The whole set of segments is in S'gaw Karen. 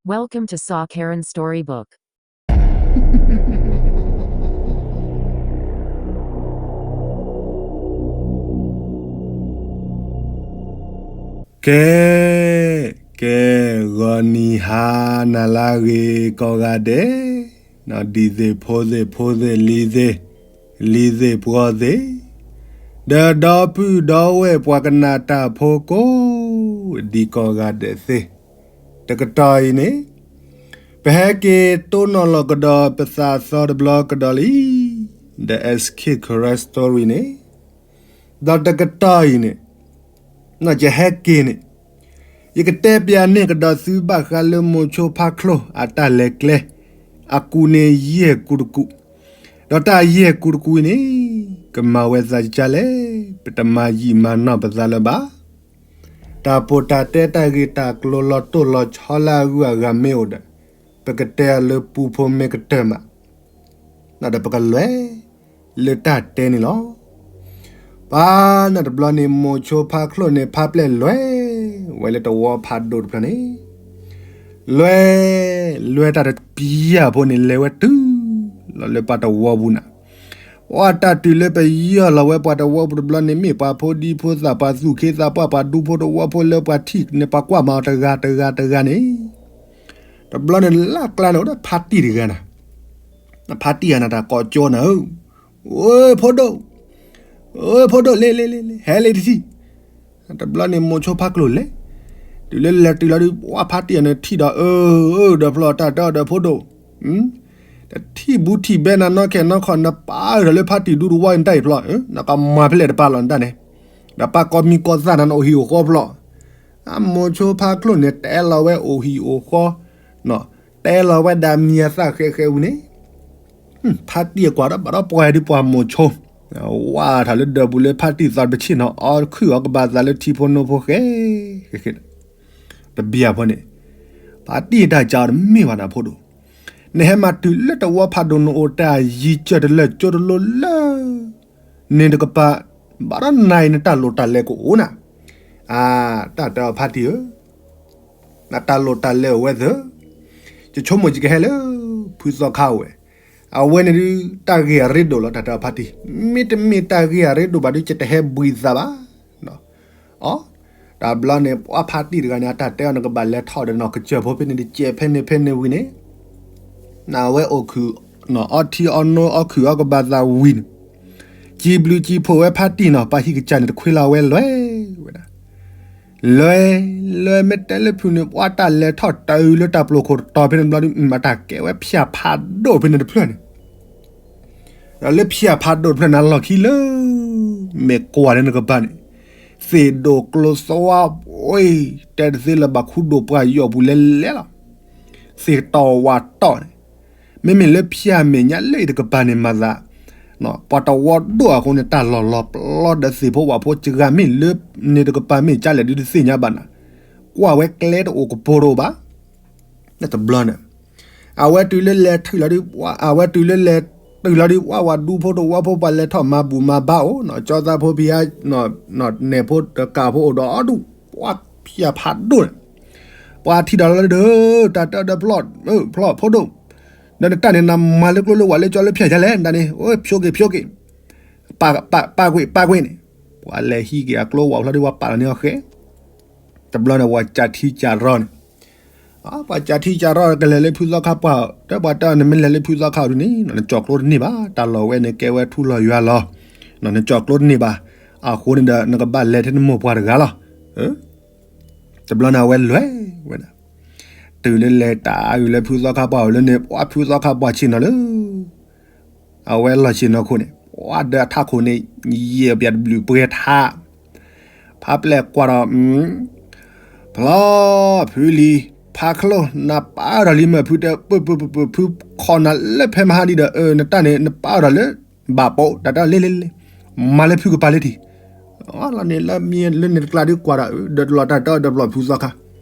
Welcome to Saw Karen Storybook. ကဲ, ကဲ, ဂီၤနံၤဟါနၤလၢအဂ့ၤကိးဂၤဒဲး, ဒ်သ့ၣ်ဖိသ့ၣ်ဖိသ့ၣ်လံၤသ့ၣ်, လံၤသ့ၣ်ပှီၤသ့ၣ်, ဒီးဒီပုၢ်ဒီဝဲၢ်ပှၤကနၣ်တၢ်ဖိကိးဒံးကိးဂၤဒဲးသ့ၣ်, တကတီၢ်အံၤန့ၣ် ပဟဲက့ၤတိၢ်နီၣ်လီၤကဒီးပသးသီတဘျီကဒီးလံ, the S K Karen Story န့ၣ်, ဒီးတကတီၢ်အံၤန့ၣ် ယဟဲက့ၤန့ၣ် ယကတဲပျးန့ၢ်ကဒီးသုဘၣ်ဃးလၢမိၤဆိဖါချိၣ်အတၢ်လဲၤကျဲ, အကူးန့ၣ်ယဲၢ်ကူးတကူး, ဒီးတၢ်ယဲၢ်ကူးတကူးအံၤန့ၣ် ကမၤဝဲသးကကါလဲၣ်, ပတမၤယံာ်မၤနီၢ်ပသးလၢၤဘၣ်. တၢ်ပိာ်တၢ်တဲတၢ်ဂ့ၢ်တၢ်ကျိၤလီၤတိၢ်လီၤဆီလၢအဂုၤအဂၤမ့ၢ်အိၣ်ဒီး ပကတဲအီၤလၢပူဖိမ့ၢ်ကတၢၢ်မး, ဒီးပကလဲၤလၢတၢ်တဲန့ၣ်လီၤ. ပှၤန့ၣ်တဘျီန့ၣ် မိၤဆိဖါချိၣ်န့ၣ် ဖါပျဲၢ်လဲၤဝဲလၢတဝီဖးဒိၣ်တဖျၢၣ်န့ၣ်, လဲၤ, လဲၤတၢ်တပျၢ်ဖိန့ၣ် လဲၤဝဲတုၤလီၤလၢပှၤတဝီပူၤနၤ. ပှၤတၢ်တုၤလၢပယီၢ်လီၤဝဲပှၤတဝီပူၤတဘျီန့ၣ် မ့ၢ်ပှၤဖိဒံဖိသၣ် ပှၤသူၣ်က့သးပှၢ် ပှၤဒူဖိတဝီဖိလၢပှၤထံၣ်န့ၣ် ပှၤကွၢ်မၤအီၤတဂၤတဂၤတဂၤန့ၣ် တဘျီန့ၣ်လၢ်ကျါန့ၣ် အိၣ်ဒီးဖါတံၢ်တဂၤနၤ, ဖါတံၢ်အနၢ်တၢ်ကိးကၠိနၤဧၢ, အိ ဖိဒိၣ်, အိ ဖိဒိၣ် လ့လ့လ့လ့ ဟဲလံတထံၣ်, တဘျီန့ၣ်မိၤဆိဖါချိၣ်လဲၤ, တုၤလၢလဲၤတုၤလီၤဒုး ပှၤဖါတံၢ်အနၢ်ထံၣ်ဒီး အၢ အၢ ဒီးဖျီတၢ်တဲအီၤဒီးဖိဒိၣ်, တထံၣ်ဘူးထံၣ်ဘဲနၤနီၢ်ခဲနီၢ်ခီ နပာ်အၢၣ်ဒီးလၢဖါတံၢ်ဒူတဝီအံၤနတၢ်အံၤဖျီ, နကမၤဖဲလဲၣ်တပာ်လီၤနတၢ်န့ၣ်, ဒီးပာ်ကိးမံၤကိးသၣ်နၤနအိၣ်ဟံၣ်အိၣ်ဃီဖျီ, အမိၤဆိဖါချိၣ်န့ၣ် တဲလီၤဝဲအိၣ်ဟံၣ်အိၣ်ဃီ, တဲလီၤဝဲဒၣ်မံၤအသၣ်ဃဲးဃဲးဝံၤန့ၣ်, ဖါတံၢ်အကွၢ်ဒီးဘၣ်ဒီးပှၤဒုးပှၤမိၤဆိ, ဝၢ်ထီၣ်လၢဒၢးပူၤလၢဖါတံၢ်သီတပဆ့ၣ်နီၤ အီခုၣ်အီကဘၣ်သးလၢထံဖိနိဖိဃဲဃဲဃဲ, တဘျီဖိန့ၣ်, ဖါတံၢ်တၢ်ကၢအီၤတမ့ၢ်ဘၣ်နၤဖိဒိၣ်, နဟဲမၤတုၤလၢတဝီဖးဒိၣ်နအိၣ်တၢ်ယံၤကၢၢ်တလၢာ်ကၠိတလိၤလၢ န့ၣ်တကပၤ, ဘၣ်ဒီးနၤအံၤနတၢ်လိၣ်တၢ်လဲၤကအိၣ်နၤ, အါ, တၢ်တဲအီၤဖါတံၢ်ဧၢ, နတၢ်လိၣ်တၢ်လဲၤအိၣ်ဝဲသၢ, ယဆိကမိၣ်ယကဟဲလၢ ဖုသီခါအိၣ်ဝဲ, အဝဲန့ၣ်ဒုး တၢ်ဂ့ၢ်အရ့ဒိၣ်လီၤ တၢ်တဲအီၤဖါတံၢ်, မ့တမ့ၢ်တၢ်ဂ့ၢ်အရ့ဒိၣ်ဘၣ်ဒုး ယတဟဲဘှံးသးဘၣ် အီ, တဘျီန့ၣ် ပှၤဖါတံၢ်တဂၤန့ၣ် အတၢ်တဲအီၤ နကဘၣ်လဲၤထီၣ်ဒီးနီၢ်ကစၢၢ်ဖိဖဲန့ၣ်တကဲး ဖဲန့ၣ်ဖဲန့ၣ်ဝံၤန့ၣ်, နဝဲအိၣ်ခုၣ်, အီထံအီနိအီခုၣ်အီကဘၣ်သးဝံၤန့ၣ်, စံးဘျုးစံးဖှိၣ်ဝဲဖါတံၢ်နီၤ ပှၤဟံၣ်ကစၢ်န့ၣ် တခွ့လီၤဝဲလဲၤဝဲဒၣ်, လဲၤ, လဲၤမ့ၢ်တဲလၢဖုန့ၣ် ပှၤတၢ်လဲၤထီၣ်တုၤလၢတၢ်ပျိာ်ခိၣ်တတီၤဖဲန့ၣ်တဘျီဒုး အတၢ်ကဲဝဲဖၠၣ်ဖးဒိၣ်ဖဲန့ၣ်တဖျၢၣ်န့ၣ် ဒီးလၢဖၠၣ်ဖးဒိၣ်တဖျၢၣ်န့ၣ် အလီၢ်ခံလၢ မ့ၢ်ကွၢ်လၢနကပၤန့ၣ်, သ့ၣ်ဒိၣ်ကျိသွါဝ့ၢ်, တဲတသ့လၢၤဘၣ် ခူဒိၣ်ပှၢ်ယီၢ်ပူၤလဲၤလဲၤလီၤ, သ့ၣ်တီၢ်ဝၣ်တီၢ်န့ၣ်, မ့မ့ၢ်လၢဖၠၣ်မဲာ်ညါလၢအံၤတကပၤန့ၣ်မၤသး ပှၤတဝီဒိၣ်အဃိန့ၣ် တၢ်လီၢ်လီၤပျီဒီးသ့ၣ်ဖိဝၣ်ဖိ စှၤမ့ၢ်လၢန့ၣ်တကပၤမ့ၢ်ကၢ်လဲၣ်ဒုးတသ့ၣ်ညါဘၣ်နၤ, ကွၢ်ဝဲကျဲတအိၣ်ကပိာ်တအိၣ်ဘၣ် တဘျီန့ၣ်, အဝဲတုၤလၢလဲၤထုးလီၤဒုး, အဝဲတုၤလၢလဲၤတုၤလီၤဒုး ပှၤဝၤဒူဖိတဝီဖိ ပှၤလဲၤထီၣ်မၤဘူၣ်မၤဘါအိၣ်, ကၠီသးဖိဖံးအါ, နဲၣ်ဖိတကးဖိအိၣ်ဒီးအီၤဒူၣ်, ပှၤဖၠၣ်ဖးဒိၣ်န့ၣ်, ပှၤထံၣ်ဒီးလီၤဒီး တၢ်တဲဒီးဖျီၣ်, ဖျီၣ်ဖိဒိၣ်, ဒီးနတၢ်န့ၣ် နမၤလၢကျိလၢဝၣ်လၢကၠီလၢဖၠၣ်ယါလဲၣ် နတၢ်န့ၣ်, ဖျိက့ၤ ဖျိက့ၤ, ပာ်ကွံာ် ပာ်ကွံာ်န့ၣ်, ပှၤလဲၤဟံးက့ၤအကျိဝၣ်ဖျီၣ်ဒုး ပှၤပာ်လီၤန့ၢ်အီၤဃဲ တဘျီန့ၣ် ပှၤကးထံကးရီန့ၣ်, ပှၤကးထံကးရီကလဲၤလၢဖုသီခါပှၢ်, တဲပှၤတဲနမ့ၢ်လဲၤလၢဖုသီခါဒုးန့ၣ် နကၠီၤကျိတန့ၢ်ဘၣ်, တၢ်လီၢ်ဝဲန့ၣ်ကဲဝဲထူလီၤယွၤလီၤ, နကၠီၤကျိတန့ၢ်ဘၣ်, အဃိန့ၣ်ဒီး နကဘၣ်လဲၤထဲနမိၢ်ပှၢ်တဂၤလီၤ. တဘျီန့ၣ် အဝဲလဲၤဝဲဒၣ်, တုၤလၢလဲၤတၢ်အုၣ်လၢဖုသီခါပှၢ်အအိၣ်လၢန့ၣ် ပှၤဖုသီခါပှၢ်ဆ့ၣ်နီၤလၢ အဝဲလီၢ်ဆ့ၣ်နီၤခိၣ်န့ၣ် ပှၤဒီးအထးခိၣ်န့ၣ် ယဲၢ်ပၠးတဘျုးပှဲၤထး, ဖါပျဲၢ်ကွၢ်ဒီး, ဖျီၣ်ဖုလံၤ, ဖါချိၣ် နပာ်ဒီးလံမ့ၢ်ဖုတဲ ပၢၢ်ပၢၢ်ပၢၢ် ဖုခိးနၤလၢဖဲမဟါဒ်ဒီး အၢ နတၢ်န့ၣ် နပာ်ဒီးလၢ ဘၣ်ပိာ် တၢ်တဲလ့လ့လ့, မၤလၢဖုကပၤလၢထံၣ်, လီၤန့ၣ်လၢမ့ၢ်လၢန့ၣ်တကျါဒုးကွၢ်ဒီး ဒီးတလီၤတၢ်တဲဒီးဖျီၣ်ဖုသီခါ,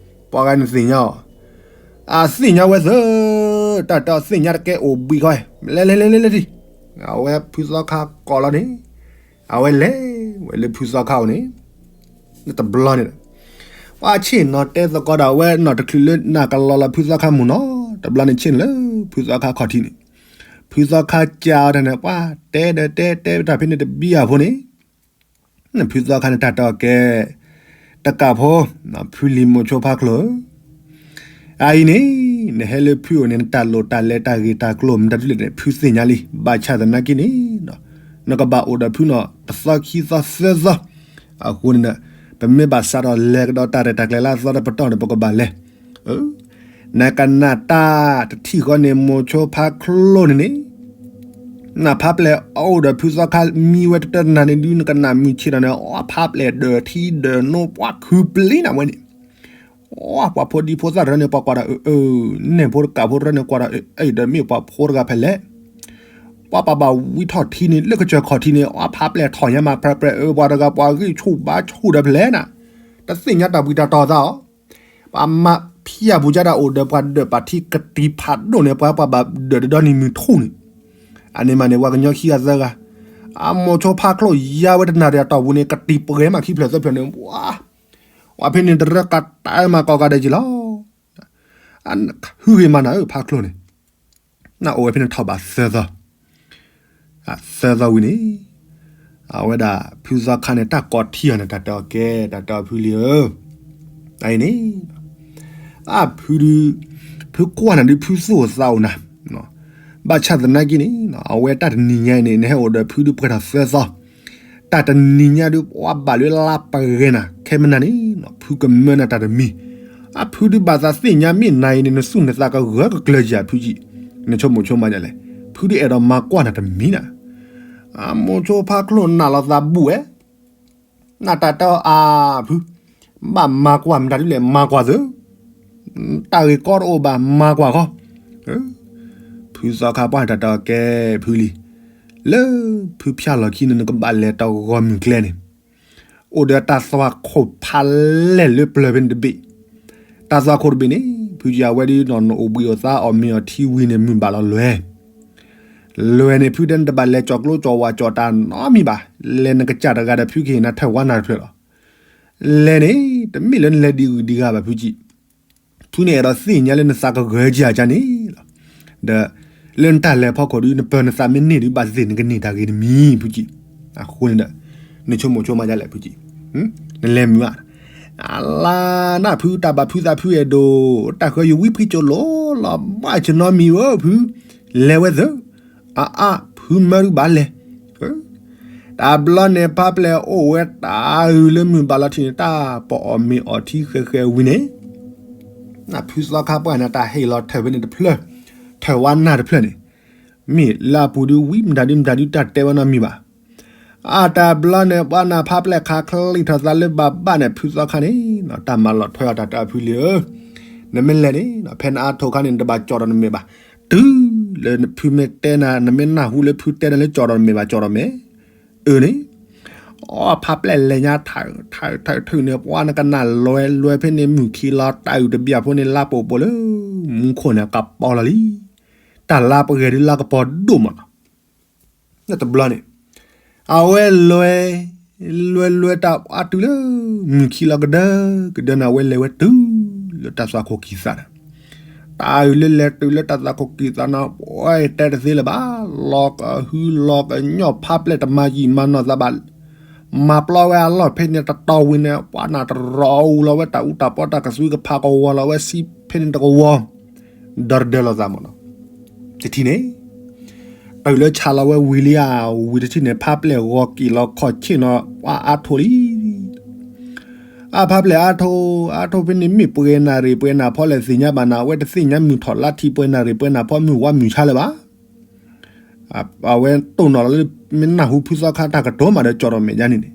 ပှၤဂၤန့ၣ်သ့ၣ်ညါအီၤ အသ့ၣ်ညါဝဲသၢ, တၢ်တဲအီၤသ့ၣ်ညါတကဲအိၣ်ဘှံးဃီ, လဲၤလဲၤလဲၤလဲၤလဲၤထံၣ်, အဝဲဖုသီခါကိးလီၤန့ၣ်, အဝဲလဲၤဝဲလၢဖုသီခါအိၣ်န့ၣ်, တဘျီန့ၣ်ဒီး, ပ ပှၤဆ့ၣ်နီၤတဲသကိးဒီးဝဲနီၢ်တချုးလၢနကလီၤလီၤဖုသီခါမုၢ်နီၤ, တဘျီန့ၣ်ဆ့ၣ်နီၤလၢဖုသီခါခီၣ်ထံးန့ၣ်, ဖုသီခါကၢအီၤတၢ်န့ၣ် ပှၤတဲဒီးတဲတဲတၢ်ဖဲန့ၣ်တဘံၣ်အဖိန့ၣ်, ဖုသီခါန့ၣ်တၢ်တဲအီၤကဲ, တကးဖိ, ဖုလံၤမိၤဆိဖါချိၣ်ဧၢ, အအံၤန့ၣ်, နဟဲလၢဖုအိၣ်န့ၣ် နတၢ်လိၣ်တၢ်လဲၤတၢ်ဂ့ၢ်တၢ်ကျိၤမတၤဒ်လဲၣ်န့ၣ် ဖုသ့ၣ်ညါလံ, ဘၣ်ဆၣ်သနာ်က့န့ၣ်, နကဘၣ်အိၣ်ဒီးဖုနီၤ တသီခံသီသၢသီ, အဃိန့ၣ်, ပမ့ၢ်ဘၣ်စးထီၣ်လဲၤကဒီးတၢ်ရဲၣ်တၢ်ကျဲၤလၢအသီတပတီၢ်န့ၣ် ပကဘၣ်လဲၤ နကနၣ်တၢ်တထံၣ်ဃီန့ၣ် မိၤဆိဖါချိၣ်န့ၣ်န့ၣ်, နဖါပျဲၢ်အအိၣ်ဒီးဖုသီခါမံဝဲတတၢၢ်တနၤန့ၣ်ဒုး နကနၣ်မုၢ်ဆ့ၣ်ဒီးန့ၣ် အီဖါပျဲၢ်ဒၢးထံဒၢးနိပှၤခုပျ့ၤနၤဝဲန့ၣ်, အီပှၤဖိဒံဖိသၣ်တရၢန့ၣ် ပှၤကွၢ်ဒီးအၢ, နဲၣ်ဖိတကးဖိတရၢန့ၣ်ကွၢ်ဒီးအၢ, အံၤဒီးမ့ၢ်ပှၤဖိတဂၤဖဲလဲၣ် ပှၤပာ်ဘၣ်ဝံထီၣ်ထံန့ၣ် လၢကစၢၢ်ခီၣ်ထံးန့ၣ် အီဖါပျဲၢ်ထီၣ်ညါမးပြဲပြဲအၢ ပှၤတဂၤပှၤဂံၢ်ဆူၣ်ဘါဆူၣ်ဒီးဖဲလဲၣ်နၤ, တသ့ၣ်ညါတၢ်ဘှံးတၢ်တီၤသးအီၤ, ပှၤမၤဖံးအပူၤကဒါအိၣ်ဒီးပှၤဒၢးပာ်ထံကတံၤဖးဒိၣ်န့ၣ် ပှၤပှၤဘၣ်ဒၢးတဒီနံၤမုၢ်ထူၣ်န့ၣ်, အန့ၣ်မးန့ၣ် ပှၤကညီခံဂၤသၢဂၤ, အမိၤဆိဖါချိၣ်ယါဝဲတနၤဒီးအတီၢ်ပူၤန့ၣ် ကတံၤပှဲၤမးခံဖျၢၣ်သၢဖျၢၣ်န့ၣ်, ပှၤဖဲန့ၣ်တရၢကတၢၢ်မးကိးဂၤဒဲးက့ၤလီၤ အဟုဂ့ၤမးနၤဧၢဖါချိၣ်န့ၣ်, နအိၣ်ဝဲဖဲန့ၣ်ထီၣ်ဘးသၢသီ, သၢသီဝံၤန့ၣ်, အဝဲဒၣ်ဖုသီခါန့ၣ် တၢ်ကိးထံအီၤန့ၣ် တၢ်တဲအီၤကဲ တၢ်တဲအီၤဖုလံၤဧၢ, အအံၤန့ၣ်, အဖုဒုး, ဖုကွၢ်နၤဒုးဖုသူၣ်အိၣ်သးအိၣ်နၤ, ဘၣ်ဆၣ်သနာ်က့န့ၣ် အဝဲတၢ်တနံၤညါအံၤန့ၣ် နဟဲအိၣ်ဒီးဖုဒုးပှဲၤထီၣ်သၢသီ တၢ်တနံၤညါဒုးပှၤဘၣ်လၢလါပဂဲၤနၤ ခဲမနၤန့ၣ် ဖုကမၢနၤတၢ်တမံၤ, အဖုဒုးဘၣ်သးသ့ၣ်ညါမ့ၢ်နၤအံၤန့ၣ် နသူၣ်နသးကဂၢၢ်ကကျၢၤယၤဖုကံ, နဆိကမိၣ်ဆိကမးဒ်လဲၣ်, ဖုဒုးအဲၣ်ဒိးမၤကွၢ်နၤတမံၤနၤ, အမိၤဆိဖါချိၣ်နာ်လီၤသးဘူးဝဲ နတၢ်တဲအီၤအါဖု, ဘၣ်မၤကွၢ်မတၤဒ်လဲၣ်မၤကွၢ်သၢ, တၢ်ဂ့ၢ်ကီတအိၣ်ဘၣ်မၤကွၢ်ဃီ, ဖုသီခါပှၢ်တၢ်တဲအီၤကဲဖုလံၤ, လၢဖုဖၠၣ်လီၤခံန့ၣ် နကဘၣ်လဲၤတဂီၤမုၢ်ကျဲန့ၣ်, အိၣ်ဒီးတၢ်သွၣ်ခိၣ်ဖးလဲၢ်လၢပျၢၤဖဲန့ၣ်တဘ့ၣ်, တၢ်သွၣ်ခိၣ်တဘ့ၣ်န့ၣ် ဖုကံအဝဲဒ်နီၢ်နအိၣ်ဘှံးအိၣ်သါ အီၣ်မ့ၤအီထံဝံၤန့ၣ် မုၢ်ဘၣ်လီၤလွဲၤ လွဲၤန့ၣ် ဖုတဲနတဘၣ်လဲၤကၠီၤကျိကၠီၤဝးကၠီၤတၢ်နီတမံၤဘၣ်, လဲၤနကစၢ်တဂၤဒီးဖုကဟ့ၣ်နၤထၢၣ်ဝါနၢ်တဖျၢၣ်လီၤ. လဲၤန့ၣ် တမ့ၢ်လၢနလဲၤဒံးဂုၤဒံးဂၤဘၣ်ဖုကံ, ဖုန့ၣ်အဲၣ်ဒိးသ့ၣ်ညါလၢနသးကဂၢၢ်ကၢ်ကန့ၣ်လီၤ. ဒီး လၢနတၢ်လဲၤဖီခိၣ်ဒုး နပၢၤနသးမ့ၢ်န့ၢ်ဒုး ဘၣ်သ့ၣ်နကန့ၢ်တၢ်ဂ့ၤတမံၤဖုကံ, အဃိန့ၣ်ဒီး နဆိကမိၣ်ဆိကမးဒ်လဲၣ်ဖုကံ, နလဲၤမုာ်ဧါ အလါနၢ်ဖုတၢ်ဘၣ်ဖုသးဖုအဲၣ်ဒိး, တၢ်ဃၢယဝံဖှံကၠိလိၤလီၤ ဘၣ်ဆနီမံၤဧၢဖု, လဲၤဝဲသၢ, အအါ ဖုမၢဒုးဘၣ်လဲၤ, တဘျီန့ၣ် ဖါပျဲၢ်အိၣ်ဝဲတၢ်အုးလၢမုၢ်ဘၣ်လီၤထံးန့ၣ် တၢ်ပအီၣ်မ့ၤအီထံဃဲဃဲဝံၤန့ၣ် နဖုသီခါပှၢ်န့ၣ် တၢ်ဟ့ၣ်လီၤထၢၣ်ဖဲန့ၣ်တဖျၢၣ်, ထၢၣ်ဝါနၢ်တဖျၢၣ်န့ၣ်, မ့ၢ်လၢအပူၤဒုးဝံမတၤဒုးမတၤဒုးတၢ်တဲဝဲနီတမံၤဘၣ်. အတဘျီန့ၣ် ပှၤနၢ်ဖါပျဲၢ်ခးချံထီၣ်သးလၢဘၣ်ဘၣ်န့ၣ် ဖုသီခါန့ၣ် တၢ်မၤလီၤထွဲအီၤတၢ်တဲအီၤဖုလံၤဧၢ, နမ့ၢ်လဲၤန့ၣ် ဖဲနအါထိၣ်ခါန့ၣ် နတဘၣ်ကၠီၣ်ဒီးနမဲာ်ဘၣ်, တုၤလၢဖုမ့ၢ်တဲနၤ နမ့ၢ်နၢ်ဟူလၢဖုတဲနၤလၢကၠီၣ်ဒီးနမဲာ်ဘၣ်ကၠီၣ်ဒီးမဲာ် အၢန့ၣ်, အဖါပျဲၢ်လဲၤညါထးထးထးထးန့ၣ် ပှၤနကနၣ်လွဲလွဲဖဲန့ၣ် မုၢ်ခံလီၤတၢ်အုၣ်တဘျၣ်ဖိန့ၣ် လါပှဲၤပှဲၤလၢ မူခိၣ်န့ၣ် ကပီၤလီၤလံ. တၢ်လါပဂဲၤဒုးလါကပီၤဒိၣ်မးလီၤ. တဘျီန့ၣ် အဝဲလွဲ လွဲလွဲတၢ်ပှၤတုၤလၢ မုၢ်ခံလီၤကဒၢကဒၢန့ၣ် အဝဲလဲၤဝဲတုၤလၢတၢ်သွၣ်ခိၣ်ကံၢ်သးန့ၣ် တၢ်အုၣ်လၢလဲၤတုၤလၢတၢ်သွၣ်ခိၣ်ကံၢ်သးန့ၣ် ပှၤတဲတသ့လၢၤဘၣ်, လီၤကဟုလီၤကညီၣ် ဖါပျဲၢ်တမၤယံာ်မၤနီၢ်သးဘၣ်, မၤပျီဝဲအလီၢ်ဖဲန့ၣ်တတီၤဝံၤန့ၣ် ပှၤနၢ်တရီအူလီၤဝဲတၢ်အူတၢ်ပီတၢ်ကသွံကဖးကဝီၤလီၤဝဲဆံဖဲန့ၣ်တကဝီၤ ဒီတဒၢလီၤသးမးနီၤ. တထံၣ်န့ၣ် တုၤလၢဆးလီၤဝဲဝံၤလံဧါ, ဝံၤတထံၣ်န့ၣ် ဖါပျဲၢ်ဂီၤက့ၤလီၤခီၣ်ဆ့ၣ်နီၤ ပှၤအါထိၣ်လံ. အဖါပျဲၢ်အါထိၣ်, အါထိၣ်ဖဲန့ၣ်မ့ၢ်ပှဲၤနၣ်ရံၣ်ပှဲၤနၣ်ဖီလဲၣ်သ့ၣ်ညါဘၣ်နၤ, အဝဲတသ့ၣ်ညါမုၢ်ထီၣ်လါထံးပှဲၤနၣ်ရံၣ်ပှဲၤနၣ်ဖီမုၢ်ဝါမုၢ်ဆါလၢၤဘၣ်. အဝဲတိၢ်နီၣ်လီၤလၢ မ့ၢ်နၢ်ဟူဖုသီခါတၢ်ကတိၤမးဒီးကၠီၣ်ဒီးမဲာ်ညါန့ၣ်န့ၣ်,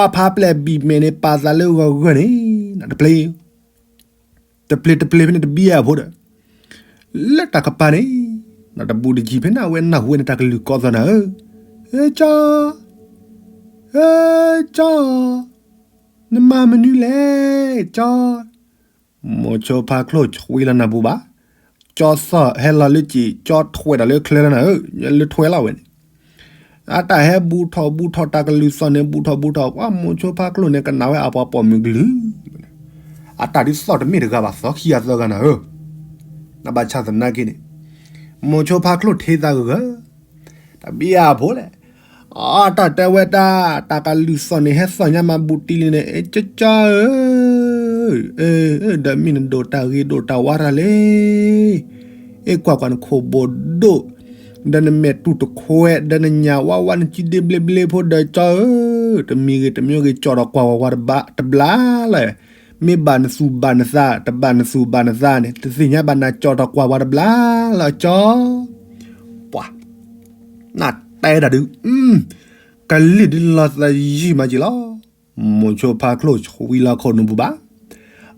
အဖါပျဲၢ်ဘံၣ်မဲာ်န့ၣ် ပာ်သးလၢဂီၤဂီၤန့ၣ်, တပျ့ၤ တပျ့ၤတပျ့ၤဖဲန့ၣ်တဘံၣ်အဖိဒီး လၢတၢ်ကပၤန့ၣ်, တဘူးတကံၢ်ဖဲန့ၣ် အဝဲနၢ်ဟူဝဲန့ၣ် တၢ်ကလုၢ်ကီသီနၤဧၢ, ကၠီ, ကၠီ, နမၤမနုၤလဲၣ်, ကၠီ. မိၤဆိဖါချိၣ်ဆှံလီၤနၢ်ပူၤဘၣ်, ကၠီသီၣ်ဟဲလီၤလၢကံၣ်, ကၠီထွဲးဒီးလၢချၢလီၤနၤဧၢ, လၢထွဲလီၤဝဲန့ၣ် အတၢ်ဟဲဘူးထီၣ်ဘူးထီၣ်တၢ်ကလုၢ်သီၣ်န့ၣ် ဘူးထီၣ်ဘူးထီၣ် ပှၤမိၤဆိဖါချိၣ်န့ၣ် ကနၣ်ဝဲအပှၤပိာ်မုၣ်ကလုၢ် အတၢ်ဒုးသီၣ်တမ့ၢ်တဂၤဘၣ် သီခံဂၤသၢဂၤနၤဧၢ, နဘၣ်ဆၣ်သနာ်က့န့ၣ်, မိၤဆိဖါချိၣ်ထံသးဂၢၢ်ဂၢၢ်, တဘံယၤဖိလဲၣ်, အတၢ်တဲဝဲတၢ်, တၢ်ကလုၢ်သီၣ်န့ၣ် ဟဲသီၣ်ညါမၤဘူးတံၢ်လံန့ၣ် ကၠီကၠီဧၢ, ဒီးမ့ၢ်နဒိၣ်တၢ်ဂ့ၤဒိၣ်တၢ်ဝါတၢ်လဲၣ်, အ့ၣ်ကွၢ်ကွၢ်နခိၣ်ဘိၣ်ဒိၣ်, ဒီးနမဲာ်တူၢ်တခွဲး, ဒီးနညၣ်ဝါဝါ နစုဒ့ဘျ့ဘျ့ဖိဒီးကၠီဧၢ, တမံၤဂ့ၤတမံၤဂ့ၤ ကၠီၣ်ထီၣ်ကွၢ်ဝဲဝါတဘျါလၢ မ့ၢ်ဘၣ်နသူၣ်ဘၣ်နသး တဘၣ်နသူၣ်ဘၣ်နသးန့ၣ် တသ့ၣ်ညါဘၣ်နၤ ကၠီၣ်ထီၣ်ကွၢ်ဝါတဘျါလၢကၠီ, ပှၤ, နတဲတၢ်ဒုး, ကလုၢ်ဒုးလီၤသယုၢ်မးက့ၤလီၤ, မိၤဆိဖါချိၣ်ဆှံလီၤခိၣ်နူာ်ပူၤဘၣ်,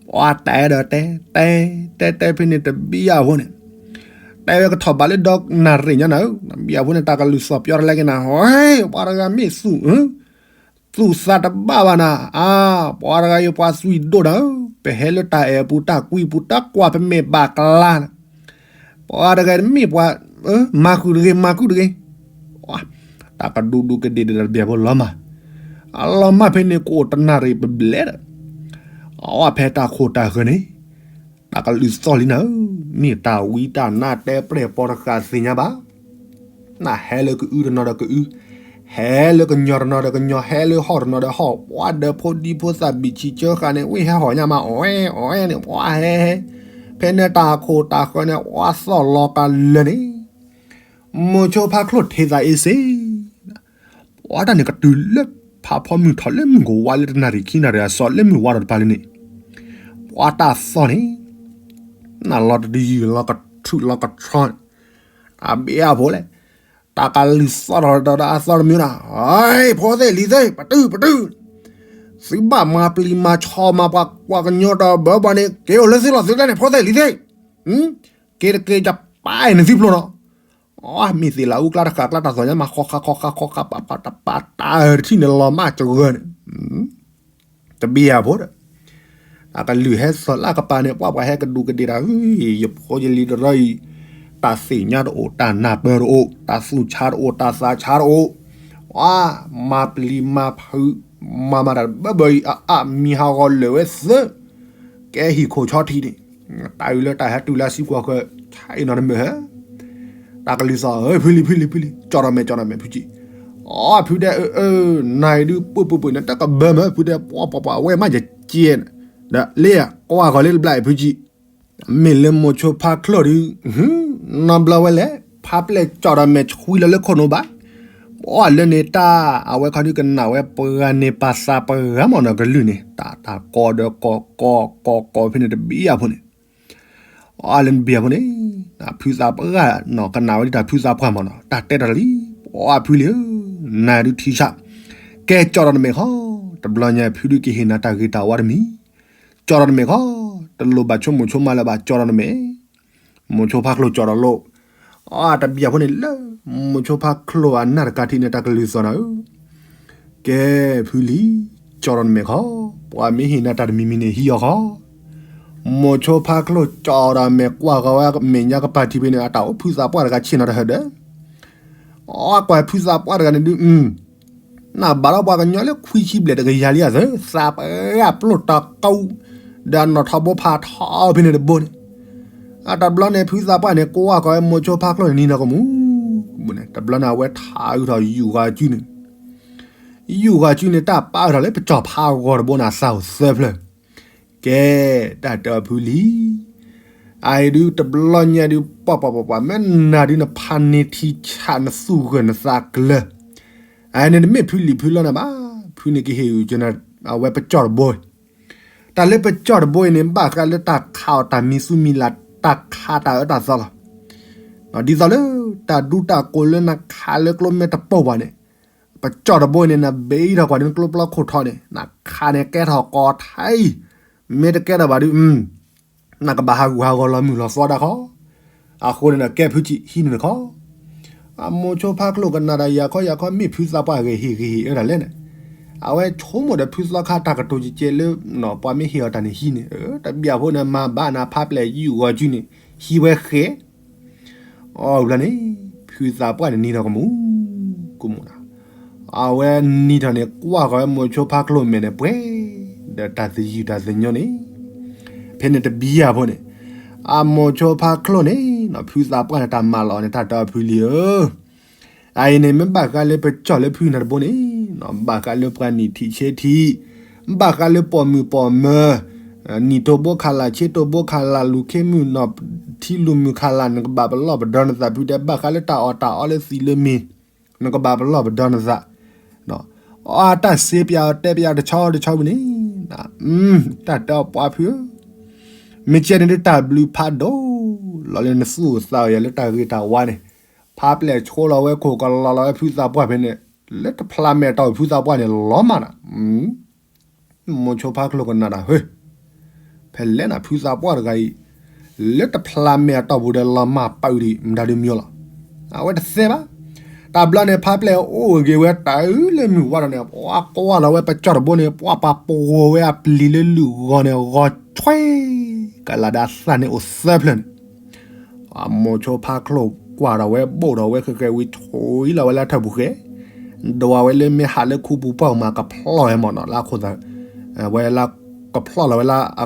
ပှၤတဲဒီးတဲ, တဲ, တဲတဲဖဲန့ၣ်တဘံယၤဖိန့ၣ်, တဲဝဲကထီၣ်ဘးလၢဒီနၣ်ရံၣ်ညါနၤဧၢ, တဘံယၤဖိန့ၣ် တၢ်ကလုၢ်သီၣ်ပျီတလဲက့ၤနၤ, ပှၤတဂၤမ့ၢ်သူၣ် သူၣ်သးတဘၣ်ဘၣ်နၤ, အါ, ပှၤတဂၤအံၤပှၤသွံၣ်ဒိၣ်နၤဧၢ, ပဟဲလၢတၢ်အဲၣ်အပူၤတၢ်ကွံပူၤ တၢ်ကွၢ်ပမဲာ်ဘၣ်ကျါနၤ, ပှၤတဂၤတမ့ၢ်ပှၤ, မၤဃုာ်တဂ့ၤ မၤဃုာ်တဂ့ၤ, တၢ်ကဒူးဒူးကဒ့ၣ်ဒီးတဘံၣ်ဖိလီၤမၢ်, အလီၤမၢ်ဖဲန့ၣ်ကအိၣ်တနၣ်ရံၣ်ပဘျဲၣ်ဒီး, အဖဲတၢ်ခိၣ်တၢ်ဃၢၤန့ၣ် တၢ်ကလုၢ်သီၣ်လံနၤဧၢ, မ့ၢ်တၢ်ဝံတၢ်နါတဲပျဲၢ်ပီတဃာ်သ့ၣ်ညါဘၣ်, နဟဲလၢကအုတနီၤဒီးကအု, ဟဲလၢကညီၤတနီၤဒီးကညီၤ, ဟဲလၢဟီၣ်တနီၤဒီးဟီၣ်, ပှၤဒီးဖိဒံဖိသၣ်ဘံၣ်ဆံးဆၢဃာ်န့ၣ် ဝ့ၢ်ဟဲဟီၣ်ညါမး အီၣ်အဲၣ်အီၣ်အဲၣ်န့ၣ် ပှၤဟဲဟဲ, ဖဲန့ၣ်တၢ်ခိၣ်တၢ်ဃၢၤန့ၣ် ပှၤသီၣ်လီၤကလၢာ်န့ၣ်, မိၤဆိဖါချိၣ်ထံသးအ့စ့ ပှၤတၢ်န့ၣ်ကတုၤလၢဖးဖီမုၢ်ထီၣ်လၢမုၢ်ကဝါလၢတနၣ်ရံၣ်ခံနၣ်ရံၣ်အစီၤလၢမုၢ်ဝါထီၣ်တပၤလၢန့ၣ်, ပှၤတၢ်သီၣ်န့ၣ်, နလီၤတဒုယုၢ်လီၤကထူၣ်လီၤကထီ, အဘ့ၣ်အဖိလဲၣ်, တၢ်ကလုၢ်သီၣ်ထီၣ်ဒီးအသီတမံၤနၤ, ဖိသ့ၣ်လံၤသ့ၣ် ပတုာ်ပတုာ်, သုဘၣ်မၤပျံၤမၤဆီမၤပှၤကွၢ်ကညီတဘၢဘၣ်န့ၣ် က့ၤအိၣ်လၢသုလီၢ်သုကျဲန့ၣ် ဖိသ့ၣ်လံၤသ့ၣ်, က့ၤတက့ၤကပာ်အံၤနသုဖျိနီၤ အမ့ၢ်သ့ၣ်လၢအူကျါတဃာ်ကျါတၢ်သီၣ်ညါမး ဃီဃာ်ဃီဃာ်ဃီဃာ် ပာ်ပာ်တၢ်တၢ်ထံၣ်န့ၣ်လီၤမၢ်စှၤဂၢၢ်န့ၣ်, တဘံယၤဖိဒီး, အကလုၢ်ဟဲသီၣ်လၢအကပၤန့ၣ် ပှၤပှၤဟဲကဒူးကဒ့ၣ်တၢ်, ယဖိယလံၤတရီအံၤ, တၢ်သ့ၣ်ညါတအိၣ် တၢ်နၢ်ပၢၢ်တအိၣ် တၢ်သူၣ်ဆါတအိၣ် တၢ်သးဆါတအိၣ်, ပှၤ, မၤပျံၤမၤဖုး, မၤမၤတၢ်တဘၢဘၢအံၤ အအါမံၤဟးဂီၤလၢာ်ဝဲသၢ, ကဲဟံၣ်ခိၣ်ဆီထံးန့ၣ်, တၢ်အုၣ်လၢတၢ်ဟဲတုၤလၢအစုကွၢ်ဃၢၤ, ဆါအံၤနီတမုာ်ဧၢ, တၢ်ကလုၢ်သီၣ်ဧၢ ဖုလံၤ ဖုလံၤ ဖုလံၤ ကၠီၣ်ထီၣ်မဲာ် ကၠီၣ်ထီၣ်မဲာ် ဖုကံ, အီ ဖုဒဲး နၤအံၤဒုး ပှဲၤပှဲၤပှဲၤန့ၣ် တၢ်ကဘၢမၢ ဖုဒဲး ပှၤပှၤပှၤ အဝဲမးယကဲ, ဒီးလ့ဧါ ကွၢ်ဃီၤလၢတဘျီအံၤ ဖုကံ, မ့ၢ်လၢမိၤဆိဖါချိၣ်ဒုး, နီဘျီဝဲလဲၣ် ဖးပျဲၢ်ကၠီၣ်ထီၣ်မဲာ် ဆှံလီၤလၢခိၣ်နူာ်ဘၣ်, ပှၤလၢန့ၣ်တၢ် အဝဲခီဒုးကနၣ်ဝဲပှၤန့ၣ် ပာ်သးပှၤဂၤမ့ၢ်နီၤ ကလုၢ်န့ၣ် တၢ်တၢ်ကီဒီးကီကီကီကီဖဲန့ၣ်တဘံယၤဖိန့ၣ် အီ လၢနဘံယၤဖိန့ၣ်, ဖုသးပှၢ်နီၤ ကနၣ်ဝဲဒ်တၢ်ဖုသးပှၢ်မ့ၢ်နီၤ တၢ်တဲတၢ်လံ, ပှၤဖုလံဧၢ, နၤဒုးထံဆး, ကဲကၠီၣ်ထီၣ်နမဲာ်ခီ, တဘျီညါဖုဒုးကဟ့ၣ်နၤတၢ်ဂ့ၤတၢ်ဝါတမံၤ, ကၠီၣ်ထီၣ်နမဲာ်ခီ, တလိၣ်ဘၣ်ဆိကမိၣ်ဆိကမးလၢၤဘၣ် ကၠီၣ်ထီၣ်နမဲာ်, မိၤဆိဖါချိၣ်ကၠီၣ်ထီၣ်လိာ်, အီ တဘံယၤဖိန့ၣ်လၢ, မိၤဆိဖါချိၣ်အနၢ်တကးထံးန့ၣ် တၢ်ကလုၢ်သီၣ်နၤဧၢ ကဲဖုလံၤ, ကၠီၣ်ထီၣ်နမဲာ်ခီ, ပှၤမ့ၢ်ဟ့ၣ်နၤတၢ်တမံၤမံၤန့ၣ် ဟံးအီၤခီ, မိၤဆိဖါချိၣ်ကၠီၣ်ထီၣ်မဲာ်ကွၢ်ဃီၤဝဲမဲာ်ညါကပၤထံဖဲန့ၣ် အတၢ်အိၣ်ဖုသးပှၢ်တဂၤဆ့ၣ်နီၤတဟၢၣ်ဒီး, အီ ကွၢ်ဖုသးပှၢ်တဂၤန့ၣ်ဒုး, နဘၣ်ဒီးပှၤကညီလၢခွံဆံဘျဲၣ်တကယၤလံအသၢ, သးပှၢ်ပျိၢ်တၢ်ကီ, ဒီးအနီၣ်ထီဘိဖးထီဖဲန့ၣ်တဘိန့ၣ်, အတဘျီန့ၣ် ဖုသးပှၢ်န့ၣ် ကွၢ်ဃီၤဝဲမိၤဆိဖါချိၣ်န့ၣ်နံၤနီၢ်ကမူၣ်, တဘျီန့ၣ် အဝဲထးအုးထီၣ်ယူၢ်ဂီၤစုန့ၣ် ယူၢ်ဂီၤစုန့ၣ် တၢ်ပာ်အုးထီၣ်လၢပကၠီၣ်ဖးဂီၤတဘိန့ၣ် အသးအိၣ်သၢဖျၢၣ်, ကဲ, တၢ်တဲအီၤဖုလံၤ, အအံၤဒုးတဘျီညါဒုး ပှၤပှၤပှၤပှၤ မ့ၢ်နၤဒုးနဖးန့ၢ်ထံဆးနသူၣ်ဂၢၢ်နသးကျၢၤ, အအံၤန့ၣ်တမ့ၢ်ဖုလံၤဖုလီနၤဘၣ်, ဖုန့ၣ်ကဟ့ၣ်အုၣ်က့ၤနၤ အဝဲပကၠီၣ်တဘိ တၢ်လၢပကၠီၣ်တဘိအံၤန့ၣ် ဘၣ်ဃးလၢတၢ်ခးအီၣ်တၢ်မံၤသူမံၤလၤ တၢ်ခးတၢ်အၢတၢ်သီလီၤ. ဒ်သိးလၢ တၢ်ဒူတၢ်ကိၢ်လၢနခးလၢကျိမ့ၢ်တပိၢ်ဘၣ်န့ၣ်, ပကၠီၣ်တဘိအံၤန့ၣ် နဘ့ထီၣ်ကွၢ်ဒ်နကျိပျီခိၣ်ထီန့ၣ် နခးန့ၣ်ကဲထီၣ်ကီးထံ, မ့ၢ်တကဲထီၣ်ဘၣ်ဒုး နကဘၣ်ဟးဂူာ်ဟးဂီၤလီၤမုၢ်လီၤသီဒၣ်ခီ, အဃိန့ၣ်ဒီးကဲဖုကံဟံးန့ၢ်နခီ အမိၤဆိဖါကျိၣ်ကနၣ်ဒီးယၤခီယၤခီ မ့ၢ်ဖုသးပှၢ်ဂ့ၤဟ့ၣ်ဂ့ၤဟ့ၣ်အၢတၢ်လဲၣ်န့ၣ်, အဝဲဆိကမိၣ်ဒီးဖုသီခါတၢ်ကတိၤကဲကဲလၢ ပှၤမ့ၢ်ဟ့ၣ်အီၤတၢ်န့ၣ်ဟံးန့ၣ်, တဘံၣ်အဖိန့ၣ် မၤဘၣ်နၤဖးပျဲၢ်ယူၢ်ဂီၤစုန့ၣ် ဟံးဝဲဃဲ, အီဘျီန့ၣ် ဖုသးပှၢ်န့ၣ်နံၤထီၣ်ကမူၣ်, ကမူၣ်, အဝဲနံၤထီၣ်န့ၣ် ကွၢ်ဃီၤဝဲမိၤဆိဖါကျိၣ်မဲာ်န့ၣ်ပှဲၤ, ဒီးတၢ်သယုၢ်တၢ်သညိန့ၣ် ဖဲန့ၣ်တဘံယၤဖိန့ၣ်, အမိၤဆိဖါချိၣ်န့ၣ် ဖုသးပှၢ်န့ၣ်တၢ်မၤလီၤန့ၣ် တၢ်တဲအီၤဖုလံဧၢ, အအံၤန့ၣ် မ့ၢ်ဘၣ်ဃးလၢပကၠီၣ်လၢဖုနၤတဘိန့ၣ်, ဘၣ်ဃးလၢပှၤနံၣ်ထံၣ်ဆ့ထံၣ်, ဘၣ်ဃးလၢပိာ်မုၣ်ပိာ်မၢၤ, နံၣ်တိၢ်ဘိခးလး ဆ့တိၢ်ဘိခးလး လူၤခ့မုၣ်နီၢ်ထံလူၤမုၣ်ခးလး နကဘၣ်ပလီၢ်ပဒီနသးဖုတဲ ဘၣ်ဃးလၢတၢ်အီၣ်တၢ်အီလၢသံးလၢမ့ၤ နကဘၣ်ပလီၢ်ပဒီနသး, အတၢ်စ့ပယီၤတဲပယီၤတဆီတဆီဝဲန့ၣ်, တၢ်တဲအီၤပှၤဖုဧၢ, မ့ၢ်ကဲန့ၣ်ဒုးတၢ်ဘျုးဖးဒိၣ်လီၤလၢနသူၣ်အိၣ်သးအိၣ်ယၤလၢတၢ်ဂ့ၤတၢ်ဝါန့ၣ်, ဖးပျဲၢ်ဆိလီၤဝဲခိၣ်ကလီၤလီၤဝဲဖုသးပှၢ်ဖဲန့ၣ်, လၢတဖျါမဲာ်အတီၢ်ဖုသးပှၢ်န့ၣ်လီၤမၢ်နၤ မိၤဆိဖါချိၣ်ကနၣ်တၢ် ဟ့, ဖဲလဲၣ်နၤဖုသးပှၢ်တဂၤအံၤ, လၢတဖျါမဲာ်အတီၢ်ပူၤဒီးလီၤမၢ်ပာ်အုၣ်ဒံး မတၤဒုးမံၤလီၤ, အဝဲတသဲဘၣ်, တၢ်ဘျီန့ၣ် ဖးပျဲၢ်အိၣ်ဂ့ၤဝဲတၢ်အုးလၢမုၢ်ဝါဒီးန့ၣ် ပှၤကွၢ်လီၤဝဲပကၠီၣ်တဘိန့ၣ် ပှၤပာ်ပဂီၤဝဲအပျံၤလၢလုၢ်ဂီၤန့ၣ် ဂီၤဆွဲ, ကလးဒီးအသၣ်န့ၣ်အိၣ်သၢဖျၢၣ်န့ၣ် အမိၤဆိဖါချိၣ်ကွၢ်ဒီးဝဲဘိၣ်ဒီးဝဲဃဲးဃဲးဝံၤ ဆိလီၤဝဲလၢထၢၣ်ပူၤဃဲ, ဒိးဝဲလၢမ့ၢ်ဟးလၢခူပူၤပှၢ်မး ကဖျီၣ်ဝဲမၢ်နီၤ လၢအခိၣ်သး, ဝဲလၢ, ကဖျီၣ်လီၤဝဲလၢအ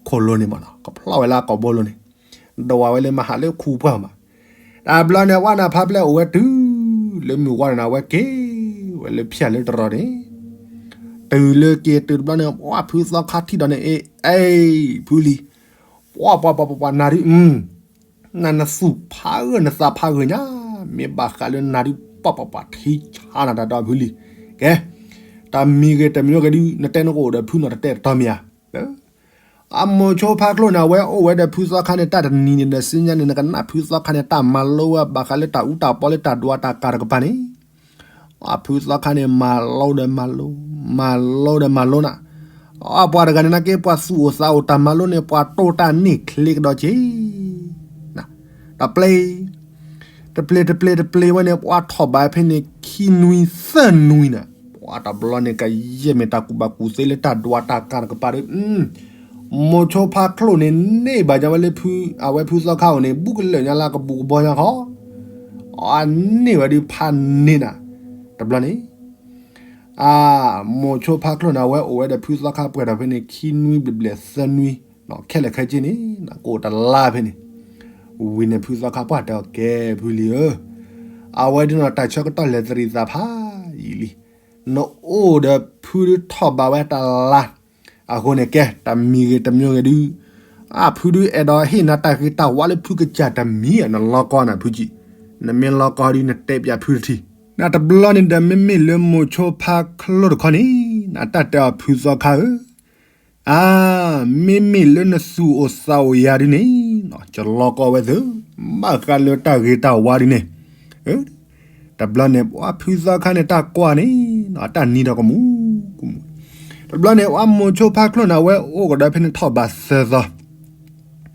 ခိၣ်လိၤန့ၣ်မၢ်နီၤ ကဖျီၣ်ဝဲလၢအကိာ်ဘိလိၤန့ၣ်, ဒိးဝဲလၢမ့ၢ်ဟးလၢခူပူၤပှၢ်မး, တၢ်ဘျီန့ၣ် ဝဲနၤဖးပျဲၢ်အိၣ်ဝဲတုၤ, လၢမုၢ်ဝါဒီးန့ၣ် အဝဲက့ၤဝဲလၢဖၠၣ်လၢတရီၤန့ၣ်, တုၤလၢက့ၤတုၤတဘျီန့ၣ် ပှၤဖုသီခါထံၣ်ဒီးန့ၣ် အ့, အ့, ဖုလံၤ, ပှၤပှၤပှၤပှၤပှၤနၤဒုး, နနသူၣ်ဖးဂၢၢ်နသးဖးဂၢၢ်ညါ, မ့ၢ်ဘၣ်ဃးလၢနၤဒုး ပှၤပှၤပှၤထံဆါနၤတၢ်ဒီဖုလံၤ, ကဲ, တၢ်မံၤဂ့ၤတမံၤဂ့ၤဒုး နတဲနကအိၣ်ဒီးဖုနီၢ်တတဲတတီမ့ၢ်ဧါ, အမိၤဆိဖါချိၣ်န့ၣ် အဝဲအိၣ်ဝဲဒီးဖုသီခါန့ၣ် တၢ်တနံၤန့ၣ်ဒီး စံညါန့ၣ် နကနၣ်ဖုသီခါန့ၣ် တၢ်မၤလိဝဲဘၣ်ဃးလၢတၢ်အူတၢ်ပီလၢတၢ်ဒွးတၢ်ကၤတကပၤန့ၣ်, အဖုသီခါန့ၣ် မၤလိဒီးမၤလိ, မၤလိဒီးမၤလိနၤ, အပှၤတဂၤန့ၣ် နာ်က့ ပှၤသူၣ်အိၣ်သးအိၣ်တၢ်မၤလိန့ၣ် ပှၤတိၢ်တၢ်န့ၢ်ချ့ကဒီးက့ၤ တပျ့ၤ, တပျ့ၤတပျ့ၤတပျ့ၤဝဲန့ၣ် ပှၤထီၣ်ဘးဖဲန့ၣ် ခံနွံသၢနွံန့ၣ်, ပှၤတဘျီန့ၣ် ကယဲၢ်မ့ၢ်တၢ်ကူၣ်ဘၣ်ကူၣ်သ့လၢတၢ်ဒွးတၢ်ကၤတကပၤဒီး, မိၤဆိဖါချိၣ်န့ၣ် န့ၢ်ဘၣ်ညါဝဲလၢဖု, အဝဲဖုသီခါအိၣ်န့ၣ် ဘူးကလၢာ်ညါလၢကဘူးကဘီညါခီ, အန့ၢ်ဝဲဒုးဖးန့ၢ်နၤ, တဘျီန့ၣ် အမိၤဆိဖါချိၣ်န့ၣ် အဝဲအိၣ်ဝဲဒီးဖုသီခါပှဲၤထီၣ်ဖဲန့ၣ် ခံနွံဘျဲၣ်ဘျဲၣ်သၢနွံ, ခဲလၢာ်ခဲဆ့န့ၣ် ကအိၣ်တလါဖဲန့ၣ်, ဝံၤန့ၣ်ဖုသီခါပှၢ်တဲအီၤ ကဲဖုလံၤဧၢ, အဝဲဒ်န့ၣ် တၢ်ဆၢကတီၢ်လဲၤသရံးသးဖးယံာ်လံ, နအိၣ်ဒီးဖုဒုးထီၣ်ဘးဝဲတလါ, အဃိန့ၣ်ကဲ တၢ်မံၤဂ့ၤတမံၤဂ့ၤဒုး, အဖုဒုးအဲၣ်ဒိးဟ့ၣ်နၤတၢ်ဂ့ၤတၢ်ဝါလၢဖုကစၢ်တမံၤ နလီၤကီနၤဖုကံ, နမ့ၢ်လီၤကီဒုး နတဲပျးဖုတထံၣ်, နတဘျီန့ၣ်ဒီး မ့မ့ၢ်လၢမိၤဆိဖါချိၣ်တခီန့ၣ် နတၢ်တဲအီၤဖုသီခါဧၢ, အါ, မ့မ့ၢ်လၢနသူၣ်အိၣ်သးအိၣ်ယၤဒုးန့ၣ်, ကလီၤကီဝဲသု, ဘၣ်ဃးလၢတၢ်ဂ့ၤတၢ်ဝါဒုးန့ၣ်, တဘျီန့ၣ် ပှၤဖုသီခါန့ၣ် တၢ်ကွၢ်န့ၣ်, တၢ်နံၤဒီးကမူၤကမူၤ, တဘျီန့ၣ် ပှၤမိၤဆိဖါချိၣ်န့ၣ် အဝဲအိၣ်ကဒီးဖဲန့ၣ်ထီၣ်ဘးသၢသီ,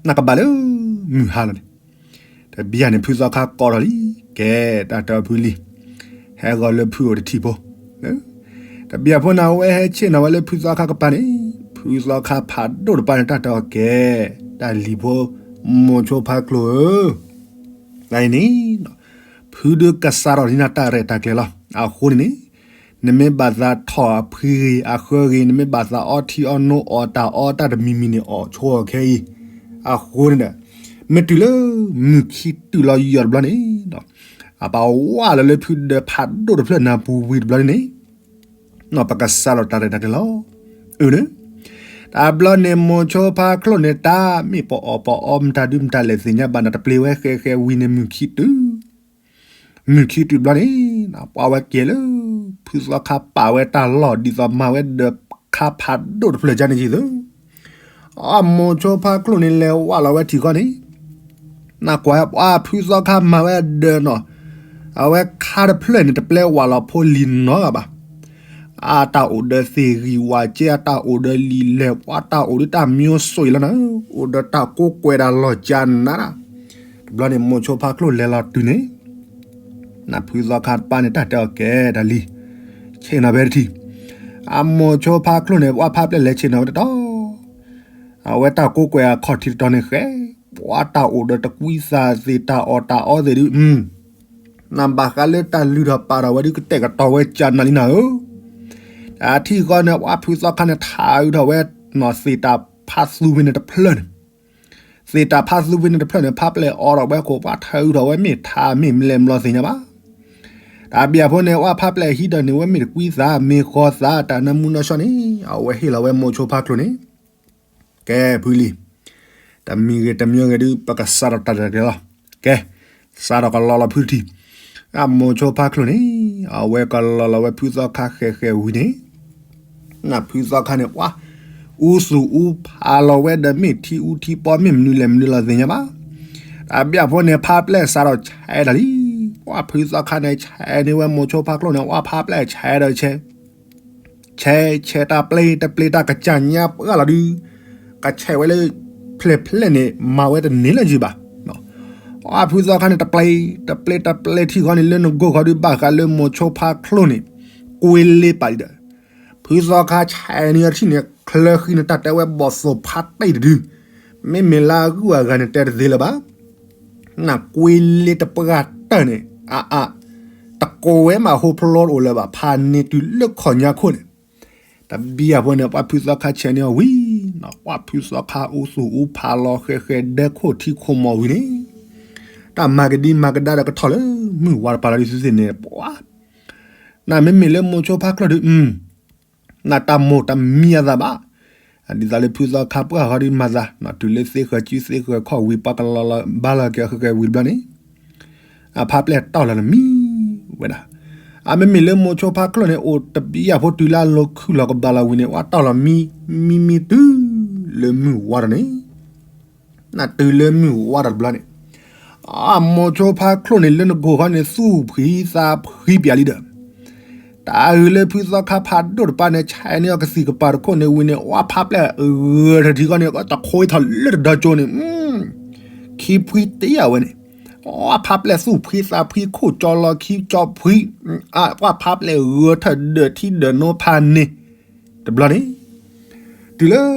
နကဘၣ်လၢမုၢ်ဟါလီၤန့ၣ်, တဘံယၤန့ၣ် ဖုသီခါကိးထီၣ်လံ, ကဲ, တၢ်တဲအီၤဖုလံၤ, ဟဲဂီၤလၢဖုအိၣ်တထံၣ်ဖိ, တဘံယၤဖိန့ၣ် အဝဲဟဲဆ့ၣ်နီၤဝဲလၢဖုသီခါကပၤန့ၣ်, ဖုသီခါဖးဒိၣ်တပၤန့ၣ် တၢ်တဲအီၤကဲ, တၢ်လံၤဖိ, မိၤဆိဖါချိၣ်ဧၢ, နအံၤန့ၣ် ဖုဒုးကစးထီၣ်ဒ်နၤတၢ်ရဲၣ်တၢ်ကျဲၤလီၤ. အဃိန့ၣ်န့ၣ်, နမ့ၢ်ဘၣ်သးထီၣ်အဖှံဂ့ၤအဃၢဂ့ၤ, နမ့ၢ်ဘၣ်သးအီထံအီနိအီၣ်တၢ်အီတၢ်တမံၤမံၤန့ၣ် အီၣ်ဆိအီၣ်ခဲအံၤ. အဃိန့ၣ်ဒီး, မ့ၢ်တုၤလၢမုၢ်ခံတုၤလီၤယီၤတဘျီန့ၣ်, အပာ်ဝးလီၤလၢဖုဒီးဖးဒိၣ်တဖျၢၣ်နၢ်ပူၤဝံၤတဘျီန့ၣ်န့ၣ်, ပကစးထီၣ်တၢ်ရဲၣ်တၢ်ကျဲၤလီၤ. အၢ, တဘျီန့ၣ် မိၤဆိဖါချိၣ်န့ၣ် တၢ်မ့ၢ်ပအီၣ်ပအီမတၤဒုးမတၤလဲၣ်သ့ၣ်ညါဘၣ်န့ၣ် တပျ့ၤဝဲဃဲဃဲဝံၤန့ၣ် မုၢ်ခံတုၤ မုၢ်ခံတုၤတဘျီန့ၣ်, ပှၤဝဲက့ၤလၢ ဖုသီခါပာ်ဝဲတၢ်လီၢ်ဒ်သိးမၤဝဲဒီးခါဖးဒိၣ်တဖျၢၣ်ကန့ၣ်က့ၤသု, အမိၤဆိဖါချိၣ်န့ၣ် လဲၤဝးလီၤဝဲထံၣ်ဃီန့ၣ်, နကွၢ်ပှၤဖုသီခါမၤဝဲဒီးနီၤ, အဝဲခါတဖျၢၣ်န့ၣ် တပျဲဝးလီၤဖိလံၤနီတဂၤဘၣ်. အတၢ်အိၣ်ဒီးသ့ၣ်ဂံၢ်ဝးကဲ, အတၢ်အိၣ်ဒီးလံာ်လဲၢ်, ပှၤတၢ်အိၣ်ဒီးတၢ်မံစိၤအံၤလီၤနၤ, အိၣ်ဒီးတၢ်ကိးကွဲးဒၣ်လီၤကၢနၤ, တဘျီန့ၣ် မိၤဆိဖါချိၣ်လဲၤလီၤတုၤန့ၣ်, နဖုသီခါတပၤန့ၣ် တၢ်တဲအီၤကဲတၢ်လံၤ, ဆ့ၣ်နီၤဖဲတထံၣ်, အမိၤဆိဖါချိၣ်န့ၣ် ပှၤဖးပျဲၢ်လဲၤဆ့ၣ်နီၤဝဲတတီၤ, အဝဲတၢ်ကိးကွဲးအခီၣ်ထံးတတီၤန့ၣ်ဃဲ, ပှၤတၢ်အိၣ်ဒီးတကွံသးသ့ၣ် တၢ်အီၣ်တၢ်အီသ့ၣ်ဒုး, နဘၣ်ဃးလၢတၢ်လုၢ်ထီၣ်ပာ်ထီၣ်ဝဲဒုး ကတဲာ်ကတီၤဝဲကၢနၤလံနၤဧၢ, တထံၣ်ဃီန့ၣ် ပှၤဖုသီခါန့ၣ် ထးအုးထီၣ်ဝဲနီၤသ့ၣ်တၢ်ဖး သ့ၣ်တၢ်ဖးသူဖဲန့ၣ်တဖျၢၣ်န့ၣ်, သ့ၣ်တၢ်ဖးသူဖဲန့ၣ်တဖျၢၣ်န့ၣ် ဖးပျဲၢ်အိးထီၣ်ဝဲခိၣ် ပှၤထၢအုးထီၣ်ဝဲမ့ၢ်ထါမ့ၢ်မလဲၣ်မလီၤသ့ၣ်ညါဘၣ်. တၢ်ဘံၣ်အဖိန့ၣ် ပှၤဖးပျဲၢ်ဟံးထီၣ်န့ၢ်ဝဲမ့ၢ်တကွံသးမ့ၢ်ဃီသး တၢ်နၢမူနီၢ်ဆှီန့ၣ် အဝဲဟ့ၣ်လီၤဝဲမိၤဆိဖါချိၣ်န့ၣ် ကဲဖုလံၤ, တမံၤဂ့ၤတမံၤဂ့ၤဒုး ပကစးထီၣ်တၢ်တၢ်တၢ်လီၤ. ကဲ, စးထီၣ်ကလီလီၤဖုတထံၣ်, အမိၤဆိဖါချိၣ်န့ၣ် အဝဲကလီလီၤဝဲဖုသီခါဃဲးဃဲးဝံၤန့ၣ်, နဖုသီခါန့ၣ် ပှၤ အူသူၣ်အူဖးလီၤဝဲဒီးမ့ၢ်ထံအူထံပီမ့ၢ်မနုၤလဲၣ်မနုၤလီၤသ့ၣ်ညါဘၣ်. တၢ်ဘံၣ်အဖိန့ၣ် ဖးပျဲၢ်စးထီၣ်ဆဲးတၢ်လံ, ပှၤဖုသီခါန့ၣ် ဆဲးန့ၢ်ဝဲမိၤဆိဖါချိၣ်န့ၣ် ပှၤဖးပျဲၢ်ဆဲးဒီးဆဲး ဆဲးဆဲးတၢ်ပျ့ၤတပျ့ၤတၢ်ကစၢ်ညါပှၢ်လီၤဒုး, ကဆဲးဝဲလၢ ဖျဲၣ်ဖျဲၣ်န့ၣ် မၤဝဲတန့ၢ်လၢၤဘၣ်. အဖုသီခါန့ၣ် တပျ့ၤတပျ့ၤတပျ့ၤထံဃီန့ၣ် လၢနကိၢ်ဃီဒုး ဘၣ်ဃးလၢမိၤဆိဖါချိၣ်န့ၣ် ကွ့လ့ပာ်လံဒီး, ဖုသီခါဆဲးန့ၢ်အထံၣ်န့ၣ် ချၢဃံန့ၣ်တၢ်တဲဝဲဘီၣ်သိၣ်ဖးတံၢ်တဒု, မ့မ့ၢ်လၢအဂုၤအဂၤန့ၣ်တဲတသ့လၢၤဘၣ်. နကွ့လ့တပှၢ်တၢၢ်န့ၣ် အအါ, တကိးဝဲမးဟိဖျိတအိၣ်လၢၤဘၣ် ဖးန့ၢ်တုၤလၢခီၣ်ညါခိၣ်န့ၣ်, တဘံၣ်အဖိန့ၣ် ပှၤဖုသီခါဆဲးန့ၢ်အီၤဝံၤ, ပှၤဖုသီခါအူသူၣ်အူဖးလီၤဃဲးဃဲးဒဲခိၣ်ထံခိၣ်မီၢ်ဝံၤန့ၣ်, တၢ်မၤကဒံမၤကဒါဒီးကထီၣ်လၢမုၢ်ဝါတပၤလီၤဒ်သုသ့ၣ်န့ၣ် ပှၤ နမ့မ့ၢ်လၢမိၤဆိဖါချိၣ်ဒုး အ နတၢ်မိၢ်တမံၤအသးဘၣ်. ဒ်သိးလၢဖုသီခါပှၢ်ဃီဒုးမၤသး တုၤလၢသ့ဃၢၤစုသ့ဃၢၤခီၣ်ဝံၤ ပှၤကလီၤလီၤဘါလီၤက့ၤဃဲၤဃဲၤဝံၤတဘျီန့ၣ်, အဖးပျဲၢ်တီၢ်လီၤတမံၤဝဲဒၣ်. အမ့မ့ၢ်လၢမိၤဆိဖါချိၣ်န့ၣ် အိၣ်တဘံၣ်အဖိတုၤလၢအလီၤခုၣ်လီၤကဘၣ်လီၤဝံၤန့ၣ် ပှၤတီၢ်လီၤမံမံမံတုၤလၢမုၢ်ဝါထီၣ်န့ၣ် နတုၤလၢမုၢ်ဝါထီၣ်တဘျီန့ၣ်, အမိၤဆိဖါချိၣ်န့ၣ် လၢနကိၢ်ဃီန့ၣ် သူၣ်ဖှံသးဖှံပၠးလံဒီး, တၢ်အုးလၢဖုသီခါဖးဒိၣ်တပၤန့ၣ် ဆဲးန့ၢ်အီၤကသံၣ်ကပၤတခိၣ်န့ၣ်ဝံၤန့ၣ် ပှၤဖးပျဲၢ်ဂၢၤထၢၣ်ထံဃီန့ၣ် တခိးထီၣ်လၢတဒီကၠိန့ၣ်, ခံဖှံတ့ၢ်အဝဲန့ၣ်, ပှၤဖးပျဲၢ်သူၣ်ဖှံသးဖှံခိၣ်ကၠီလီၤခံကၠီဖှံ, ပှၤဖးပျဲၢ်ဂၢၤထၢၣ်ဒၢးထံဒၢးနိဖးန့ၣ် တဘျီန့ၣ်, တုၤလၢ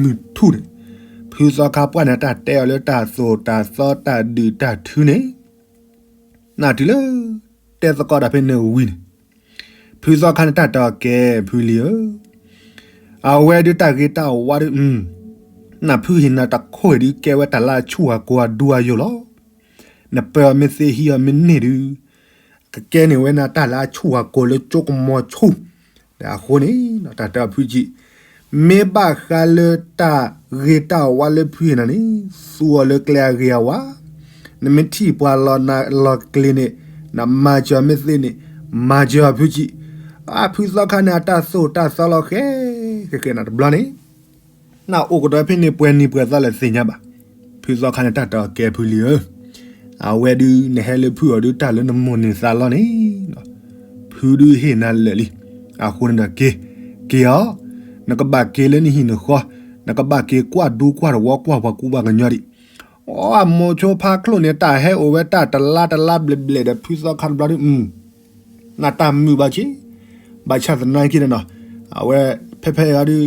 မုၢ်ထူၣ်န့ၣ်, ဖုသီခါပှၢ်န့ၣ်တၢ်တဲအီၤလၢတၢ်သိၣ်တၢ်သီတၢ်ဒုၣ်တၢ်ထုန့ၣ်, နတုၤလၢ တဲသကိးတၢ်ဖဲန့ၣ်ဝံၤန့ၣ်, ဖုသီခါန့ၣ်တၢ်တဲအီၤကဲဖုလံၤဧၢ, အဝဲဒုးတၢ်ဂ့ၤတၢ်ဝါဒုး, နဖုဟ့ၣ်နၤတခိၣ်အံၤဒုးကဲဝဲတၢ်လၢအဆူၣ်အကိၤအဒူအယိာ်လီၤ. နပၢအီၤမ့ၢ်သ့ဟံးအီၤမ့ၢ်န့ၢ်ဒုး ကကဲန့ၢ်ဝဲနၤတၢ်လၢအဆူၣ်အကိၤလၢကၠိကမီၤဆူၣ်, ဒီးအဃိန့ၣ် တၢ်တဲအီၤဖုကံ, မ့ၢ်ဘၣ်ဃးလၢတၢ်ဂ့ၤတၢ်ဝါလၢဖုဟ့ၣ်နၤန့ၣ် သူအီၤလၢကျဲအဂ့ၤအဝါ, နမ့ၢ်ထံၣ်ပှၤလီၤနၤလီၤကျဲၤန့ၣ်, နမၤစၢၤအီၤမ့ၢ်သ့န့ၣ်, မၤစၢၤအီၤဖုကံ, အဖုသီခါန့ၣ် အတၢ်သိၣ်တၢ်သီလီၤဃဲဃဲဃဲနၤတဘျီန့ၣ် နအိၣ်ကဒီးဖဲန့ၣ်ပှဲၤနံၤပှဲၤသီလၢသ့ၣ်ညါဘၣ်. ဖုသီခါန့ၣ်တၢ်တဲအီၤကဲဖုလံၤဧၢ, အဝဲဒုးနဟဲလၢဖုအီၤဒုးတၢ်လၢနမိၢ်န့ၢ်သးလီန့ၣ်, ဖုဒုးဟ့ၣ်နၤလၢာ်လံ. အဃိန့ၣ်ဒီးက့ၤ, က့ၤအီၤ, နကဘၣ်က့ၤလၢနဟံၣ်နဃီ, နကဘၣ်က့ၤကွၢ်ဒူကွၢ်တဝီကွၢ်ပှၤကူပှၤကညီဒံး. အမိၤဆိဖါချိၣ်န့ၣ် တၢ်ဟဲအိၣ်ဝဲတၢ်တလါတလါဘျဲၣ်ဘျဲၣ်ဒီးဖုသီခါတဘျီဒုး နတၢ်မုာ်ဘၣ်က့ၤ, ဘၣ်ဆၣ်သနာ်က့န့ၣ်နီၤ, အဝဲဖဲဖဲအံၤဒုး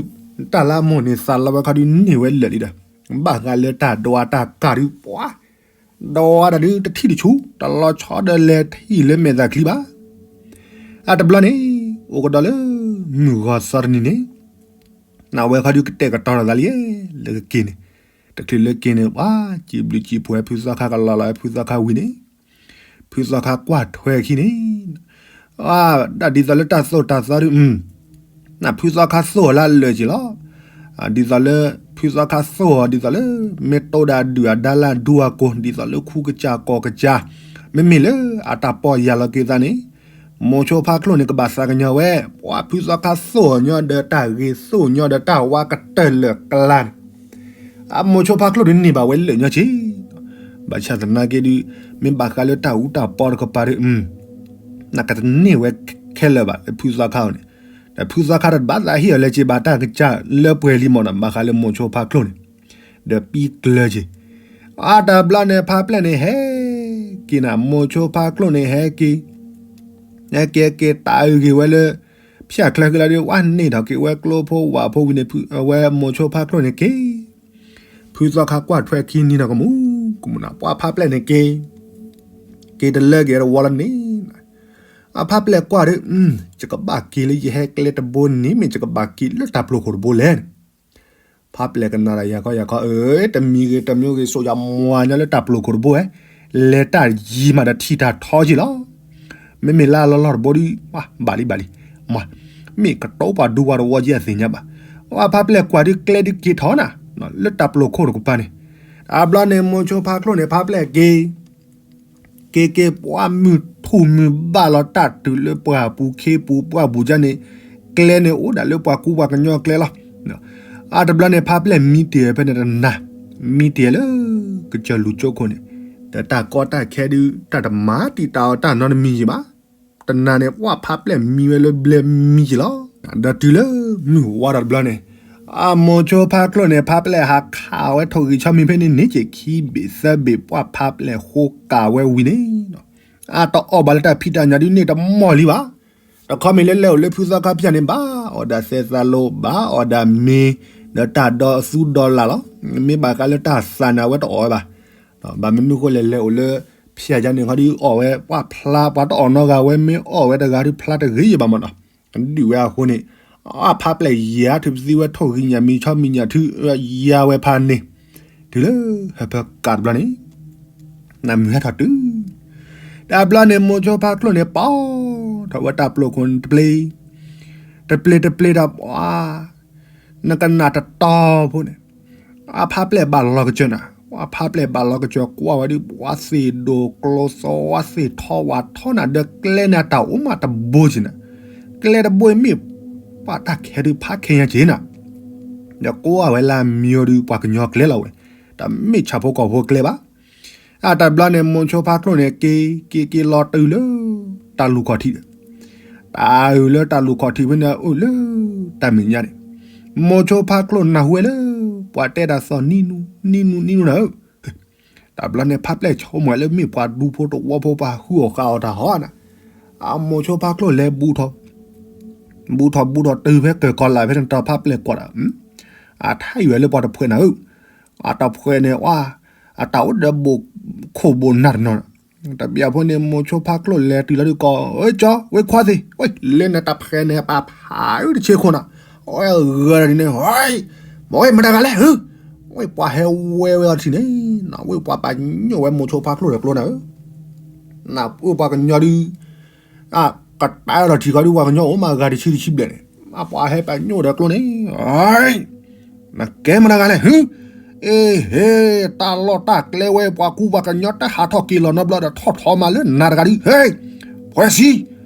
တၢ်လၢအမိၢ်န့ၢ်သးလီဝဲခီဒုးန့ၢ်ဝဲလၢာ်လံဒီး, ဘၣ်ဃးလၢတၢ်ဒွးတၢ်ကၢ်ဒုးပှၤ, ဒွးတၢ်ဒုးတထံၣ်တဆူၣ် တလီၤဆီဒီးလဲၤထံၣ်လၢမဲာ်သၣ်ချံဘၣ်. အတဘျီန့ၣ် အိၣ်ကဒီးလၢ မုၢ်ဂီၤသီတနံၤန့ၣ် နဝဲခီဒုးကတဲာ်ကတီၤထီၣ်သးလံ, လၢကက့ၤန့ၣ်, တချုးလၢက့ၤန့ၣ် ပှၤစံးဘျုးစံးဖှိၣ်ဝဲ ဖုသီခါကလီၤလီၤဝဲဖုသီခါဝံၤန့ၣ်, ဖုသီခါကွၢ်ထွဲခံန့ၣ်, ဒ်သိးလၢတၢ်သိၣ်တၢ်သီဒုး, နဖုသီခါသိၣ်အီၤလၢအလၢာ်က့ၤလီၤ. ဒ်သိးလၢ ဖုသီခါသိၣ်အီၤ ဒ်သိးလၢ မ့ၢ်တိၢ်ဒၣ်ဒုၣ်အဒါလၢအဒူအကိၢ် ဒ်သိးလၢခူကစၢ်ကီၢ်ကစၢ်, မ့မ့ၢ်လၢအတၢ်ပီၢ်ယၢ်လီၤက့ၤသးန့ၣ်, မိၤဆိဖါချိၣ်န့ၣ် ကဘၣ်သးကညီၤဝဲ, ပှၤဖုသီခါသိၣ်အီၤညီဒီးတၢ်ဂ့ၤသိၣ်ညီဒီးတၢ်ဝါကတၢၢ်လၢာ်ကလါန့ၣ်, အမိၤဆိဖါချိၣ်ဒုးန့ၢ်ဘၣ်ဝဲလၢာ်ညီက့ၤ, ဘၣ်ဆၣ်သနာ်က့ဒုး, မ့ၢ်ဘၣ်ဃးလၢတၢ်အူတၢ်ပီတကပၤဒုး, နကတန့ၢ်ဝဲခဲလၢာ်ဘၣ်လၢဖုသီခါအီၤန့ၣ်, ဒီးဖုသီခါတဘၣ်သးဟ့ၣ်အီၤလၢၤက့ၤဘၣ်တၢ်ကစၢ်လၢပှဲၤလံမ့ၢ်နီၤ ဘၣ်ဃးလၢမိၤဆိဖါချိၣ်န့ၣ်, ဒီးပံကျၢၤက့ၤ, အတဘျီန့ၣ် ဖါပျဲၢ်န့ၣ်ဟဲက့ၤနၤ မိၤဆိဖါချိၣ်န့ၣ်ဟဲက့ၤ ဟဲက့ၤက့ၤ တၢ်အုၣ်က့ၤဝဲလၢ ဖၠၣ်ချၢဃံလၤဒုး ဝဲန့ၢ်ထီၣ်က့ၤဝဲကျိဖိဝၣ်ဖိဝံၤန့ၣ် ဝဲမိၤဆိဖါချိၣ်န့ၣ်က့ၤ, ဖုသီခါကွၢ်ထွဲခံနံၤနီၤ ကမူကမူနီၤ ပှၤဖါပျဲၢ်န့ၣ်က့ၤ, က့ၤတလၢက့ၤတဝီလၢန့ၣ်, အဖါပျဲၢ်ကွၢ်ဒုး, ယကဘၣ်က့ၤလၢယဟဲကျဲတဘိန့ၣ် မ့ၢ်ယကဘၣ်က့ၤလၢတၢ်ပျိၤခိၣ်တဘိလဲၣ်န့ၣ်, ဖါပျဲၢ်ကနၣ်ဒီး ယၤခီယၤခီဧၢ, တမံၤဂ့ၤတမံၤဂ့ၤ စိာ်ယၤမွၤညါလၢတၢ်ပျိာ်ခိၣ်တဘိဧဲ, လဲၤတၢ်ယံၤမးဒီးထံၣ်တၢ်ထီက့ၤလီၤ. မ့မ့ၢ်လၢအလီၢ်လီၢ်တဘိဒီး ဘၣ်လံဘၣ်လံ, မ့ၢ်ကတိၤပှၤဒူပှၤတဝီက့အသ့ၣ်ညါဘၣ်. ဝဲဖါပျဲၢ်ကွၢ်ဒုးကျဲဒုးက့ၤထီၣ်နၤ လၢတၢ်ပျိာ်ခိၣ်တကပၤန့ၣ်, တဘျီန့ၣ် မိၤဆိဖါချိၣ်န့ၣ် ဖါပျဲၢ်က့ၤ က့ၤက့ၤ ပှၤမုၢ်ထူၣ်မုၢ်ဘၣ်လီၤ တၢ်တုၤလၢပှၢ်ပူၤခ့ပူၤပှၢ်ပူၤကန့ၣ်, ကျဲန့ၣ်အိၣ်ဒၣ်လၢပှၤကူပှၤကညီကျဲလီၤ. အတဘျီန့ၣ် ဖါပျဲၢ်မံတ့ၢ်ဖဲန့ၣ်တနၤ, မံတ့ၢ်လၢ ကစၢၢ်လူၤကၠိခိၣ်န့ၣ်, ဒီးတၢ်ကီတၢ်ခဲဒုး တၢ်တမၤတံာ်တာ်အီၤတၢ်နီတမံၤယံၤဘၣ်. တနၤန့ၣ် ပှၤဖါပျဲၢ်မံဝဲလၢဘျဲမံယံၤလီၤ. ဒီးတုၤလၢမုၢ်ဝါဒီးတဘျီန့ၣ်, အမိၤဆိဖါချိၣ်န့ၣ် ဖါပျဲၢ်ဟးခးဝဲထိၣ်ဂံၢ်ဆီမံၤဖဲန့ၣ်န့ၣ်က့ၤ ခံဘ့ၣ်သၢဘ့ၣ် ပှၤဖါပျဲၢ်ဃိကၤဝဲဝံၤန့ၣ်, အတအီၣ်ဘၣ်လၢတၢ်ဖံးတၢ်ညၣ်ဒုးန့ၣ်တမီၢ်လံဘၣ်. တခီမ့ၢ်လၢလဲၤအိၣ်လၢဖုသီခါဖၠၣ်န့ၣ် ဘၣ်အီၣ်ဒၣ်သဲးသးလိ ဘၣ်အီၣ်ဒၣ်မ့ၤ, ဒီးတၢ်ဒီးသူဒီးလၢ်လီၤ. မ့ၢ်ဘၣ်ဃးလၢတၢ်သးန့ၣ် အဝဲတအီၣ်ဝဲဘၣ်. ဘၣ်မနုၤဃိလဲၣ် လဲၤအိၣ်လၢဖၠၣ်ယါန့ၣ်ခီဒုးအီၣ်ဝဲ ပှၤဖျါ ပှၤတအီၣ်နီတဂၤဝဲ မ့ၢ်အီၣ်ဝဲတဂၤဒုးဖျါတဂ့ၤယံၤဘၣ်မနီၤ. ဒုးဝဲအဃိန့ၣ်, အဖါပျဲၢ်ယၤထုးပသံဝဲထိၣ်ဂံၢ်ညၣ်မံၤဆီမံၤညၣ်ထုး ယၤဝဲဖးန့ၣ်, တုၤလၢဟၢဖၢကၤတဘျီန့ၣ်, နမုၢ်ဟဲထီၣ်တုၤ, တဘျီန့ၣ် မိၤဆိဖါချိၣ်န့ၣ် ပီၢ်ထီၣ်ဝဲတၢ်ပျိာ်ခိၣ်န့ၣ်တပျ့ၤ, တပျ့ၤတပျ့ၤဒီးပှၤ နကနၣ်တတီၤဖိန့ၣ်, အဖါပျဲၢ်ဘၣ်လီၤကစၢၢ်နၤ, အဖါပျဲၢ်ဘၣ်လီၤကစၢၢ်ကွၢ်ဝဲဒုး ပှၤသ့ၣ်ဒိၣ်ကျိသဝါသ့ၣ်ထီဝါထီနၤ ဒီးကျဲန့ၣ်အတၢ်အိၣ်မးတဘိက့ၤနၤ, ကျဲတဘိအံၤမ့ၢ် ပှၤတၢ်ခဲဒုးဖးခဲညါက့ၤနၤ, ဒီးကွၢ်ဝဲလၢအမံၤအီၤဒုး ပှၤကညီကျဲလီၤဝဲ, တမ့ၢ်ဆၣ်ဖိကီၢ်ဖိကျဲဘၣ်. အတဘျီန့ၣ် မိၤဆိဖါချိၣ်န့ၣ် က့ၤက့ၤက့ၤလီၤတုၤလၢ တၢ်လူၢ်ခီၣ်ထံးဒီး တၢ်အုၣ်လၢတၢ်လူၢ်ခီၣ်ထံးဖဲန့ၣ် အအိၣ်လၢတၢ်မဲာ်ညါန့ၣ်, မိၤဆိဖါချိၣ်နၢ်ဟူဝဲလၢ ပှၤတဲတၢ်သီၣ်နံၣ်နူနံၣ်နူနံၣ်နူနၤဧၢ, တဘျီန့ၣ် ဖါပျဲၢ်ဆိကမိၣ်လၢမ့ၢ်ပှၤဒူဖိတဝီဖိ ပှၤဟုအီၣ်ဃာ်အီၣ်တၢ်ဟီနၤ, အမိၤဆိဖါချိၣ်လဲၤဘူးထီၣ် ဘူးထီၣ်ဘူးထီၣ်တုၤဖဲကၢၢ်ကီၤလၢ်ဖဲန့ၣ် တၢ်ဖါပျဲၢ်ကွၢ်ဒီး အထါအံၤဝဲလၢပှၤတဖှဲးနၤဧၢ, အတဖှဲးန့ၣ် အတၢ်အိၣ်ဒီးဘိၣ်ခိၣ်ဘိၣ်နၢ်တနီၤ, တဘျီဖိန့ၣ် မိၤဆိဖါချိၣ်လဲၤတုၤလီၤဒုးကီး ဝဲကၠီ ဝဲခွါသ့ၣ် ဝဲလဲၤနတၢ်ဖှဲးန့ၣ် ပာ်ဖးအုတဆ့ခိၣ်နၤ, အဝဲဂၤဒ်န့ၣ် မ့ၢ်ဝဲမတၤတဂၤလဲၣ်ဧၢ, ဝဲပှၤဟဲဝဲဝဲအီၤထံၣ်န့ၣ်, ဝဲပှၤပာ်ညိၣ်ဝဲမိၤဆိဖါချိၣ်ဒီးကျိနၤဧၢ, နဝဲပှၤကညီဒုး ကတၢၢ်လီၤထံၣ်ဃီဒုး ပှၤကညီအိၣ်မးဂၤတဆံတဆံဘျဲၣ်န့ၣ်, မ့ၢ်ပှၤဟဲပာ်ညိၣ်ဒီးကျိန့ၣ်, နကဲမတၤတဂၤလဲၣ်ဧၢ, အ့ဟ့, တၢ်လီၢ်တၢ်ကျဲဝဲ ပှၤကူပှၤကညီတဟးထီၣ်က့ၤလီၤနီတဘျီဒီး ထီၣ်ထီမးလၢနၤတဂၤဒုး, ဟ့, ဖှဲးစံ,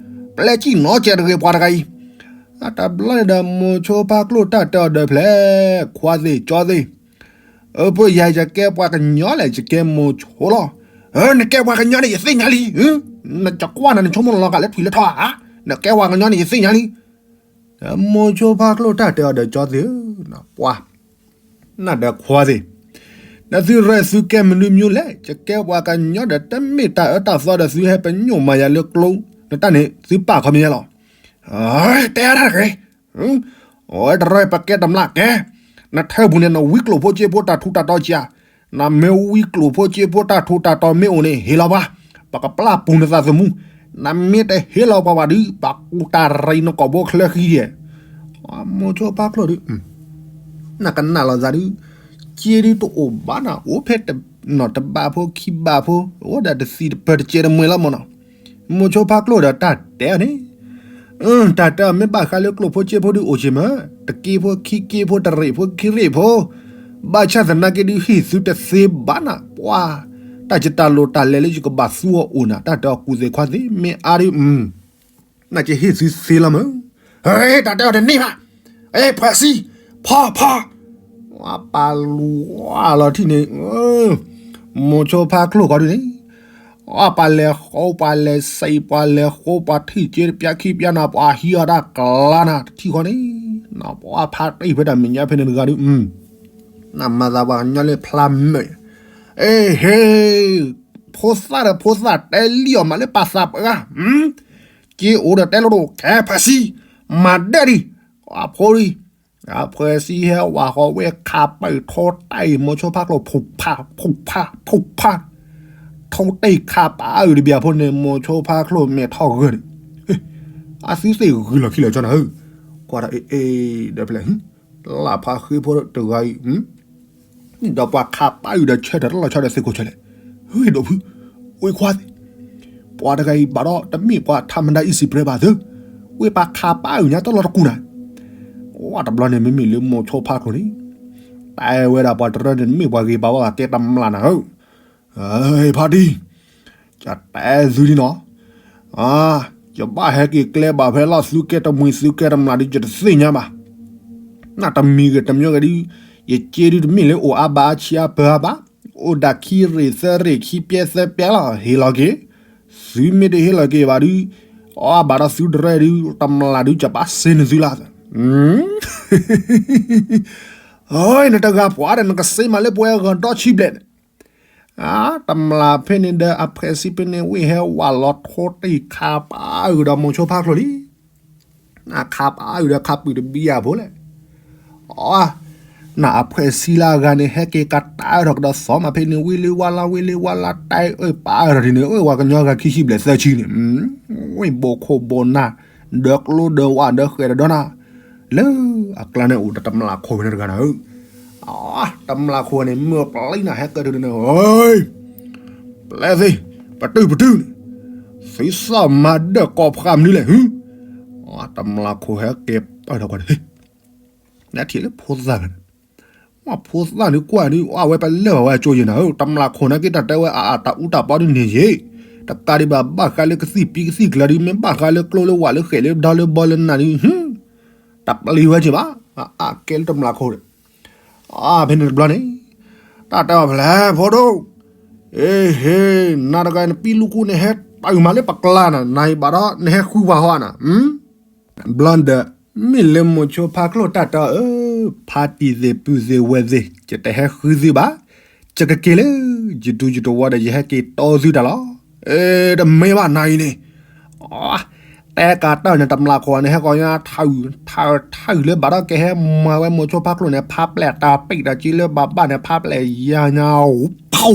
ပျဲကံၣ်နီကဲးတဂ့ၤပှၤတဂၤအံၤ, အတဘျီန့ၣ်ဒီး မိၤဆိဖါချိၣ်တၢ်တဲအီၤဒီးဖျဲး, ခွါသ့ၣ်ကၠီသ့ၣ် အၢ ဖိယၤ ယကဲပှၤကညီလဲၣ် ယကဲမိၤဆိလီၤ, နကဲပှၤကညီန့ၣ် ယသ့ၣ်ညါလံ, နကကွၢ်နၤ နဆိကမိၣ်လီၤဂာ်လၢထွံၣ်လၢထီဧါ, နကဲပှၤကညီန့ၣ် ယသ့ၣ်ညါလံ, မိၤဆိဖါချိၣ်တၢ်တဲအီၤဒီး ကၠီသ့ၣ်ဧၢ, ပှၤ နဒီးခွါသ့ၣ်, နသုရဲၣ်သုကဲမနုၤမံၤလဲၣ်, ယကဲပှၤကညီဒီး တမ့ၢ်တၢ်အၢတၢ်သီဒီး သုဟဲပညိၣ်မၤယၤလၢကျိ, နတၢ်န့ၣ် သုပာ်ခီမ့ၢ်ညါလီၤ, တဲတၢ်တဂ့ၤ အဝဲတရၢပကဲတမျးကဲ, နထၢပူၤန့ၣ် နဝံကျိၣ်ဖိစ့ဖိတၢ်ထူးတၢ်တီၤကၠၤ, နမ့ၢ်ဝံကျိၣ်ဖိစ့ဖိတၢ်ထူးတၢ်တီၤမ့ၢ်အိၣ်န့ၣ် ဟ့ၣ်လီၤပှၤ, ပကပျၢ်ပူၤနသးသမူ, နမ့ၢ်တဟ့ၣ်လီၤပှၤဘၣ်ဒီး ပှၤကူတၢ်ရံနကိာ်ဘိချၢဃံယဲၢ်, မိၤဆိဖါချိၣ်ဒုး နကနၣ်လီၤသးဒုး, စ့ဒုးတအိၣ်ဘၣ်နၤ အိၣ်ဖဲတဘးဖိခံဘးဖိ အိၣ်ဒၣ်တသံတပၢၤတကဲတမှဲၤလီၤမနီၤ, မိၤဆိဖါချိၣ်ဒီးတၢ်တဲအီၤန့ၣ်, တၢ်တဲအီၤမ့ၢ်ဘၣ်ဃးလၢကျိၣ်ဖိစ့ဖိဒုးအိၣ်က့ၤမး, တက့ဖိခံက့ဖိ တရ့ၣ်ဖိခံရ့ၣ်ဖိ, ဘၣ်ဆၣ်သနာ်က့ဒုးဟ့ၣ်သုတသ့ဘၣ်နၤ ပှၤ, တၢ်ကတၢ်လိၣ်တၢ်လဲၤလၢယကဘၣ်သူအီၤအိၣ်နၤ တၢ်တဲအီၤကူၣ်သ့ခွါသ့ မ့ၢ်အါဒုး နကဟ့ၣ်သုသ့လီၤမး, တၢ်တဲအီၤတန့ၢ်ဘၣ်, ဖှဲးစံ, ဖီဖီ, ပာ်လူၤဝါလီၤထံၣ်န့ၣ်, မိၤဆိဖါချိၣ်ဃီဒုးန့ၣ်, ပှၤလဲၤဃိ ပှၤလဲၤစံး ပှၤလဲၤဃိ ပှၤထံၣ်က့တပျးခံပျးနၤ ပှၤဟံးအီၤတၢ်ကျါနၤ တထံၣ်ဃီန့ၣ်, ပှၤဖးတံၢ်ဖဲတၢ်မဲာ်ညါဖဲန့ၣ်တဂၤဒုး, နမၤသးပှၤကညီလၢဖျါမၢၢ်, အ့ဟ့, ဖိသၣ်ဒီးဖိသၣ်တဲလံအီၤမးလၢပာ်သးပှၢ်, က့အိၣ်ဒီးတဲလိာ်တအိၣ် ကဲဖှဲးစံ, မၤဒၢးဒံး, အဖိဒံး, ဖှဲးစံဟဲဝးဃီဝဲခးပၢၢ်ထိတၢ်အံၤ မိၤဆိဖါချိၣ် ဖုၣ်ဖး ဖုၣ်ဖး ဖုၣ်ဖး, ထိတ့ၢ်ခးပၢ်အုၣ်တဘျီဖိန့ၣ် မိၤဆိဖါချိၣ်မဲာ်ထီၣ်ဂၢၢ်န့ၣ်, အသုသ့ၣ်ဂုၤလီၤခံလီၤကၠီနၤဧၢ, ကွၢ်ဒီးအ့ၣ်အ့ၣ်ဒီးဖျဲၣ် လၢ်ဖးဃ့ဖိတဂၤအံၤ, ဒီးပှၤခးပၢ်အုၣ်ဒီးဆၢထၢၣ်တလီၤဆီဒီးသုးခိၣ်ဆၢလဲၣ်, ဟ့ၣ်ဒိၣ်ဖု, ဝ့ခွါသ့ၣ်, ပှၤတဂၤအံၤဘၣ်ဒီးတမ့ၢ်ပှၤထးမတၤအံၤစံးပြဲဘၣ်သု, ဝ့ၢ်ပှၤခးပၢ်အုၣ်ညါတလီၤတကူၣ်နၤ, ဝဲတဘျီန့ၣ် မ့မ့ၢ်လၢမိၤဆိဖါကျိၤန့ၣ်, တဲဝဲဒၣ်ပှၤတရၢန့ၣ် မ့ၢ်ပှၤဂ့ၤပာ်ဝဲဘၣ်ကဲတမျၢ်နၤဧၢ, ဖါတံၢ် ယတဲသုဒ်နီၤ, ယဘၣ်ဟဲက့ၤကျဲဘၣ်ဖဲလီၤ သုကဲတမှံၤသုကဲတမျၢ်ဒ်ယတသ့ၣ်ညါဘၣ်, နတမံၤဂ့ၤတမံၤဂ့ၤဒ်, ယက့ဒုတမ့ၢ်လၢအိၣ်အါဘၣ်အါဆံးအါပၢၤအါဘၣ်, အိၣ်ဒၣ်ခံရ့ၣ်သၢရ့ၣ်ခံပျဲသၢပျဲလီၤ ဟ့ၣ်လီၤက့ၤ, သုမ့ၢ်တဟ့ၣ်လီၤက့ၤဘၣ်ဒု, အီဘၣ်ဒီးသုတရၢဒု တမျၢ်ဒု ကဘၣ်စ့န့ၢ်သုလီၤ, နတဂၤပှၤဒီးနကစ့မးလၢပှဲၤဂီၤဒီဆံဘျဲၣ်န့ၣ် တမျၢ်ဖဲန့ၣ်ဒီးအဖှဲးစံဖဲန့ၣ် ဝ့ၢ်ဟဲဝးလီၤထိတ့ၢ်ခးပၢ်အုၣ်ဒီးမိၤဆိဖါကျိၤလံ, နခးပၢ်အုၣ်ဒီးခးပုၢ်တဘံယၢ်ဖိလဲၣ်, နအဖှဲးစံလၢအဂၤန့ၣ် ဟဲက့ၤကတၢၢ်ထီၣ်ကဒီးသီမးဖဲန့ၣ် ဝ့ၢ်လ့ဝါလါ ဝ့ၢ်လ့ဝါလါ တၢ်အၢၣ်ပၢ်အုၣ်ထီၣ်ဒ်န့ၣ် အၢၣ်ဝဲကညီဂၤခံဆံဘျဲၣ်သၢဆံန့ၣ်, ဝ့ၢ်ဘိၣ်ခိၣ်ဘိၣ်နၢ် ဒီးကျိဒီးဝၣ်ဒီးဃဲးဒီးဒီနၤ, လၢအကျါန့ၣ်အိၣ်ဒီးတမျၢ်ခိၣ်ဖဲန့ၣ်တဂၤနၤဧၢ, တမျၢ်ခိၣ်န့ၣ် မ့ၢ်ပျံၤနၤဟဲကဲထီၣ်ဒ်န့ၣ်, ပျဲသ့ၣ်, ပတုာ်ပတုာ်န့ၣ်, သံသီၣ်မၤဒၢၣ်ကိးဖးမနုၤလဲၣ်, တမျၢ်ခိၣ်ဟဲက့ၤပၢၢ်ထီၣ်ကွၢ်န့ၣ်, နထံၣ်လၢဖိသၣ်ဂၤန့ၣ်, မ့ၢ်ဖိသၣ်န့ၣ်ကွၢ်ဒုး အဝဲပလၢၢ်ဘၣ်ဝဲအကၠိယဲၢ်နၤဧၢ, တမျၢ်ခိၣ်နာ်က့တၢ်တဲဝဲအအတၢ်အူတၢ်ပီဒုးန့ၣ်ယ့ၢ်, တကးဒံးဘၣ်ဘၣ်ဃးလၢကသံၣ်ပံကသံၣ်ကျၢၤဒုး မ့ၢ်ဘၣ်ဃးလၢကျိလၢဝၣ်လၢဃဲးလၢဒီလၢဘီလၢနၤဒုး တပျံၤဝဲက့ၤဘၣ်, အကဲလၢတမျၢ်ခိၣ်ဒီး, ဖဲန့ၣ်တဘျီန့ၣ်, တၢ်တဲအီၤဖဲလဲၣ်ဖိဒိၣ်, အ့ဟ့, နၤတဂၤနပံလူကူန့ၣ်ဟဲတၢ်အုၣ်မးလၢပကျါနၤ, နၤအံၤဘၣ်ဒီးနဟဲဃုပှၤဟီနၤ, ဘျီဒီး, မ့ၢ်လၢမိၤဆိဖါကျိၣ်တၢ်တဲအီၤဧၢ, ဖါတံၢ်သ့ၣ်ပုၢ်သ့ၣ်ဝဲၢ်သ့ၣ် ယတဟဲဃုသုဘၣ်, ယကက့ၤလၢယဒူယတဝီဒီး ယဟဲက့ၤတီသုတၢ်လီၤ. တမ့ၢ်ဘၣ်နၤအံၤန့ၣ်, တဲကးတၢ်န့ၣ် တမျၢ်ခိၣ်န့ၣ် ဟဲကီးညါထး, ထး, ထးလၢဘၣ်ဒီးကဟဲမၤဝဲမိၤဆိဖါကျိၣ်န့ၣ် ဖးပျဲၢ်တၢ်ပံာ်တၢ်က့လၢဘၣ်ဘၣ်န့ၣ် ဖးပျဲၢ်ယၤညါ, ဖူ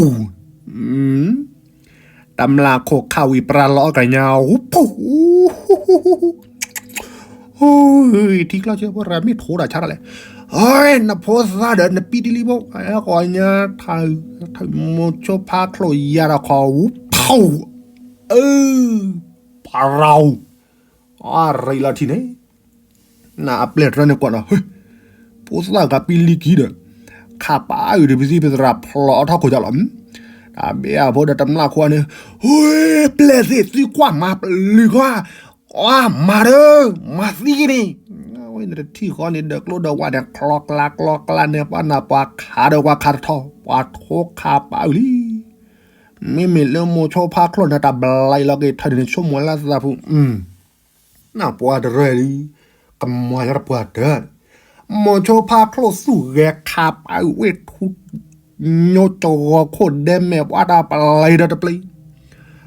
တမျၢ်ခိၣ်ခးဝံၤပြးလီၤအီၣ်ကညါ, ဖူ, ထံကျီၢ်ဆၢဖိရၤမ့ၢ်ထိးတၢ်ဆါတၢ်လဲၣ်, နဖိသၣ်ဒီးနပံတလံဖိ, ဟဲကီးညါထး, မိၤဆိဖါကျိၣ်ယၤဒီးခီ, ဖူ, အၢ, ပြး, အရ့လီၤထံန့ၣ် နအပျဲၢ်တရၢန့ၣ်ကွၢ်ဒီး, ဖိသၣ်ဂၤပံလံကံဒီး, ခးပၢ်အုၣ်ဒီးပသံၣ်ပသရၣ်ဖျိးအီထီၣ်ခိၣ်ယါလီၤ. တၢ်ဘ့ၣ်အဖိဒီးတမျၢ်ခိၣ်န့ၣ်, ပျဲၢ်သ့ၣ်သုကွၢ်မၤပျုၤခီ, အီမၤဒီး, မၤသံက့ၤန့ၣ်, ဝဲန့ၣ်တထံၣ်ဃီန့ၣ်ဒီးကျိဒီးဝၣ်န့ၣ် ကျီကျါကျီကျါန့ၣ် ပှၤနၢ်ပှၤခးဒီးပှၤခးတထီၣ် ပှၤထိခးပၢ်အုၣ်လံ. မ့မ့ၢ်လၢမိၤဆိဖါကျိၣ်န့ၣ် တၢ်ဘျးအံၤလီၤက့ၤထၢဒ်န့ၣ် ဆိကမိၣ်လၢသးပူၤ, နပှၤတရၢဒုး, ကမၤယါတပှၤတၢၢ်, မိၤဆိဖါကျိၣ်သူၣ်ဂဲၤခးပၢ်အုၣ်ဝ့ၢ်ထူ, ညိကဂီၤခိၣ်ဒဲမဲာ်ပှၤတၢ်ပျံၤဒီးတပျံၤ,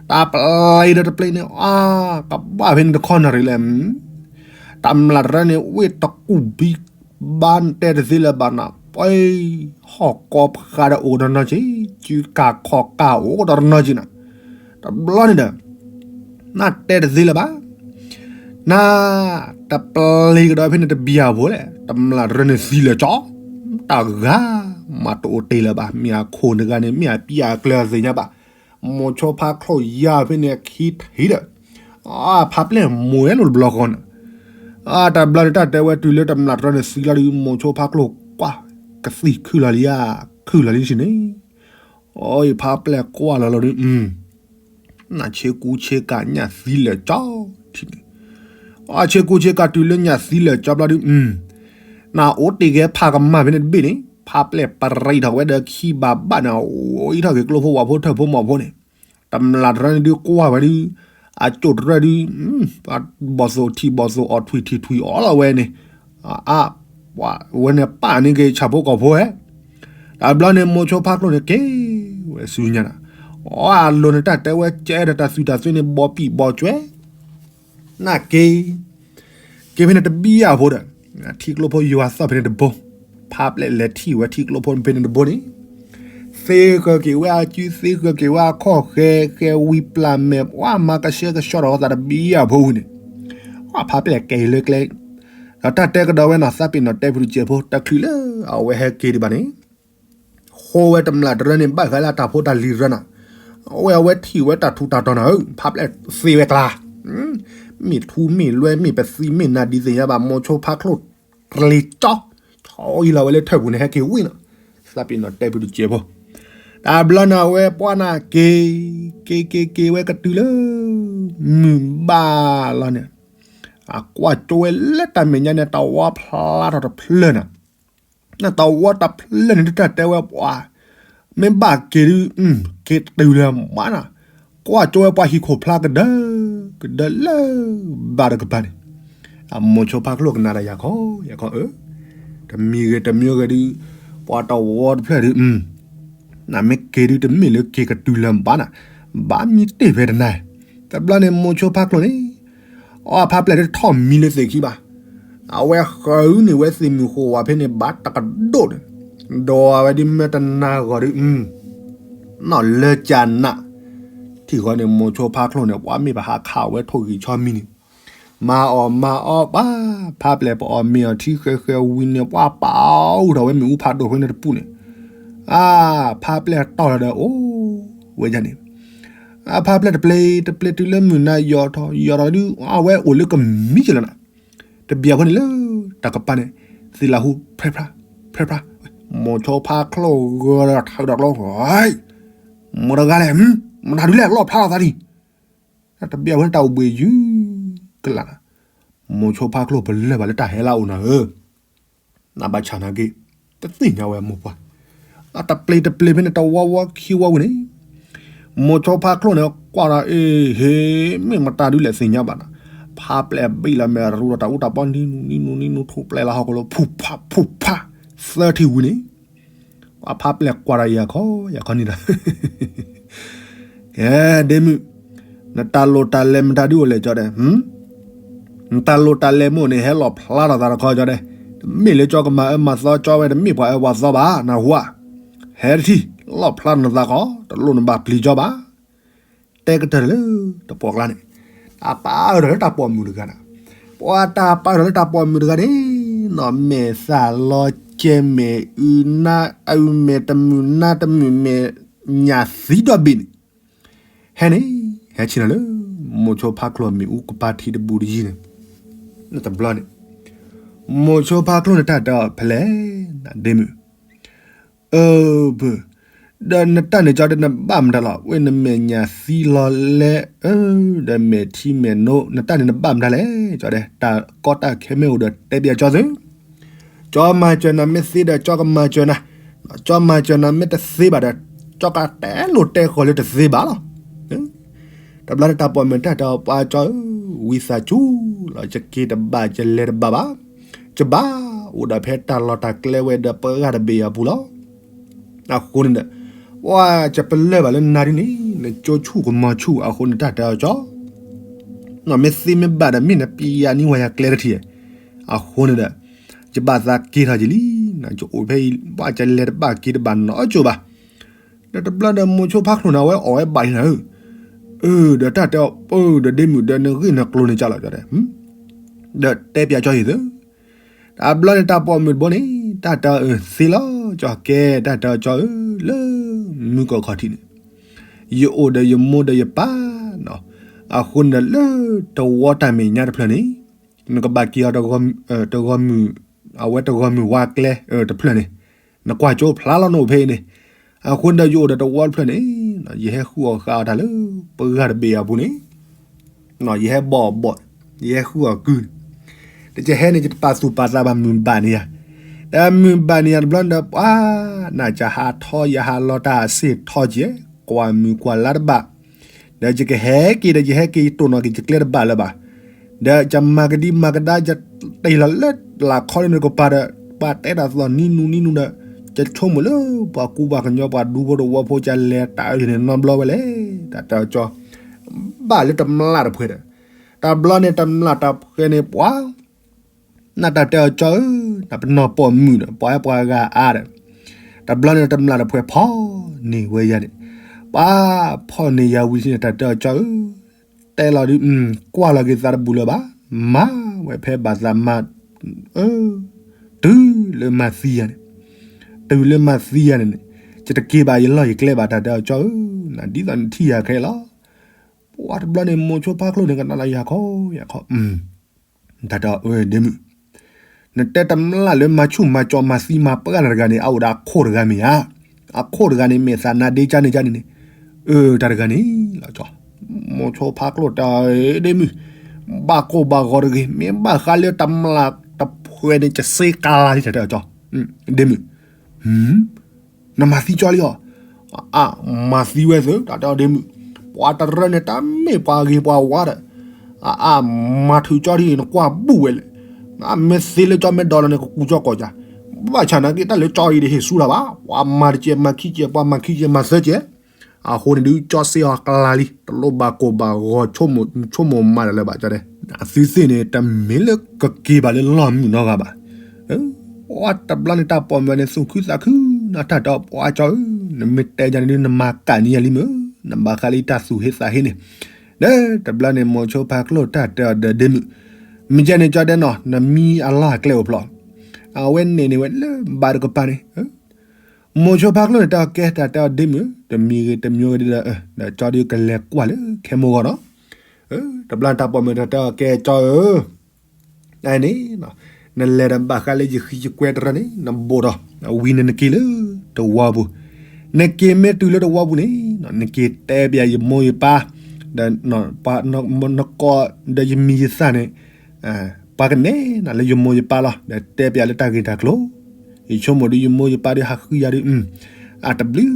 တၢ်ပျံၤဒီးတပျံၤန့ၣ် အါ, ကဘၣ်ဖဲန့ၣ်တခီနၣ်ရံၣ်လဲၣ်, တမျၢ်တရၢန့ၣ် ဝ့ၢ်တကူၣ်ဘံ ဘၣ်တဲတသ့လၢၤဘၣ်နၤ, ပှဲၤ, ဟီၣ်ကီဖျါဒီးအိၣ်ဒီးနီၢ်က့, စုကၢ်ခီၣ်ကၢ်အိၣ်ဒီးနီၢ်က့နၤ, တဘျီန့ၣ်ဒီး, နတဲတသ့လၢၤဘၣ်, န, တပျံၤကဒီးဖဲန့ၣ်တဘံၣ်အဖိလဲၣ်, တမျၢ်တရၢန့ၣ်သံလၢာ်ကၠီ, တၢ်ဂၤ, မၤတအိၣ်တ့ၢ်လၢၤဘၣ်, မ့ၢ်အခိၣ်တဂၤန့ၣ် မ့ၢ်အပျံၤအကျၢၤသ့ၣ်ညါဘၣ်, မိၤဆိဖါကျိၣ်ယါဖဲန့ၣ်ခံထံၣ်ဒီး, ဖးပျဲၢ်မိၢ်ဝဲလိာ်တဘျီဃီန့ၣ် တဘျီန့ၣ်တၢ်တဲဝဲတုၤလၢတမျၢ်တရၢန့ၣ်သံလီၤဒုး မိၤဆိဖါကျိၣ်ကွၢ်, ကသံၣ်ခုၣ်လီၤလံဧါ, ခုၣ်လီၤလံဆ့န့ၣ်, အီအံၤဖးပျဲၢ်ကွၢ်လီၤလီၤဒုး, နဆ့ကူဆ့ကၤညၣ်သံလၢာ်ကၠီထံၣ်န့ၣ်, အဆ့ကူဆ့ကၤတုၤလၢညၣ်သံလၢာ်ကၠီဘျီဒုး, နအိၣ်တ့ၢ်ကဲဖးကမၣ်ဖဲန့ၣ်တဘ့ၣ်န့ၣ် ဖးပျဲၢ်ပရံးထီၣ်ဝဲဒီးခံဘၣ်ဘၣ်န့ၣ် အိၣ်အံၤထီၣ်က့ၤကျိဖိဝၣ်ဖိထၢၣ်ဖိမီၢ်ဖိန့ၣ်, တမျၢ်တရၢန့ၣ်ဒုးကွၢ်ဝဲဒုး, အကၠိၣ်တရၢဒုး, ဘီၣ်သိၣ်ထံၣ်ဘီၣ်သိၣ်အီၣ်ထွံၣ်ထံၣ်ထွံၣ်အီၣ်လီၤဝဲန့ၣ်, အ, ဝဲန့ၣ်ပာ်န့ၢ်က့ၤဆၣ်ဖိကီၢ်ဖိဧဲ, တဘျီန့ၣ်မိၤဆိဖါကျိၣ်န့ၣ်က့ၤဝဲဆူညါနၤ, အီအလိၤန့ၣ်တၢ်တဲဝဲကဲဒီးတၢ်သုးတၢ်သ့န့ၣ် ဘီပံၣ်ဘီကၠွဲ နက့ၤ, က့ၤဖဲန့ၣ်တဘံၣ်အဖိဒီး, ထံကျိဖိယွၤသီၣ်ဖဲန့ၣ်တဘိ, ဖးပျဲၢ်လဲၤထံၣ်ဝဲထံကျိဖိဖဲန့ၣ်တဘိန့ၣ်, သ့ဃၢၤက့ၤဝဲအစု သ့ဃၢၤက့ၤဝဲအခီၣ်ဃဲၤ ဃဲၤဝံၤပျၢ်မဲာ် ပှၤမၤကဆှဲကဆှီထီၣ်အသးတဘံၣ်အဖိဝံၤန့ၣ်, ဖးပျဲၢ်က့ၤလၢကျဲ, တ အတၢ်တဲကဒီးဝဲနီၤ သးပ့ၤနီၣ်တဲဖုတစဲးဖိ တချုးလၢအဝဲဟဲက့ၤဒံးဘၣ်န့ၣ် ဃိဝဲတမျၢ်တရၢန့ၣ် ဘၣ်ဃးလၢအတၢ်ဖိတၢ်လံၤရၢနီၤ, အဝဲအဝဲထံၣ်ဝဲတၢ်ထူးတၢ်တီၤနီၤဧၢ ဖးပျဲၢ်သ့ဝဲကျါ, မ့ၢ်ထူမ့ၢ်လွဲမ့ၢ်ပသံမ့ၢ်နၤဒ်သ့ၣ်ညါဘၣ် မိၤဆိဖါချိၣ် ကျ့ၤကၠီ ဆီအံၤလီၤဝဲလၢထၢၣ်ပူၤန့ၣ် ဟဲက့ၤဝံၤနီၤ, သးပ့ၤနီၣ်တဲဖုတစဲးဖိ, တဘျီန့ၣ်အဝဲပှၤနၢ်က့ၤ က့ၤက့ၤက့ၤဝဲကတုၤလၢ မုၢ်ဘၣ်လီၤန့ၣ် အကွၢ်ကၠိဝဲလၢတၢ်မဲာ်ညါန့ၣ် တဝီဖျါထီၣ်တဖျၢၣ်နီၤ, တဝီတဖျၢၣ်န့ၣ် တၢ်တဲဝဲပှၤ မ့ၢ်ဘၣ်က့ၤဒုး က့ၤတုၤလၢၤဘၣ်နီၤ, ကွၢ်ကၠိဝဲပှၤဟံၣ်ခိၣ်ဖျါကဒၢ ကဒၢလၢ ဘၣ်တကပၤန့ၣ်, အမိၤဆိဖါချိၣ်ကနၣ်ဒီးယၤခီ ယၤခီဧၢ, တမံၤဂ့ၤတမံၤဂ့ၤဒုး ပှၤတဝီတဖျၢၣ်ဒုး နမ့ၢ်က့ၤဒုးတမ့ၢ်လၢက့ၤကတုၤလၢၤဘၣ်နီၤ, ဘၣ်မံတ့ၢ်ဖဲတနၤ, တဘျီန့ၣ်မိၤဆိဖါချိၣ်န့ၣ် အီဖးပျဲၢ်ဒုးထီၣ်မံလၢသ့ၣ်ခံဘၣ်, အဝဲဃုန့ၢ်ဝဲသ့ၣ်မုၣ်ဃိဝဲဖဲန့ၣ် ဘၣ်တကဒိၣ်န့ၣ်, ဒီးအဝဲဒုးမ့ၢ်တနၤဂီၤဒုး နီၢ်လၢကနး, ထံၣ်ဃီန့ၣ် မိၤဆိဖါချိၣ်န့ၣ် ပှၤမ့ၢ်ပဟးခးဝဲထိၣ်ဂံၢ်ဆီမံၤန့ၣ်, မၤအီၣ်မၤအီပှၤ, ဖးပျဲၢ်ပအီၣ်မ့ၤအီထံဃဲဃဲဝံၤန့ၣ် ပှၤပာ်အီၣ်ထီၣ်ဝဲမ့ၣ်အူဖးဒိၣ်ဖဲန့ၣ်တပူၤန့ၣ်, အါ, ဖးပျဲၢ်တီၢ်ထီၣ်ဒီးအိၣ်ဝဲဒၣ်န့ၣ်, အဖးပျဲၢ်တပျ့ၤတပျ့ၤတုၤလၢမုၢ်နၤယီၤထီၣ်ယီၤထီၣ်ဒုး အဝဲအိၣ်လၢကမံၤကလီၤနၤ, တဘျီအဃိန့ၣ်လၢ တၢ်ကပၤန့ၣ် သ့ၣ်လၢဟူ ဖဲဖျါ, ဖဲဖျါ, မိၤဆိဖါချိၣ်ဂီၤဒီးထးဒီးကျိ, မတၤတဂၤလဲၣ်, မတၤဒုးလဲၣ် လီၣ်ဖျါလီၤသးဒံး, တဘျီအဃိန့ၣ်တၢ်အိၣ်ဘှံးယုၢ်ကလးနၤ, မိၤဆိဖါချိၣ်ပလၢၢ်ဘၣ်လၢတၢ်ဟဲလၢအအိၣ်နၤဧၢ နဘၣ်ဆၣ်နာ်က့, တသ့ၣ်ညါဝဲမိၢ်ပှၢ်, အတပျ့ၤတပျ့ၤဖဲန့ၣ် တဝီဝီခံဝီဝံၤန့ၣ်, မိၤဆိဖါချိၣ်န့ၣ် ကွၢ်ဒီးအ့ဟ့, မ့ၢ်မတၤဒုးလဲၣ်သ့ၣ်ညါဘၣ်နၤ, ဖးပျဲၢ်ဘံၣ်လီၤမဲာ်ရူဒီးတၢ်အူတၢ်ပီ နံနူနံနူနံနူ ထိၣ်ပျဲၢ်လၢဟီၣ်ခိၣ်လိၤ ဖူဖးဖူဖး, သၢထံၣ်ဝံၤန့ၣ်, ပှၤဖးပျဲၢ်ကွၢ်ဒီးယၤခီ ယၤခီန့ၣ်ဒီး ကဲ, ဒ့မုၣ်, နတၢ်လိၣ်တၢ်လဲၤမတၤဒုးအိၣ်လဲၣ်ကၠီဒဲး, နတၢ်လိၣ်တၢ်လဲၤမ့ၢ်အိၣ်န့ၣ် ဟဲလီၣ်ဖျါထီၣ်သးတခီကၠီဒဲး, တမ့ၢ်လၢကၠီကမၤအၢမၤသီကၠီဝဲ တမ့ၢ်ပှၤအၢပှၤသီဘၣ် နၢ်ဟူဧါ, ဟဲတထံၣ်, လီၣ်ဖျါထီၣ်နသးခီ တလိၣ်နဘၣ်ပျံၤကၠီဘၣ် တဲကတၢၢ်လၢတပှီၢ်ကျါန့ၣ်, တၢ်ပာ်အၢၣ်ထီၣ်လၢတၢ်ပိာ်မုၣ်တဂၤန့ၣ်, ပှၤတၢ်ပာ်အၢၣ်ထီၣ်လၢတၢ်ပိာ်မုၣ်တဂၤန့ၣ်, နီၢ်မဲာ်သၣ်လီၤကဲမဲာ်အုနါအုမဲာ်တမုာ်နါတမုာ်မဲာ်ညၣ်သံဒီဘ့ၣ်န့ၣ်, ဟဲန့ၣ်, ဟဲဆ့ၣ်နီၤလၢ မိၤဆိဖါချိၣ်မ့ၣ်အူကပၤထံးတဘူးတယံၤန့ၣ်, တဘျီန့ၣ်, မိၤဆိဖါချိၣ်န့ၣ်တၢ်တဲအီၤဖဲလဲၣ်, ဒ့မုၣ် အၢ ပၢၢ်, ဒီးနတၢ်န့ၣ်ကၠီဒီးနဘၣ်မတၤလီၤ, ဝဲနမဲာ်ညၣ်သံလီၤလဲၣ်, အၢ ဒီးမဲာ်ထံမဲာ်နိ, နတၢ်န့ၣ်နဘၣ်မတၤလဲၣ်, ကၠီဒီး တၢ်ကီတၢ်ခဲမ့ၢ်အိၣ်ဒီးတဲဘၣ်ကၠီသု, ကၠီမၤစၢၤနၤမ့ၢ်သ့ဒီး ကၠီကမၤစၢၤနၤ, ကၠီမၤစၢၤနၤမ့ၢ်တသ့ဘၣ်ဒီး ကၠီကတဲလိာ်တဲဃီၤလၢတသ့ဘၣ်လီၤ. တဘျီန့ၣ်တၢ်ပိာ်မုၣ်တၢ်တဲအီၤ ပှၤကၠီဧၢ, ဝံသးစူၤလီၤ, ယက့ၤတဘၣ်ယလဲၤတဘၣ်ဘၣ်, ယဘၣ်အိၣ်ဒီးဖဲတၢ်လီၢ်တၢ်ကျဲဝဲဒီးပှၤဂၤတဘ့ၣ်အပူၤလီၤ. အဃိန့ၣ်ဒီး ပှၤယပလၢၢ်ဘၣ်လၢနၤဒ်န့ၣ် နကၠိဆူၣ်ကမီၤဆူၣ်အဃိန့ၣ် တၢ်တဲအီၤကၠီ, မ့ၢ်သ့မ့ၢ်ဘၣ်ဒီး မ့ၢ်နပျံၤယၤနံၣ်ဝဲယၤကျဲတထံၣ်, အဃိန့ၣ်ဒီး ယဘၣ်သးက့ၤထီၣ်ယံၤလံ, ယအိၣ်ဖဲအံၤ ပှၤယလဲၤတဘၣ်က့ၤတဘၣ်နီတစိၤဘၣ်. ဒီးတဘျီဒီးမိၤဆိဖါချိၣ်န့ၣ် အဝဲအီၣ်ဝဲဘၣ်အံၤနၤဧၢ, အၢ ဒီးတၢ်တဲအီၤ ပၢၢ် ဒီးဒ့မုၣ်ဒီးနဂ့ၢ်နကျိၤန့ၣ်ကၠီလီၤကၠီဒီး, ဒီးတဲပျးကၠီအံၤသၢ တဘျီန့ၣ်တၢ်ပိာ်မုၣ်တဘိန့ၣ် တၢ်တဲအီၤအၢသ့လီၤကၠီ, ကဲတၢ်တဲအီၤကၠီဧၢ, လၢမုၢ်ကီၢ်ခီၣ်ထံးန့ၣ် ယအိၣ်ဒီးယမိၢ်ဒီးယပၢ်နီၤ, အဃိန့ၣ်ဒီးလၢတဝီတၢ်မဲာ်ညါတဖျၢၣ်န့ၣ် နကဘၣ်က့ၤအီၤ တဂီၤမုၢ်, အဝဲတဂီၤမုၢ်ဝါကျဲတဖျၢၣ်န့ၣ်, နကွၢ်ကၠိဖျါလီၤနအိၣ်ဖဲအံၤန့ၣ်, အဃိန့ၣ်ဒီးယအိၣ်ဒီးတဝီတဖျၢၣ်န့ၣ် ယဟဲဃုအီၣ်ဃာ်အီၤတၢ်လၢပှၤဂၤတဘ့ၣ်အပူၤန့ၣ် ယဟဲဘီၣ်အီၣ်ဘီၣ်, ယဟဲဃုအီၣ်ကုၢ်န့ၣ်, တကဟဲန့ၣ် ယတပာ်သူၣ်ပာ်သးဘၣ် မုၢ်ဘၣ်န့ၢ်ယၤ, တၢ်မုၢ်ဘၣ်န့ၢ်ယၤတဘျီန့ၣ်ဒီး ပှၤ နကဟးထီယဟးလီၤတၢ်စ့ၢ်ထီကဲ, ကွၢ်မုၢ်ကွၢ်လါတဘၣ်, ဒီးယကဟဲက့ၤဒီးယဟဲက့ၤ ယတိၢ်နီၣ်က့ၤယကျဲတဘၣ်လၢၤဘၣ်, ဒီးယမၤကဒံမၤကဒါ ယတ့ၢ်လီၤလၢလၢ်ခီလၢနကပၤဒီး ပှၤတဲတၢ်သီၣ်နံၤနူနံၤနူဒီး ယဆိကမိၣ်လၢပှၤကူပှၤကညီပှၤဒူဖိတဝီဖိ ကလဲၤတၢ်အၢန့ၣ်နီတဘျီဝဲလဲၣ်, တၢ်တဲအီၤကၠီ ဘၣ်လၢတမျၢ်တဖှဲးဒီး, တဘျီန့ၣ်တမျၢ်တဖှဲးန့ၣ် ပှၤ နတၢ်တဲအီၤကၠီဧၢ, နပနီၢ်ပိာ်မုၣ်ဒီး ပှၤဟဲပှၤဂၤအါဒီး, တဘျီန့ၣ်တမျၢ်တဖှဲးဖီၣ်န့ၢ်ဝဲယၤန့ၣ်, ပှၤဖီၣ်န့ၢ်ယၤဝံၤန့ၣ် တၢ်တဲအီၤကၠီဧၢ, တဲလီၤဒုး ကွၢ်လီၤက့ၤသးတဘူးလၢၤဘၣ်, မၤဝဲဖဲဘၣ်သးမၤ တုၤလၢမၤသံယၤန့ၣ်, တုၤလၢမၤသံယၤန့ၣ်န့ၣ်, ယတက့ၤဘၣ်ယလီၢ်ယကျဲဘၣ် တၢ်တဲအီၤ ကၠီဧၢ, နဒ်သိးနထံၣ်ယၤခဲလီၤ. ပှၤတဘျီန့ၣ် မိၤဆိဖါချိၣ်န့ၣ် ကနၣ်လၢယၤခီယၤခီ, တၢ်တဲအီၤ ဒ့မုၣ်, နတဲတမျၢ်လၢမၤဆူၣ်မၤကၠီမၤသံမၤပှၢ်နၤတဂၤန့ၣ် အအိၣ်ဒီးအခိၣ်တဂၤမ့ၢ်ဧါ, အခိၣ်တဂၤန့ၣ် မ့ၢ်သးနါဒ့ကၠါန့ၣ်ကၠါန့ၣ်န့ၣ်, အၢ တၢ်တဂၤန့ၣ်လီၤကၠီ. မိၤဆိဖါချိၣ်တဲအီၤ ဒ့မုၣ်, ဘၣ်ကိၢ်ဘၣ်ဂီၤတဂ့ၤ, မ့ၢ်ဘၣ်ဃးလၢတမျၢ်တဖှဲးန့ၣ် ကစ့ကၤလံ တၢ်တဲအီၤကၠီ, ဒ့မုၣ် နမၤသံကၠီလံအီၤ, အါ မၤသံဝဲသ့ၣ် တၢ်တဲအီၤဒ့မုၣ်, ပှၤတရၢန့ၣ် တၢ်မ့ၢ်ပှၤဂ့ၤပှၤဝါဒီး, အါ မၤထုးကၠီဒ်အံၤ နကွၢ်ဘူၣ်ဝဲလဲၣ်, မ့ၢ်သ့လၢကၠီမ့ၢ်ဒီးလီၤန့ၣ် ကကူကၠီကိးကၠီ, ဘၣ်ဆၣ်နာ်က့ တၢ်လၢကၠီအံၤတဟ့ၣ်ဆူတၢ်ဘၣ်, ပှၤမၤတကဲမၤခံကဲ ပှၤမၤခံကဲမၤသၢကဲ, အဃိန့ၣ်ဒုး ကၠီစ့အီၤကလၤလံ တလိၣ်ဘၣ်ကိၢ်ဘၣ်ဂီၤ ဆိကမိၣ်မၤတၢ်လၢၤဘၣ်ကၠီဒဲး, အသုသ့ၣ်န့ၣ် တမ့ၢ်လၢကက့ၤဘၣ်လၢလီၢ်မုၢ်နီတဂၤဘၣ်. ပှၤတဘျီန့ၣ် တၢ်ပိာ်မုၣ်န့ၣ် သူၣ်ခုသးခုနီၤ တၢ်တဲအီၤ ပှၤကၠီဧၢ, နမ့ၢ်တဲယၤန့ၣ်ဒုး နမၤကၣ်န့ၢ်ယၤလံမ့ၢ်, နဘၣ်ဃးလၢတၢ်သူၣ်ဟ့သးဟ့န့ၣ်, ဒီးတဘျီန့ၣ် မိၤဆိဖါချိၣ်တၢ်တဲအီၤဒီးဒ့မုၣ်, မ့ၢ်ကဲန့ၣ်ကၠီဒဲးနီၤ နမံအလီၢ်အကျဲအိၣ်ဖျီၣ်, အဝဲန့ၣ်န့ၣ်ဝဲလၢဘါတကပၤန့ၣ် မိၤဆိဖါချိၣ်န့ၣ် တၢ်ကဲတၢ်တဲအီၤဒ့မုၣ်, တမံၤဂ့ၤတမံၤဂ့ၤဒီး, ဒီးကၠီဒုးကလဲၤကွၢ်လၢခဲမိၢ်ဂီၤနီၤ, တဘျီန့ၣ် တၢ်ပိာ်မုၣ်တၢ်တဲအီၤ ကဲကၠီဧၢ, အန့ၣ်, နလဲၤဒီးဘၣ်ဃးလၢယဃံယကွဲတရၢန့ၣ် နဘိၣ်ဒီး, ဝံၤန့ၣ်နက့ၤလၢတဝီပူၤ, နက့ၤမ့ၢ်တုၤလၢတဝီပူၤန့ၣ်, နက့ၤတဲပျးယမိၢ်ယပၢ်, ဒီး, နကိးဒီးယမံၤယသၣ်န့ၣ် ပှၤကနဲနၤလၢယမိၢ်ယပၢ်လီၤ, ဒီးတဲပျးလၢတၢ်ဂ့ၢ်တၢ်ကျိၤ, ယဆိကမိၣ်ဒုးယမိၢ်ယပၢ်ဒုးဟးဃုယၤဒုး, အတဘျုး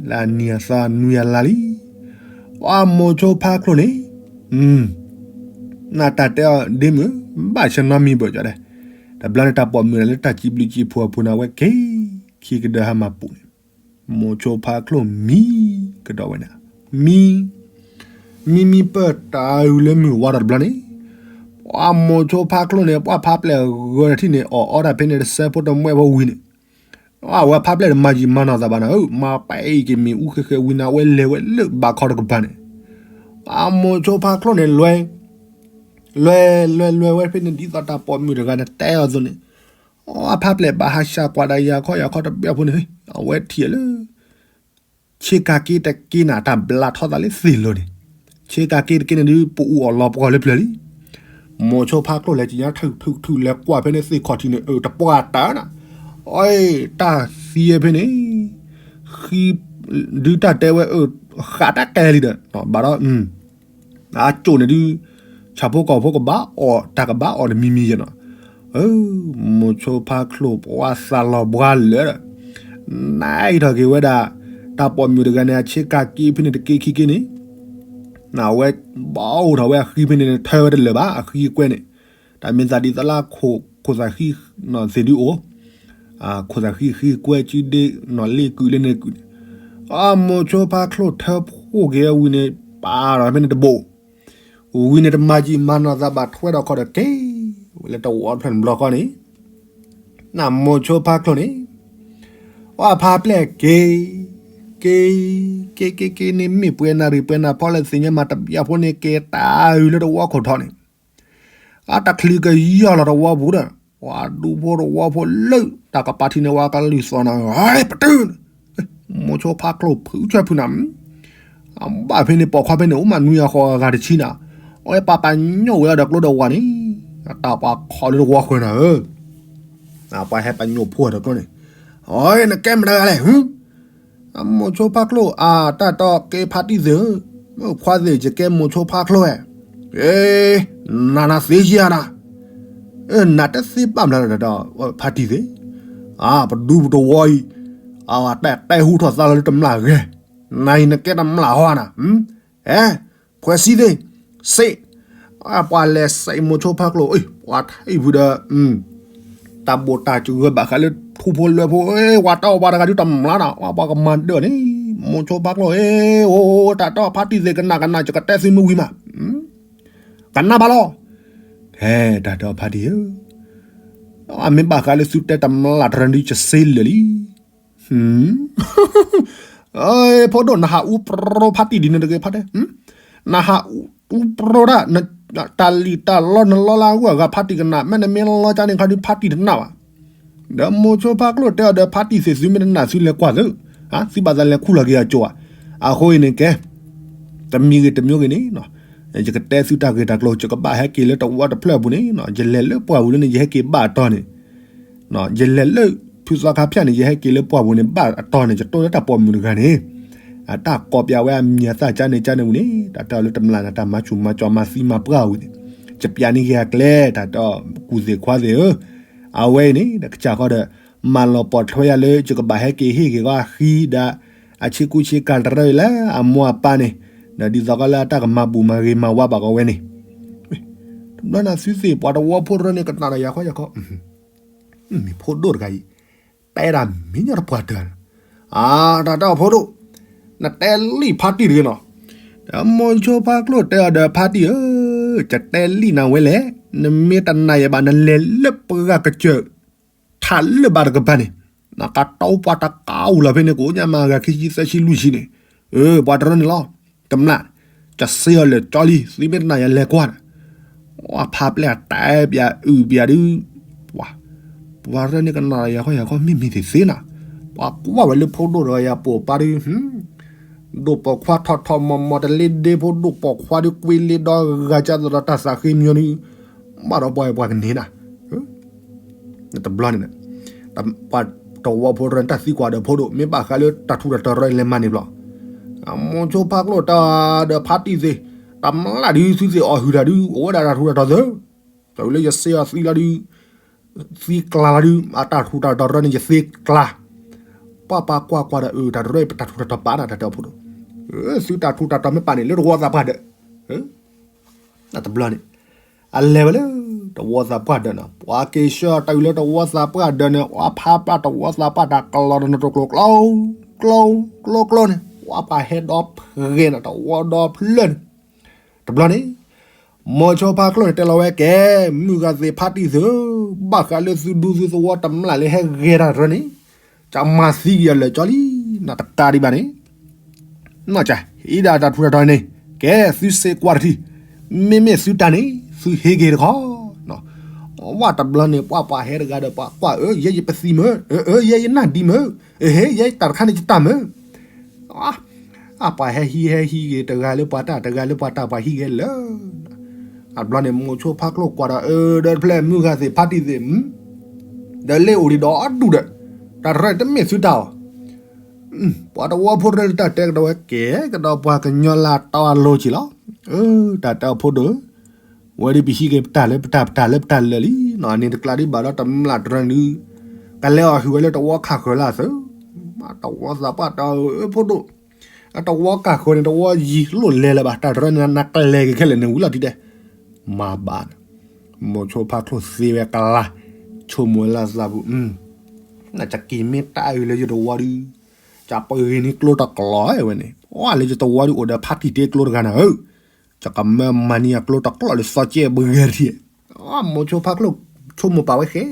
လၢအနံၤအသီနွံအလါလံ, ပှၤမိၤဆိဖါချိၣ်န့ၣ်, နတၢ်တဲအီၤဒ့မုၣ်, ဘၣ်ဆၢနီတမံၤဘၣ်ကၠီဒဲး, တဘျီန့ၣ် တၢ်ပိာ်မုၣ်န့ၣ်လၢတၢ်စံးဘျုးစံးဖှိၣ်အပူၤန့ၣ် အဝဲက့ၤခံကဒီးဟါမၢ်ပူၤန့ၣ်, မိၤဆိဖါချိၣ်မံကဒီးဝဲန့ၣ်, မံ မံမံပၢၢ်တၢ်အုးလၢမုၢ်ဝါဒီးတဘျီန့ၣ်, ပှၤမိၤဆိဖါချိၣ်န့ၣ် ပှၤဖးပျဲၢ်ဂၢၤတထံၣ်န့ၣ် အီၣ်အီတၢ်ဖဲန့ၣ် တစဲးဖိတမှဲဖိဝံၤန့ၣ်, အဝဲဖးပျဲၢ်တမၤယံာ်မၤနီၢ်သးဘၣ်န့ၣ်, မၤပှဲၤအံၤက့ၤမ့ၣ်အူဃဲဃဲဝံၤန့ၣ် အဝဲလဲၤဝဲလၢဘးခီတကပၤန့ၣ်, ပှၤမိၤဆိဖါချိၣ်န့ၣ် လွဲ လွဲ လွဲ လွဲဝဲဖဲန့ၣ် ဒ်သိးတၢ်ပိာ်မုၣ်တဂၤန့ၣ်တဲအီၤအသိးန့ၣ်, အဖးပျဲၢ်ဘၣ်ဟးဆှးကွၢ်ဒီးယၤခီယၤခီတဘျီဖိန့ၣ်, အဝဲထံၣ်လၢ ဆ့ကၤက့တက့န့ၣ် တၢ်ဘျးထီၣ်သးလၢသ့ၣ်လိၤန့ၣ်, ဆ့ကၤက့တက့န့ၣ်ဒုး ပအူအီၣ်လီၤပှီၢ်လၢပျၢၤလံ. မိၤဆိဖါချိၣ်လဲၤကညါထုးထုးထုးလဲၤကွၢ်ဖဲန့ၣ်သ့ၣ်ခီၣ်ထံးန့ၣ် အၢ တပှၢ်တၢၢ်နၤ, အတၢ်သံဖဲန့ၣ်, ဃံ ဒုးတၢ်တဲဝဲအၢ ဃးတၢ်ကဲလံဒီး ဘၣ်ဒီး အကိၣ်န့ၣ်ဒုး ဆၣ်ဖိကီၢ်ဖိကဘၣ်အီၣ် တၢ်ကဘၣ်အီၣ်တမံၤမံၤယဲနီၤ. မိၤဆိဖါချိၣ်ပှၤသးလီၤဘှါလၢာ်ဒီး နအံးထီၣ်က့ၤဝဲဒၣ် တၢ်ပိာ်မုၣ်တဂၤန့ၣ် အဆ့ကၤက့ဖဲန့ၣ်တက့ခံက့န့ၣ်, အဝဲဘၣ်အိၣ်ထီၣ်ဝဲအဃံဖဲန့ၣ် ထၢဝဲတလၢာ်ဘၣ် အဃံအကွဲန့ၣ်, တၢ်မ့ၢ်သးဒ်သိးလၢ ခိၣ်သးဃံသ့ၣ်ဒုးအိၣ် ခိၣ်သးဃံဃံကွဲစုဒ့နီၣ်လ့ၣ်ကုာ်လၢန့ၣ်ကုာ်န့ၣ်, မိၤဆိဖါချိၣ်ထၢဖှိၣ်က့ၤဝံၤန့ၣ် ပာ်ထီၣ်ဖဲန့ၣ်တဘိၣ်, ဝံၤန့ၣ်တမၤယံာ်မၤနီၢ်သးဘၣ်ထွဲဒီးခီၣ်ဒီးက့ၤ ဝဲလၢတဝီတဖျၢၣ်တဘျီဃီန့ၣ်, နမိၤဆိဖါချိၣ်န့ၣ် ပှၤဖးပျဲၢ်က့ၤ, က့ၤ, က့ၤက့ၤက့ၤန့ၣ် မ့ၢ်ပှဲၤနၣ်ရံၣ်ပှဲၤနၣ်ဖီလၢသ့ၣ်ညါမး တဘျီဖိန့ၣ် က့ၤတၢ်အုးလၢတဝီခိၣ်ထီၣ်န့ၣ် အတချုးကယီၢ်လီၤတဝီပူၤဒီး ပှၤဒူဖိတဝီဖိလၢတၢ်ကပၤထံးန့ၣ် ပှၤကလုၢ်သီၣ်နၤ ပတုၤ, မိၤဆိဖါချိၣ်ဖုးဆၢဖုးနၤ, အဘၣ်ဖဲန့ၣ်ပိာ်ခွါဖဲန့ၣ် အိၣ်မးနွံဂၤဃိးဂၤတဆံနၤ, အဝဲပှၤပာ်ညိၣ်ဝဲအီၤဒီးကျိဒီးဝၤန့ၣ်, အတၢ်ပှၤခီလၢတဝီဃၢၤနၤဧၢ, ပှၤဟဲပာ်ညိၣ်ဖိအီၤဒီးကျိန့ၣ်, အနကဲမတၤတဂၤလဲၣ် အမိၤဆိဖါချိၣ် အတၢ်တီကဲဖါတံၢ်သ့ၣ်ဧၢ, ခွါသ့ၣ် ယကဲမိၤဆိဖါချိၣ်ဝဲ, နၤနၤသ့ယၤနၤ, နၤတသ့ဘၣ်မတၤဒီး ဖါတံၢ်သ့ၣ်, ပဒူပတဝီအံၤ, အဝဲတဲဟူထီၣ်သါလီၤလၢတမျၢ်ဂဲၤ, နၤအံၤနကဲတမျၢ်ဟီနၤ, အဲ ဖှဲးစံသ့ၣ်, စ့ၣ်, ပှၤလဲၤစ့ၣ်မိၤဆိဖါချိၣ်, ပှၤထံၣ်ဖုဒီး တၢ်ဘိၣ်တၢ်စှၤဘၣ်ဃးလၢထူဖိလွဲဖိ, ဝၤတီပှၤတဂၤဒုးတမျၢ်နၤ, ပှၤကမၤဒၢးန့ၣ်, မိၤဆိဖါချိၣ်, အိၣ် တၢ်တီဖါတံၢ်သ့ၣ်ကနၣ်ကနၣ် ယကတဲသုမ့ၢ်ဝံၤမး, ကနၣ်ဘၣ်လီၤ, ဟဲ တၢ်တီဖါတံၢ်ဧၢ, အမ့ၢ်ဘၣ်ဃးလၢသုတဲတမျၢ်တရၢဒုး ယစ့လၢာ်လံ ဖိဒိၣ် နဟးအူပြိဖါတံၢ်ဒ်န့ၣ်တဂ့ၤဖါတဲ, နဟးအူပြိဒၣ်, တၢ်လံၣ်တၢ်လီနလီလၢအဂုၤအဂၤဖါတံၢ်ကနၣ် မ့တမ့ၢ်လီကၠါန့ၣ်ခီဒုးဖါတံၢ်တနၢ်ဘၣ်. ဒီးမိၤဆိဖါကျိၣ်တဲအီၤဒီးဖါတံၢ်သ့ၣ်သုမ့ၢ်တနၢ်သုလဲၤကွၢ်သု, သုဘၣ်သးလဲၤခူၣ်လီၤက့ၤအကၠိဧါ. အဃိအံၤန့ၣ်ကဲ တမံၤဂ့ၤတမံၤဂ့ၤန့ၣ် ယကတဲသုတၢ်ဂ့ၢ်တၢ်ကျိၤ ယကဘၣ်ဟဲက့ၤလၢတဝီတဖျၢၣ်အပူၤန့ၣ် ယလဲၤလၢပှၢ်ပူၤလၢန့ၣ် ယဟဲက့ၤဘၣ်အတီၤန့ၣ် ယလဲၤလၢဖုသီခါဖၠၣ်န့ၣ် ယဟဲက့ၤလၢပှၢ်ပူၤန့ၣ် ဘၣ်အတီၤန့ၣ် ယတိၢ်လၢတၢ်ပိာ်မုၣ်တဂၤန့ၣ် အတၢ်ကိးပၠးဝဲအမံၤအသၣ်ကၠါန့ၣ်ကၠါန့ၣ်ပူၤန့ၣ် တၢ်တဲအီၤလၢတမျၢ်န့ၣ် တၢ်မၤဆူၣ်မၤစီၤမၤသံမၤပှၢ်ဝံၤန့ၣ် ယပျးန့ၢ်က့ၤအကျဲ တၢ်တဲအီၤကူၣ်သ့ၣ်ခွါသ့ၣ်ဧၢ, အဝဲအံၤန့ၣ် ကစၢ်ဃီဒီး မၤလီၤပိာ်ထွဲယၤလၢ ယကဘၣ်ဟဲက့ၤဟ့ၣ်က့ၤဃီအဃံဒီး အဆ့ကူဆ့ကၤတရၢအံၤလၢအမိၢ်အပၢ်န့ၣ် ဒီးဒ်သိးကီးလၢအတၢ်ကမၤဘူၣ်မၤဂ့ၤမၤဝါဘၣ်ကီးဝဲန့ၣ် တဘျီန့ၣ်သုသ့ၣ်ပှၤတဝီဖိတရၢန့ၣ် ကနၣ်ဒီးယၤခီယၤခီ မ့ၢ်ဖိဒိၣ်တဂၤအံၤ တဲဒၣ်မ့ၢ်ညီတပှၢ်တၢၢ်, အတၢ်တဲအီၤဖိဒိၣ်, နတဲလံၣ်ဖါတံၢ်တဂ့ၤနီၤ, ဒီးမိၤဆိဖါကျိၣ်တဲအီၤဒီးဖါတံၢ်ဧၢ, ယတဲလံၣ်နၤဝဲလဲၣ်, နမ့ၢ်တနာ်ယဘၣ် နလဲၤလၢပှၢ်ကစၢၢ် ထးလၢဘၣ်တကပၤန့ၣ်, နကတီပှၤတကးအူလီၤဖဲန့ၣ် ကိးညါမၤဂၤခံဆံသၢဆံလွံၢ်ဆံန့ၣ်, အၢ ပှၤတရၢန့ၣ်လီၤ, တမျၢ်, ကစ့အီၤလၢာ်ကၠီလံ သုမ့ၢ်တနာ်ယလဲၤကွၢ်, အဖါပျဲၢ်တဲပၠးအုၣ်ပၠးဒုး, ပှၤရၢန့ၣ်ကနၣ်ယၤခီယၤခီမ့ၢ်မ့ၢ်သ့ၣ်သ့နၤ, ပှၤကွၢ်ဝဲလၢဖိဒိၣ်ဒီးယၤပိာ်ပၢ်ဒုး ဒိၣ်ပိာ်ခွါထီၣ်ထီၣ်မီၤမီၤတလ့ဒ့ဖိဒိၣ်ပိာ်ခွါဒုး ကွ့လ့ဒီဂၤကၢ်သဒီးတၢ်သးဃ့မညီဒုး, ဘၣ်ဒီးပှၤပှၤကန့ၢ်နၤ, တဘျီန့ၣ်, ပှၤတဝီဖိတရၢန့ၣ် တၢ်သံကွၢ်ဒီးဖိဒိၣ် မ့ၢ်ဘၣ်ဃးလၢတၢ်ထူးတၢ်တီၤတရၢလဲၤမၤန့ၢ်ဘျီ, မိၤဆိဖါကျိၣ်တဲဒီးဖါတံၢ်သ့ၣ်, တမျၢ်ဒုးသုသ့ၣ်အီၣ်ဟုၣ်တၢ်ဒုး အိၣ်ဝဲဒၣ်တၢ်ထူးတၢ်တီၤသၢ, တၢ်ဝံၤလၢယစ့အီၤသံလီၤဒုး သံကျါလီၤဒုး အတၢ်ထူးတၢ်တီၤတရၢန့ၣ် ယသ့ကျါ, ပှၤပှၤကွၢ်ကွၢ်ဒီး အၢ တၢ်တရၢအံၤ ပတၢ်ထူးတၢ်တီၤပာ်နၤ တၢ်တဲအီၤဖိဒိၣ်, သုတၢ်ထူးတၢ်တီၤမ့ၢ်ပာ်န့ၣ် လၢတဝီသးပှၢ်ဒၢး, တဘျီန့ၣ်, အလဲၤဝဲလၢ တဝီသးပှၢ်ဒၢးန့ၣ် ပှၤက့ၤဆှၢတၢ်အုၣ်လၢတဝီသးပှၢ်ဒၢးန့ၣ် ပှၤဖးပျၢ်တဝီသးပှၢ်တၢ်ကလီၤတနီၤတကျိၤ ကျိ ကျိကျိန့ၣ် ပှၤပှၤဟဲဒီဖျၢၣ်န့ၣ် တဝီဒီဖျၢၣ်န့ၣ်, တဘျီန့ၣ်, မိၤဆိဖါကျိၣ်န့ၣ်တဲလီၤဝဲကဲ, မုၢ်ဂၤသ့ၣ်ဖါတံၢ်သ့ၣ်ဧၢ, ဘၣ်ဃးလၢသုဒူသုသဝီတမျၢ်လၢဟဲဂဲၤတၢ်တရၢန့ၣ်, ကမၤသံက့ၤအီၤလၢာ်ကၠီလံ, နတကးဒံးဘၣ်န့ၣ် နကဟံးဒၣ်တၢ်ထူးတၢ်တီၤန့ၣ် ကဲသုစ့ကွၢ်တထံၣ်, မ့မ့ၢ်သုတၢ်န့ၣ် သုဟ့ၣ်က့ၤတခီ, ဝဲတဘျီန့ၣ် ပှၤပှၤဟဲတဂၤဒီးပှၤကွၢ် အၢ ယဲယပသံမၢ, အၢ ယဲယနၢ်ဒံးမၢ, အၢ ဟ့ ယဲတၢ်တခါန့ၣ်ယတၢ်မၢ, အပှၤဟဲဟံးဟဲဟံးက့ၤ တဂၤလၢပှၤတၢ် တဂၤလၢပှၤတၢ် ပှၤဟံးက့ၤလၢ အဘျီန့ၣ် မိၤဆိဖါကျိၣ်ကွၢ်ဒီး အၢ ဒီးတဖျဲၣ်မုၢ်ဂၤသ့ၣ်ဖါတံၢ်သ့ၣ် ဒီးလ့အိၣ်ဒံးဒီးအဒူၣ်ဒီး တၢ်တရၢန့ၣ်တမ့ၢ်သုတၢ်အီၤ, ပှၤတဝီဖိတရၢတၢ်တဲကဒီးဝဲကဲ ကဒီးပှၤကညီလၢအတီအလိၤက့ၤလီၤ, အၢ တၢ်တဲအီၤဖိဒိၣ် ဝဲဒ်ပဟံးက့ၤပတၢ်လၢပတၢ် ပတၢ်လၢပတၢ်လၢာ်လံ, အန့ၣ်တကျါဒ်ဘၣ်ဒီးတမျၢ်တရၢနုၤ, ကလဲၤအီၤဟုၣ်ဝဲလၢတဝီခးဃၢၤလၢအသၢ, တဝီသးပှၢ်တၢ်အၢဖိဒိၣ်, အတဝီကၢ်ဃၢၤန့ၣ် တဝီယံၤလိၣ်လဲၤလၢၤဘၣ် တၢ်တရၢန့ၣ် နကလဲၤက့ၤခဲလၢာ်န့ၣ်ဝံၤလီၤဒ်တဲ, မၤဘၣ်, မိၤဆိဖါကျိၣ်သ့ဝဲကလါ, ဆိကမိၣ်လၢသးပူၤ, နကက့ၤမ့ၢ်တၢ်အုၣ်လၢယတဝီဒုး, ကပှ့ၤန့ၢ်ကျိတကျိးဝဲန့ၣ်, အလၢယတဝီဒုးအိၣ်ဒီးဖါတံၢ်တ့ကျိတဂၤနၤဧၢ ကကမၢမၤန့ၢ်အကျိတကျိးလၢစီကဲဘှဲထံ, မိၤဆိဖါကျိၣ်ဆိကမိၣ်ပာ်ဝဲဃဲ,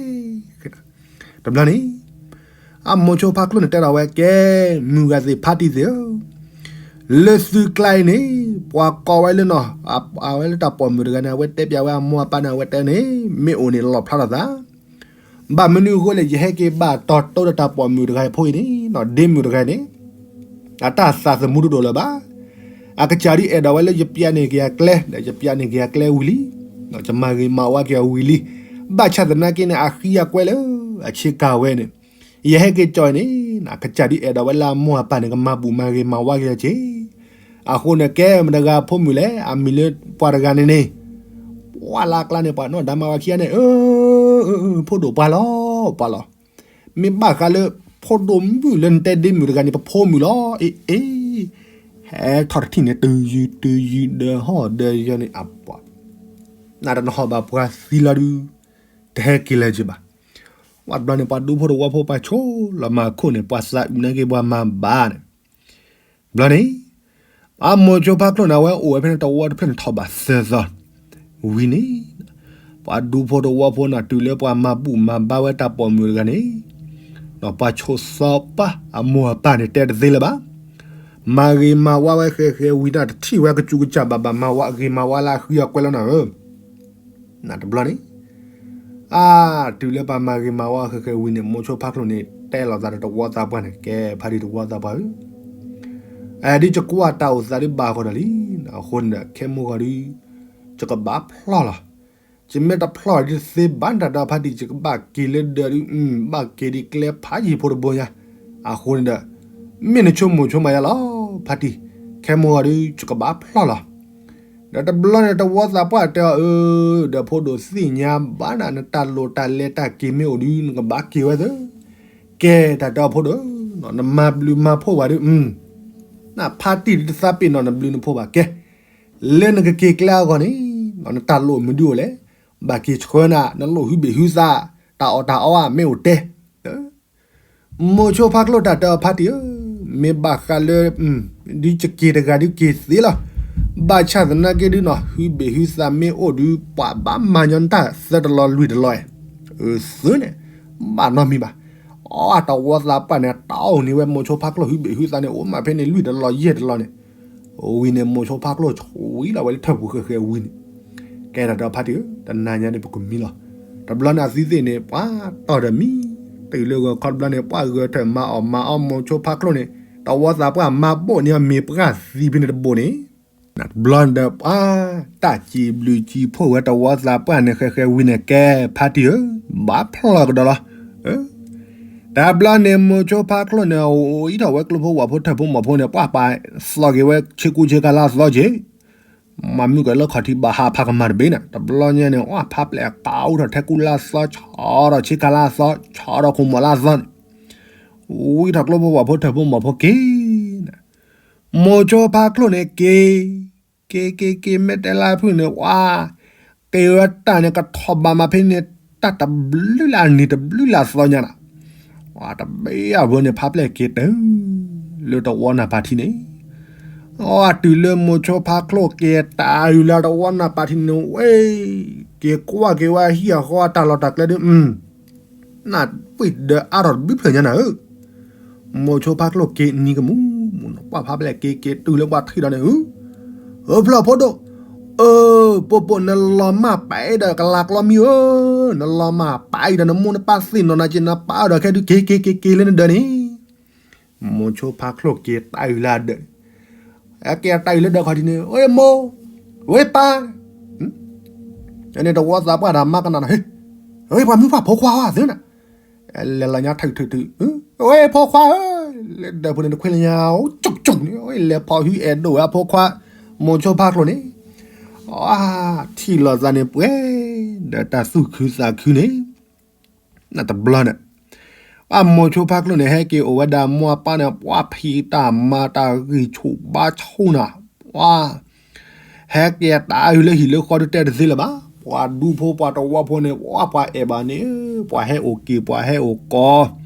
တဘျီန့ၣ်, အမိၤဆိဖါကျိၣ်န့ၣ်တဲဒီးဝဲကဲ, မုၢ်ဂၤသ့ၣ်ဖါတံၢ်သ့ၣ်ဧၢ, လၢသုကျါအံၤန့ၣ်, ပှၤကိးဝဲလၢနီၤ, အဝဲလၢတၢ်ပိာ်မုၣ်တဂၤန့ၣ် အဝဲတဲပၠးဝဲအမိၢ်အပၢ်န့ၣ် အဝဲတဲန့ၣ်, မ့ၢ်အိၣ်န့ၣ်လီၣ်ဖျါထီၣ်သး ဘၣ်မနုၤအဃိလဲၣ် ယဟဲက့ၤဘၣ်တီတီဒီးတၢ်ပိာ်မုၣ်တဂၤအံၤဖိအံၤန့ၣ်, ဒ့မုၣ်တဂၤန့ၣ်, အတၢ်သးသမူတဒိၣ်လၢၤဘၣ်. အကစၢ်ဒုးအဲၣ်ဒိးဝဲလၢယပျးန့ၢ်က့ၤအကျဲ, ဒီးယပျးန့ၢ်က့ၤအကျဲဝံၤလံ, ယမၤဂ့ၤမၤဝါက့ၤအီၤဝံၤလံ. ဘၣ်ဆၣ်သနာ်က့န့ၣ် အဃံအကွဲလၢအဆ့ကၤဝဲန့ၣ်, ယဟဲက့ၤကၠီအံၤန့ၣ်, အကစၢ်ဒုးအဲၣ်ဒိးဝဲလၢအမိၢ်အပၢ်န့ၣ် ကမၤဘူၣ်မၤဂ့ၤမၤဝါက့ၤအီၤက့ၤ အဃိန့ၣ် ကဲမတၤတဂၤအဖိမုၣ်လဲၣ်, အမံၤလၢပှၤတဂၤန့ၣ်န့ၣ်, ပှၤလၢအကျါန့ၣ် ပှၤနီၢ်ဒါမါဝၤခံဂၤန့ၣ်, အၢ, အၢ, အၢ, ဖိဒိၣ်ပှၤလီၤ, ပှၤလီၤ. မ့ၢ်ဘၣ်ဃးလၢ ဖိဒိၣ်မုၣ်လၢနတဲဒ့မုၣ်တဂၤန့ၣ် ပဖိမုၣ်လီၤ, အ့ အ့, ဟဲထီၣ်တထံၣ်န့ၣ် တယုၢ်တယုၢ်ဒီးဟီၣ်ဒီးယီၤန့ၣ် အပှၤ, နတနဟီၣ်ဘၣ်ပှၤသံလီၤဒုး, တဟဲက့ၤလၢၤက့ၤဘၣ်. ဝဲတဘျီန့ၣ် ပှၤဒူဖိတဝီဖိပှၤဆိလီၤမၤခိၣ်န့ၣ် ပှၤသးအုးနာ်က့ၤပှၤမၤဘၣ်န့ၣ်, ဘျီန့ၣ်, အမိၤဆိဖါကျိၣ်န့ၣ် အဝဲအိၣ်ဝဲဖဲန့ၣ်တဝီတဖျၢၣ်န့ၣ်ထီၣ်ဘးသၢသီ, ဝံၤန့ၣ်, ပှၤဒူဖိတဝီဖိန့ၣ် တုၤလၢပှၤမၤဘူၣ်မၤဘါဝဲတၢ်ပိာ်မုၣ်တဂၤန့ၣ်, ဒီးပှၤဆိးသီပှၢ်အမိၢ်အပၢ်န့ၣ်တဲတသ့လၢၤဘၣ်. မၤဂ့ၤမၤဝါဝဲဃဲဃဲဝံၤန့ၣ် တထံၣ်ဝဲကစူးကစၢ်ဘၣ်ဘၣ် မၤဝါဂ့ၤမၤဝါလၢအဃံအကွဲလီၤနၤဧၢ. နတဘျီန့ၣ် အါ တုၤလၢပှၤမၤဂ့ၤမၤဝါဃဲဃဲဝံၤန့ၣ် မိၤဆိဖါကျိန့ၣ် တဲလိာ်သးဒီးတဝီသးပှၢ်န့ၣ် ကဲဖါတံၢ်တဝီသးပှၢ်ဧၢ, အဲ ဒ်ယကွၢ်တၢ်အိၣ်သးဒ်ဘၣ်ဃီဒီးလံ, အဃိန့ၣ်ဒီး ခဲမုၢ်ဂီၤဒုး ယကဘၣ်ဖျီၣ်လီၤ. ယမ့ၢ်တဖျီၣ်ဒ်တသ့ဘၣ်န့ၣ် တၢ်ဒီးဖါတံၢ် ယကဘၣ်က့ၤလၢဒၢးဒုး ဘၣ်က့ၤဒ်ကျဲဖးယံၤဖိတဘိညါ, အဃိန့ၣ်ဒီး မ့ၢ်နဆိကမိၣ်ဆိကမးယါလီၤ ဖါတံၢ်, ခဲမုၢ်ဂီၤဒုး ယကဘၣ်ဖျီၣ်လီၤ. ဒီးတဘျီန့ၣ် တဝီသးပှၢ်တဲအီၤ အၢ ဒီးဖိဒိၣ်သ့ၣ်ညါဘၣ်နၤ နတၢ်လိၣ်တၢ်လဲၤတၢ်က့ၤမ့ၢ်အိၣ်ဒုး နကဘၣ်က့ၤဝဲသၢ, ကဲတၢ်တဲအီၤဖိဒိၣ်, နမၤဘျုးမၤဖှိၣ်ဝဲဒုး နဖါတံၢ်ဒုးတသးပ့ၤနီၣ်နဘျုးနဖှိၣ်ဘၣ်ကဲ, လၢနကက့ၤကျဲအဂီၢ်န့ၣ် နတၢ်လိၣ်မနုၤအိၣ်လဲၣ်, ဘၣ်က့ၤဆှၢနၤ နလိၣ်ဟုဘ့ၣ်ဟုသး, တၢ်အီၣ်တၢ်အီဧါ မ့ၢ်အိၣ်တဲ မိၤဆိဖါကျိတၢ်တဲအီၤဖါတံၢ်ဧၢ, မ့ၢ်ဘၣ်ဃးလၢ ဒုးယက့ၤတဂၤဒုးက့ၤသ့လီၤ. ဘၣ်ဆၣ်သနာ်က့ဒုးနီၤ ဟုဘ့ၣ်ဟုသးမ့ၢ်အိၣ်ဒုး ပှၤဘၣ်မၤညီနတၢ်သၢတလီၢ်လွံၢ်တလီၢ်, အၢ သၢန့ၣ် ဘၣ်နီတမံၤဘၣ်. အတဝီသးပှၢ်န့ၣ် တၢ်အိၣ်န့ၢ်ဝဲမိၤဆိဖါကျိ ဟုဘ့ၣ်ဟုသးန့ၣ် အိၣ်မးဖဲန့ၣ်လွံၢ်တလီၢ်ယဲၢ်တလီၢ်န့ၣ် ဝံၤန့ၣ် မိၤဆိဖါကျိဆှံလီၤဝဲလၢထၢၣ်ပူၤဃဲဃဲဝံၤန့ၣ်, ကဲတၢ်ဒီးဖါတံၢ်ဧၢ တနၤညါန့ၣ် ပကမံလီၤ. တဘျီန့ၣ်အသုသ့ၣ်န့ၣ် ပှၤတီၢ်ဒီးမံ, တုၤလၢဂီၤခီတဘျီန့ၣ် ပှၤဂဲၤထၢၣ်မၤအီၣ်မၤအီမိၤဆိဖါကျိန့ၣ်, တဝီသးပှၢ်မၤဘိၣ်န့ၢ်အမ့ၤပှၢ်သံဖဲန့ၣ်တဘိန့ၣ် တဘျီန့ၣ်ဒီးပှၤ တၢ်စံးဘျုးစံးဖှိၣ်ဝဲတဝီသးပှၢ်န့ၣ်ဃဲဃဲဝံၤန့ၣ် ကဲဖါတံၢ်ဧၢ, ဘၣ်ဖျီၣ်ကဒီးလီၤ. တဘျီန့ၣ် မိၤဆိဖါကျိန့ၣ် အိၣ်အံၤထီၣ်ဝဲကျိဖိဝၣ်ဖိထၢၣ်ဖိမီၢ်ဖိန့ၣ် ပှၤပာ်သီက့ၤဝဲဆ့ကူဆ့ကၤလၢအသီက့ၤ, မၤမုၢ်ကလၢခီၣ်ထံးဘၣ်ဟးဖးကမၣ်တဘ့ၣ်န့ၣ် တဘျီညါန့ၣ် ပှၤဖးပျဲၢ်ကးအိၣ်ထီၣ်ထဲကူလၢအသီ ဆီထီၣ်ဆ့ကၤလၢအသီ ဆီထီၣ်ခိၣ်မီၢ်လၢအသီန့ၣ် ဝံထီၣ်ကျိဖိဝၣ်ဖိထၢၣ်ဖိမီၢ်ဖိက့ၤ, မိၤဆိဖါကျိန့ၣ်က့ၤ, က့ၤက့ၤက့ၤ မ့ၢ်တဲလၢဖုၣ်န့ၣ် ဝါ, က့ၤဝဲတၢ်န့ၣ် ကထီၣ်ဘးမးဖဲန့ၣ် တၢ်တဘျုးလၢအနံၤတဘျုးလၢအသီညါနီၤ, ဝါတဘ့ၣ်အဝဲန့ၣ် ဖးပျဲၢ်က့ၤတုၤ လၢတဝီနၢ်ပၤထံန့ၣ်, အတုၤလၢမိၤဆိဖါကျိက့ၤတၢ်အုၣ်လၢတဝီနၢ်ပၤထံန့ၣ် ဝဲ, က့ၤကွၢ်က့ၤဝဲဟံၣ်အဃီအတၢ်လီၢ်တၢ်ကျဲဒုး နၢ်ပှ့ၢ်ဒၢးအါထီၣ်တဘျုးဖျၢၣ်ညါနၤဧၢ, မိၤဆိဖါကျိက့ၤနံၤကမူးမူးနီၤ ပှၤဖးပျဲၢ်က့ၤက့ၤတုၤလၢပှၤထံၣ်ဒီးန့ၣ်ဧၢ, ဧၢဖျၢၣ်ဖိဒိၣ်, အၢ, ပိာ်ပိာ်နလီၤမၢ်ပာ်အံၤဒီးကလၤကျီမံဧၢ, နလီၤမၢ်ပာ်အံၤဒီး နမိၢ်နပၢ်သ့ၣ်နီၣ်နၤက့ၤ နပၢ်အၢဒီးခဲဒုးက့ၤက့ၤက့ၤက့ၤလၢနဒၢးန့ၣ် မိၤဆိဖါကျိက့ၤတၢ်အုၣ်လၢအဒၢး, အက့ၤတၢ်အုၣ်လၢဒၢးခီၣ်ထံးန့ၣ် ဝဲမိၢ်, ဝဲပၢ်, န့ၣ်တဝီသးပှၢ်တၢ်မၤကနၣ်နီၤ, ဝဲပှၤမုၢ်ပှၢ်ဖိခွါဧါသ့နၤ, လဲၤလီၤညါထုးထုးထုး, ဝဲဖိခွါဧၢ, လၢဒၢးဖိန့ၣ်တခွဲလၢညါ ကၠူၣ်ကၠူၣ်န့ၣ် ဝဲလဲၤဖီၣ်ဟုအဲၣ်ဒိၣ်ဝဲအဖိခွါ, မိၤဆိဖါကျိန့ၣ်, အါ, ထံၣ်လိာ်သးန့ၣ်ပှဲၤ, ဒီးတၢ်သူၣ်ခုသးခုန့ၣ် နတဘျီန့ၣ်, ပှၤမိၤဆိဖါကျိန့ၣ် ဟဲက့ၤအိၣ်ဝဲဒၣ်မိၢ်အပၢ်န့ၣ် ပှၤဖံးတၢ်မၤတၢ်ဂံၢ်ဆူၣ်ဘါဆူၣ်နၤ, ပှၤ, ဟဲက့ၤတၢ်အုၣ်လၢဟံၣ်လၢဃီဒုးတဲတသ့လၢၤဘၣ်, ပှၤဒူဖိပှၤတဝီဖိန့ၣ် ပှၤပှၤအဲၣ်ဘၣ်န့ၣ်, ပှၤဟဲအိၣ်က့ၤပှၤဟဲအိၣ်က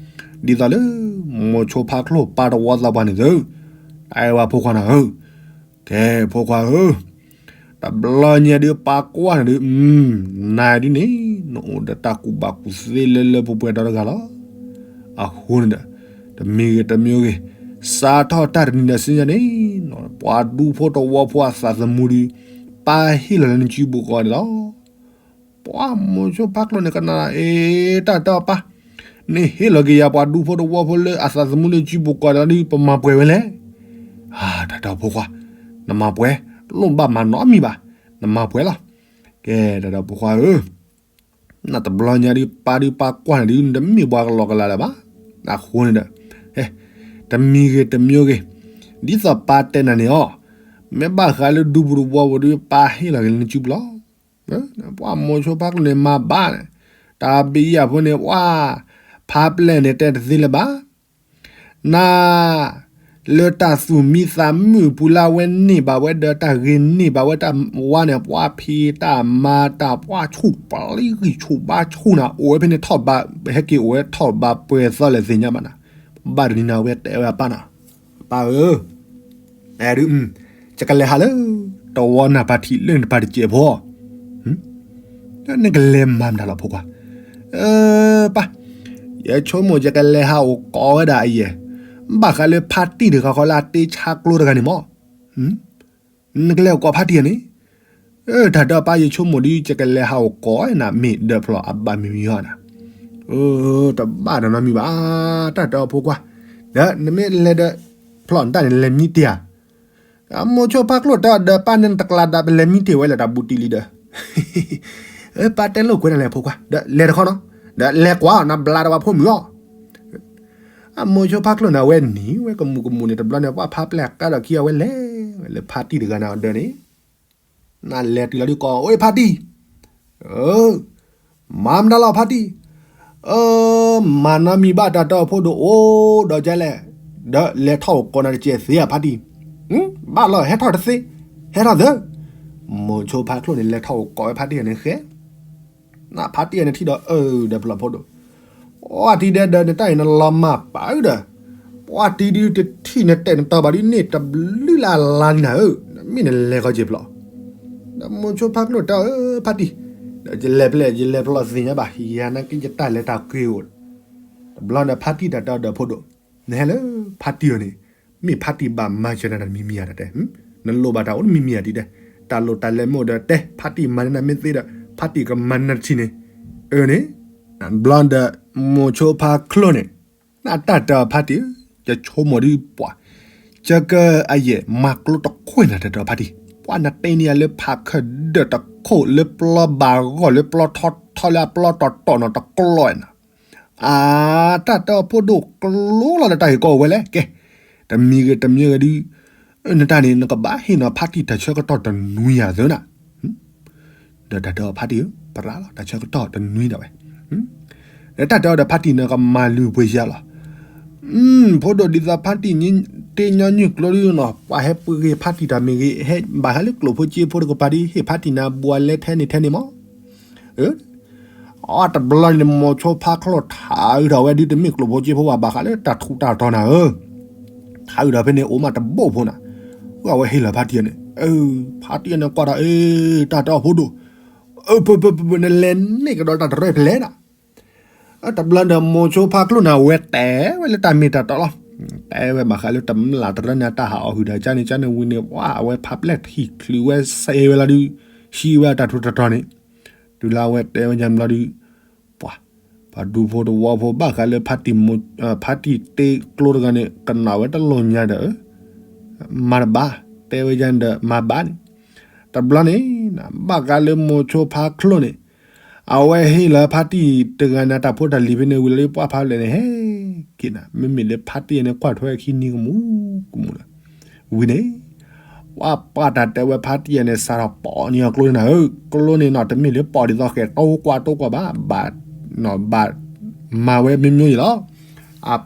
ီ, ဒ်သိးလၢ မိၤဆိဖါကျိပၢ်တဝီသးပှၢ်န့ၣ်သု, တၢ်အဲၣ်ဝဲဖိခွါနၤဧၢ, ကဲဖိခွါဧၢ တဘျီညါဒုးပၢ်ကွၢ်န့ၣ်ဒုး, နၤဒုးန့ၣ် နအိၣ်ဒီးတၢ်ကူၣ်ဘၣ်ကူၣ်သ့လၢလၢပှဲၤပှဲၤဒီတဂၤလီၤ. အဃိန့ၣ်ဒီး, တမံၤဂ့ၤတမံၤဂ့ၤ, စးထီၣ်တၢ်တနံၤဒီးစ့ၢ်ကီးန့ၣ်, ပှၤဒူဖိတဝီဖိအသးသမူဒုး, ပၢ်ဟ့ၣ်လီၤလၢနစုပူၤကိးန့ၣ်လီၤ. ပှၤမိၤဆိဖါကျိန့ၣ်ကနၣ်, အ့ တၢ်တၢ်ပၢ်, နဟ့ၣ်လီၤက့ၤယၤပှၤဒူဖိတဝီဖိလၢအသးသမူလၢစုပူၤကိးန့ၣ်လီၤဒုး ပမၤပှဲၤဝဲလဲၣ်. အါ တၢ်တၢ်ဖိခွါ, နမၤပှဲၤ, လိၣ်ဘၣ်မၤနီတမံၤဘၣ်, နမၤပှဲၤလီၤ. ကဲ တၢ်တၢ်ဖိခွါဧၢ နတဘျီညါဒုးပၢ်ဒုးပၢ်ကွၢ်န့ၣ်ဒုး နတမ့ၢ်ပှၤကလီကလီလၢၤဘၣ်. အဃိန့ၣ်ဒီး, တမံၤဂ့ၤတမံၤဂ့ၤ, ဒ်သိးပၢ်တဲနၤန့ၣ်အီၤ, မ့ၢ်ဘၣ်ဃးလၢဒူပူၤတဝီပူၤဒုး ပၢ်ဟ့ၣ်လီၤက့ၤလၢနစုပူၤလီၤ. ပှၤမိၤဆိဖါကျိန့ၣ်မၤဘၣ်န့ၣ်, တၢ်ဘံယၣ်ဖိန့ၣ် ပှၤဖးပျဲၢ်န့ၣ်တဲတသ့လၢၤဘၣ်. နၤ လၢတၢ်သူၣ်မံသးမုာ်ပူၤလၢအဝဲန့ၢ်ဘၣ်ဝဲဒီးတၢ်ဂ့ၤန့ၢ်ဘၣ်ဝဲတၢ်ဝါန့ၣ် ပှၤဖံးတၢ်မၤတၢ် ပှၤဆူၣ်ပျံၤဂံၢ်ဆူၣ်ဘါဆူၣ်နၤ အိၣ်ဝဲဖဲန့ၣ်ထီၣ်ဘး ဟဲက့ၤအိၣ်ဝဲထီၣ်ဘးပှဲၤသီလဲၣ်သ့ၣ်ညါဘၣ်နၤ. ဘၣ်တနံၤန့ၣ် အဝဲတဲဝဲအပၢ်နၤ, ပၢ်ဧၢ ယကလဲၤဟးလၢ တဝီနၢ်ပၤထံးလၢနတပၤတစဲးဖိ, နကလဲၤမၤမတၤလီၤဖိခွါ, ပၢ်, ယဆိကမိၣ်ယကလဲၤဟးအိၣ်ကိးဝဲဒၣ်အယဲၢ်, ဘၣ်ဃးလၢဖါတံၢ်တဂၤဃီလၢအတ့ဆါကျိတဂၤန့ၣ်မး, နကလဲၤအိၣ်ကိးဖါတံၢ်ဧါန့ၣ်, တၢ်ဒီးပၢ် ယဆိကမိၣ်ဒ် ယကလဲၤဟးအိၣ်ကိးနၤ မ့ၢ်ဒၢးဖျိးအဘၣ်မံၤမံၤဧါနၤ, တဘၣ်နီတမံၤဘၣ်, တၢ်တဲအီၤဖိခွါ, ဒီးနမ့ၢ်လဲၤဒီးဖျိးနတၢ်န့ၣ် လဲၤမံတ့ၢ်ဧါ. အမိၤဆိဖါကျိၣ်တဲအီၤဒီး ပၢ်န့ၣ်တကျးဒီး ပလဲၤမံတ့ၢ်ဝဲလၢတၢ်ဘူးတံၢ်လံဒီး, ပၢ်တဲလိာ်ကွဲးနၤလဲၣ်ဖိခွါ, ဒီးလဲၤတခီနီၤ, ဒီးလဲၤကွၢ်နဘျါဒီးပှၤဖိမုၣ်လီၤ. အမိၤဆိဖါကျိၣ်န့ၣ် အဝဲနံၤဝဲကမူးကမူးန့ၣ် တဘျီန့ၣ် ပှၤဖါပျဲၢ်ကါဒီးခံအဝဲလဲၤဝဲလၢဖါတံၢ်တဂၤန့ၣ်အဒၢးန့ၣ်, နလဲၤတုၤလီၤဒုးကိး အိၣ်ဖါတံၢ်, မၤမတၤလီၤဖါတံၢ်, မၤနီတမံၤဘၣ် တၢ်တဲအီၤဖိဒိၣ် အိၣ်ဒီးကလဲၣ်, ဒီးလဲၤထီၣ်အိၣ်ကိးနၤတစဲးသ့ဧါဖါတံၢ်, ဘၣ်လီၤ ဟဲထီၣ်တသ့, ဟဲထီၣ်သ့, မိၤဆိဖါကျိၣ်န့ၣ် လဲၤထီၣ်အိၣ်ကိးဝဲဖါတံၢ်န့ၣ်ဃဲ နဖါတံၢ်အံၤနထံၣ်ဒီး အၢ ဒီးဖျိးဖိဒိၣ်, ပှၤတံၤဒဲးဒီး နတၢ်အံၤနလီၤမၢ်ပာ်အုဒီး, ပှၤတံၤဒုးတထံၣ်နတဲာ်နတီၤဘၣ်ဒုးန့ၣ် တဘျုးလၢအလါလံနၤဧၢ, မ့ၢ်နလဲၤကီက့ၤဖျိး, ဒီးမိၤဆိဖါကျိၣ်တဲအီၤ ဖါတံၢ်, ဒီးယလဲၤဖျဲၣ် ယလဲၤဖျိးသ့ၣ်ညါဘၣ် ယၤနာ်က့ ယတၢ်လဲၤတၢ်က့ၤအိၣ်, တဘျီန့ၣ် ဖါတံၢ်တၢ်တဲအီၤဒီးဖိဒိၣ်, နဟဲလၢဖါတံၢ်အီၤန့ၣ်, မ့ၢ်ဖါတံၢ်ဘၣ်မၤစၢၤနၤတမံၤမံၤဧါတၢ်တဲ, နလိၣ်ဘၣ်တၢ်အိၣ်တမံၤမံၤဧါတံၢ်တဲ, တၢ်လိၣ်တၢ်လဲၤမ့ၢ်အိၣ်ဒီးတဲ ဖါတံၢ်မၤန့ၢ်နၤမ့ၢ်သ့ဒီး ဖါတံၢ်ကမၤန့ၢ်နၤတထံၣ်န့ၣ်, အၢန့ၣ်, ဘျီဒီး မိၤဆိဖါကျိၣ်န့ၣ်, နတၢ်တဲအီၤဖါတံၢ်ဧၢ, ယဆိကမိၣ်ဒုးပှၤ, ကကအယဲၢ်မၤကျိတခိၣ်နၤ တၢ်တဲအီၤဖါတံၢ်, ပှၤနတဲန့ၢ်ယၤလၢဖးခၢၣ်ဒၢးတခိၣ် လၢပျီဘၣ်ဂီၢ် လၢပျီထီထီလၢအပျီတီတီနီၤ တကျိနၤ, အတၢ်တဲအီၤဖိဒိၣ်ကျိလီၤလၢတၢ်ဟ့ၣ်ကီၢ်ဝဲလဲၣ်ကဲ, တမံၤဂ့ၤတမံၤဂ့ၤဒုး, နတၢ်န့ၣ် နကဘၣ်ဟ့ၣ်နီၤဖါတံၢ်တၢ်ဆၢကတီၢ်တနွံယၤသၢနၤ ဒီးတၢ်တဲအီၤဖါတံၢ်ဧၢ, ပရၣ်လီၤ တၢ်ဆၢကတီၢ်တနွံဒၣ်ဝဲ, ဒီးတၢ်တဲအီၤဒီးဖါတံၢ်န့ၣ် ကမၤလုၢ်ပှ့ၤယၤလီၤ, ဖိဒိၣ်ဒ်သိးဖါတံၢ်တ့ညီနုၢ်ကျိဒုနီၤ ပှၤဟဲပှ့ၤဂ့ၤဖါတံၢ်တၢ်မ့ၢ်ဂ့ၤ ဟဲဘၣ်ဟဲလၢကျိၣ်ဖိစ့ဖိတကပၤဒ် ဟ့ၣ်ဖါတံၢ်နၤဘှါလဲထဲန့ၣ်ထဲန့ၣ်မး အတဘျီန့ၣ် မိၤဆိဖါကျိၣ်ထးအုးထီၣ်ဝဲဒုး တမ့ၢ်ကျိၣ်ဖိစ့ဖိဘၣ် ဘၣ်ဃးလၢတၢ်ထူးတၢ်တီၤနၤဧၢ, ထးအုးထီၣ်ဖဲန့ၣ် အိၣ်မးတဘိၣ်ဖိနၤ, အဝဲဟ့ၣ်လီၤဖါတံၢ်န့ၣ်, ဖါတံၢ်န့ၣ်ကွၢ်ဒီး အ့ တၢ်တဲအီၤဖိဒိၣ်, ပပပ နလဲၤန့ၢ်ကဒီးတၢ်တရဲၣ်ဖဲလဲၣ်နၤ, တဘျီဒီးမိၤဆိဖါကျိၣ်န့ၣ် အဝဲတဲဝဲလၢတၢ်မ့ၢ်တၢ်တီလီၤ, တဲဝဲဘၣ်ဃးလၢတမျၢ်တရၢန့ၣ် အတၢ်ဟးအီၣ်ဟုၣ်တၢ်ကန့ၣ်ကန့ၣ်ဝံၤန့ၣ် ပှၤအဝဲဖါပျဲၢ်ထံၣ်ချုးဝဲစဲးဝဲလီၤဒုး, ဟံးဝဲအတၢ်ထူးတၢ်တီၤန့ၣ်, တုၤလၢအဝဲတဲဝဲဒ်န့ၣ်ဘျီဒုး, ပှၤ, ပှၤဒူဖိတဝီဖိဘၣ်ဃးလၢဖါတံၢ်, ဖါတံၢ်တ့ကျိတဂၤန့ၣ် ကနၣ်ဝဲတလိၣ်ညါဒီး, မၤတဘၣ်, တဲဝဲဒ်န့ၣ်ဒီးမၤဘၣ်န့ၣ်, တဘျီန့ၣ်, ဘၣ်ဃးလၢမိၤဆိဖါကျိၣ်န့ၣ်, အဝဲဟ့ၣ်လီၤဖါတံၢ်တဂၤန့ၣ် တၢ်ဖိတၢ်လံၤဖဲန့ၣ်ဝံၤလီၤဒုး ပှၤဖါပျဲၢ်န့ၣ် ဟဲက့ၤနၤ, မ့မ့ၢ်လၢဖါတံၢ်န့ၣ် ကွၢ်ထွဲခံနံၤကမူးကမူးလီၤ, ဝံၤန့ၣ် ပှၤပှၤတၢ်တဲဝဲဖါတံၢ်အံၤန့ၣ် စးထီၣ်ပိာ်န့ၢ်အီၤကျိန့ၣ်နၤဧၢ, ကျိန့ၣ်နီၤ တမ့ၢ်လၢပိာ်ဒ်သိးဃဲၤတိကွၢ်တိကွၢ်ဘၣ်, ဘၣ်, ဘၣ်မၤဝဲမျိုးမျိုးအံၤလီၤ, အ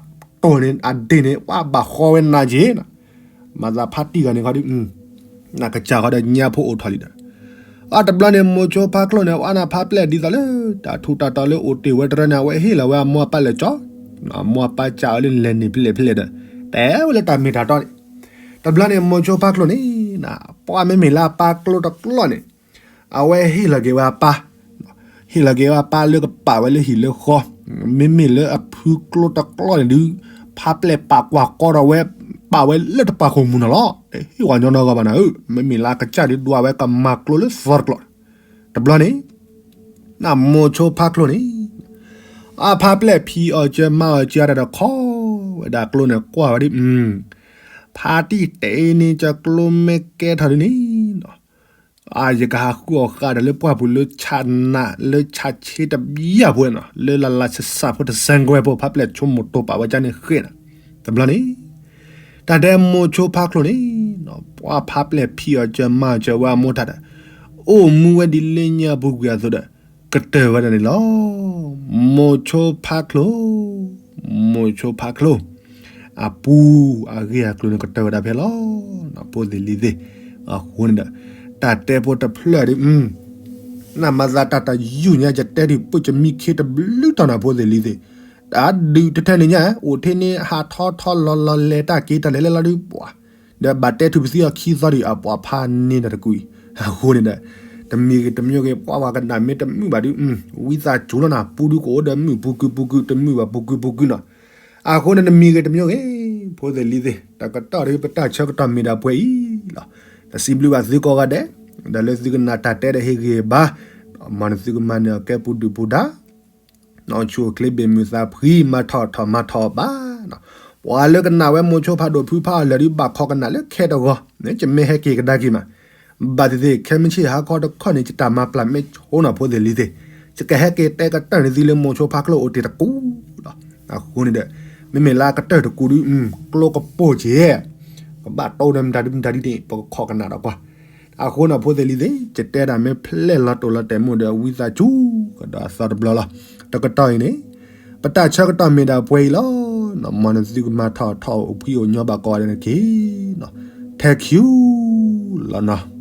တိၢ်န့ၣ် အဒ့ၣ်န့ၣ် ပှၤဘၣ်ဃီဝဲနးက့ၤနၤ, မၤသးဖါတံၢ်ဂၤန့ၣ်ခီဒုး, နကစၢ်ဃီဒီးညါဖိအိၣ်ထီၣ်လံဒီး, အတဘျီန့ၣ် မိၤဆိဖါကျိၣ်န့ၣ် အဝဲနၤဖါပျဲၢ်ဒ်သိးလၢ တၢ်ထူးတၢ်တီၤလၢအိၣ်တ့ၢ်ဝဲတရၢန့ၣ် အဝဲဟ့ၣ်လီၤဝဲအမိၢ်အပၢ်လဲၤကၠီ, အမိၢ်အပၢ်စံးဝဲလၢလဲၤန့ၢ်ဖဲလဲၣ်ဖဲလဲၣ်ဒီး, တဲဝဲလၢတၢ်မ့ၢ်တၢ်တီန့ၣ်, တဘျီန့ၣ် မိၤဆိဖါကျိၣ်န့ၣ်, ပှၤမ့မ့ၢ်လၢအပၢ်ကျိတကျိန့ၣ်, အဝဲဟ့ၣ်လီၤက့ၤဝဲအပၢ်, ဟ့ၣ်လီၤက့ၤဝဲအပၢ်လၢကပာ်ဝဲလၢဟံၣ်လၢဃီ, မ့မ့ၢ်လၢအဖုကျိတကျိန့ၣ်ဒုး, ဖါပျဲၢ်ပာ်ကွၢ်ကီဒီးဝဲ, ပာ်ဝဲလၢတပၤခိၣ်မူၤနီၤလီၤ, တဟ့ၣ်ဝဲညီနီၢ်ဂီၢ်ဘၣ်နၤဧၢ, မ့မ့ၢ်လၢအကစၢ်ဒုးဒွးဝဲကမၤကျိလၢသီတကျိ, တဘျီန့ၣ် နမိၤဆိဖါကျိၣ်န့ၣ်, အဖါပျဲၢ်ဖံးအီၣ်စၢၤမၤအီၣ်စၢၤတၢ်ဒီးခီ, ဝဲဒၣ်ကျိန့ၣ်ကွၢ်ဝဲဒ်, ဖါတံၢ်တဲန့ၣ် ကၠီကျိမ့ၢ်ကဲထီၣ်ဒ်န့ၣ်, ယကဟးဃုအီၣ်ဃာ်ဒီးလၢပှၢ်ပူၤလၢဆးနး လၢဆးဆ့တဘျီဖိနီၤ လၢလၢ်လၢ်ဆးဆးဖိတစဲးကွဲးဖိ ဖါပျဲၢ်ဆိကမိၣ်တိာ်ပာ်ဝဲကန့ၣ်ဃ့နၤ, တဘျီန့ၣ် တၢ်တဲမိၤဆိဖါကျိၣ်န့ၣ်, ပှၤဖါပျဲၢ်ဖံးအီၣ်စၢၤမၤအီၣ်စၢၤဝဲအမိၢ်တၢ်ဒီး, အိၣ်မူဝဲဒ်လၢညါအပူၤကွံာ်အသိးဒီး, ကတၢၢ်ဝဲဒၣ်န့ၣ်လီၤ. မိၤဆိဖါကျိၣ်, မိၤဆိဖါကျိၣ်, အပူၤအဂ့ၢ်အကျိၤန့ၣ်ကတၢၢ်ဝဲဒၣ်ဖဲလီၤ. ဖိသ့ၣ်လံၤသ့ၣ်, အဃိန့ၣ်ဒီး, တၢ်တဲဖိတဖျၢၣ်ဒ်, နမၤသးတၢ်တယူၢ်ညါ ယတဲဒ် ပကမံခ့တဘျုးတီၤနၤ ဖိသ့ၣ်လံၤသ့ၣ်, တၢ်ဒုးတထဲန့ၣ်ညါ အိၣ်ထဲန့ၣ် ဟးထီထီလီၤလီၤလဲၤတၢ်က့ၤတၢ်လဲၤလဲၤလီၤဒ်ပှၤ, ဒီးဘၣ်တဲထူၣ်ပသံအီၤခံသီဒံး အပှၤဖးန့ၢ်တၢ်တကွံာ်, အဃိန့ၣ်ဒီး, တမံၤဂ့ၤတမံၤဂ့ၤ ပှၤဝဲကနၣ်မ့ၢ်တမုာ်ဘၣ်ဒ်, ဝံသးစူၤလီၤနၤ ပူၤဒုကအိၣ်ဒီးမုာ်ပူၤကုာ်ပူၤကုာ် တမုာ်ဘၣ်ပူၤကုာ်ပူၤကုာ်နီၤ, အဃိန့ၣ်တမံၤဂ့ၤတမံၤဂ့ၤ, ဖိသ့ၣ်လံၤသ့ၣ် တကတီၢ်ဒီးပတၢ်ဆၢကတီၢ်မ့ၢ်ဒၣ်ပှဲၤအံၤလီၤ. ဒီးစံးဘျုးဘၣ်သုကိးဂၤဒဲး ဒီးလၢသုကနၣ်တၢ်တဲဒီးဟ့ၣ်ဂံၢ်ဘါ မ်နသုကမၤနၢၤအီၤကဲပူၤဒုၣ်ပူၤဒါ နီၢ်ဆူၣ်အိၣ်ချ့ဘ့ၣ်မုာ်သးဖှံ မၤထီၣ်ထီၣ်မၤထီၣ်အီၤဘၣ်. ပှၤလၢကနၣ်ဝဲမိၤဆိဖးဒိၣ်ဖုဖးအီၣ်လၢာ်ဒီး ဘၣ်ခိးကနၣ်လၢခဲတဂီၤ ကမ့ၢ်ဟဲက့ၤကဒါက့ၤမး ဘၣ်သ့ၣ်သ့ၣ် ခဲမုၢ်ဆ့ၣ်ဟါခီတခီန့ၣ် ယတၢ်မၤပျၢ်မ့ၢ်ဆိနီၤ ဖိသ့ၣ်လံၤသ့ၣ် ယကဟဲက့ၤတဲကတၢၢ်န့ၢ်သုလၢမိၤဆိဖးကျိအိၣ်တ့ၢ်တကူလီၤ. အဃိန့ၣ်ဒီး မ့မ့ၢ်လၢအကတၢၢ်တကူဒု ကျိကပိာ်က့ၤ ကဘၣ်တိၢ်ဒီးမတၤဒုမတၤဒုန့ၣ် ပကခိးကနၣ်ဒီးကွၢ်. အဃိန့ၣ် ဖိသ့ၣ်လံၤသ့ၣ် ယတဲဒၣ်မ့ၢ်ဖျဲၣ်လီၤတိၢ်လီၤတဲာ်မိၢ်ဒီး ဝံသးစူၤကဒီးအသီတဘျီလီၤ. တကတီၢ်အံၤန့ၣ် ပတၢ်ဆၢကတီၢ်မ့ၢ်ဒၣ်ပှဲၤအံၤလီၤ. မ်နသုကမၤထီၣ်ထီၣ်အိၣ်ဖှံအိၣ်ညီဘၣ်ကိးဂၤဒဲးန့ၣ်တက့ၢ်. ထဲခံလီၤနီၤ.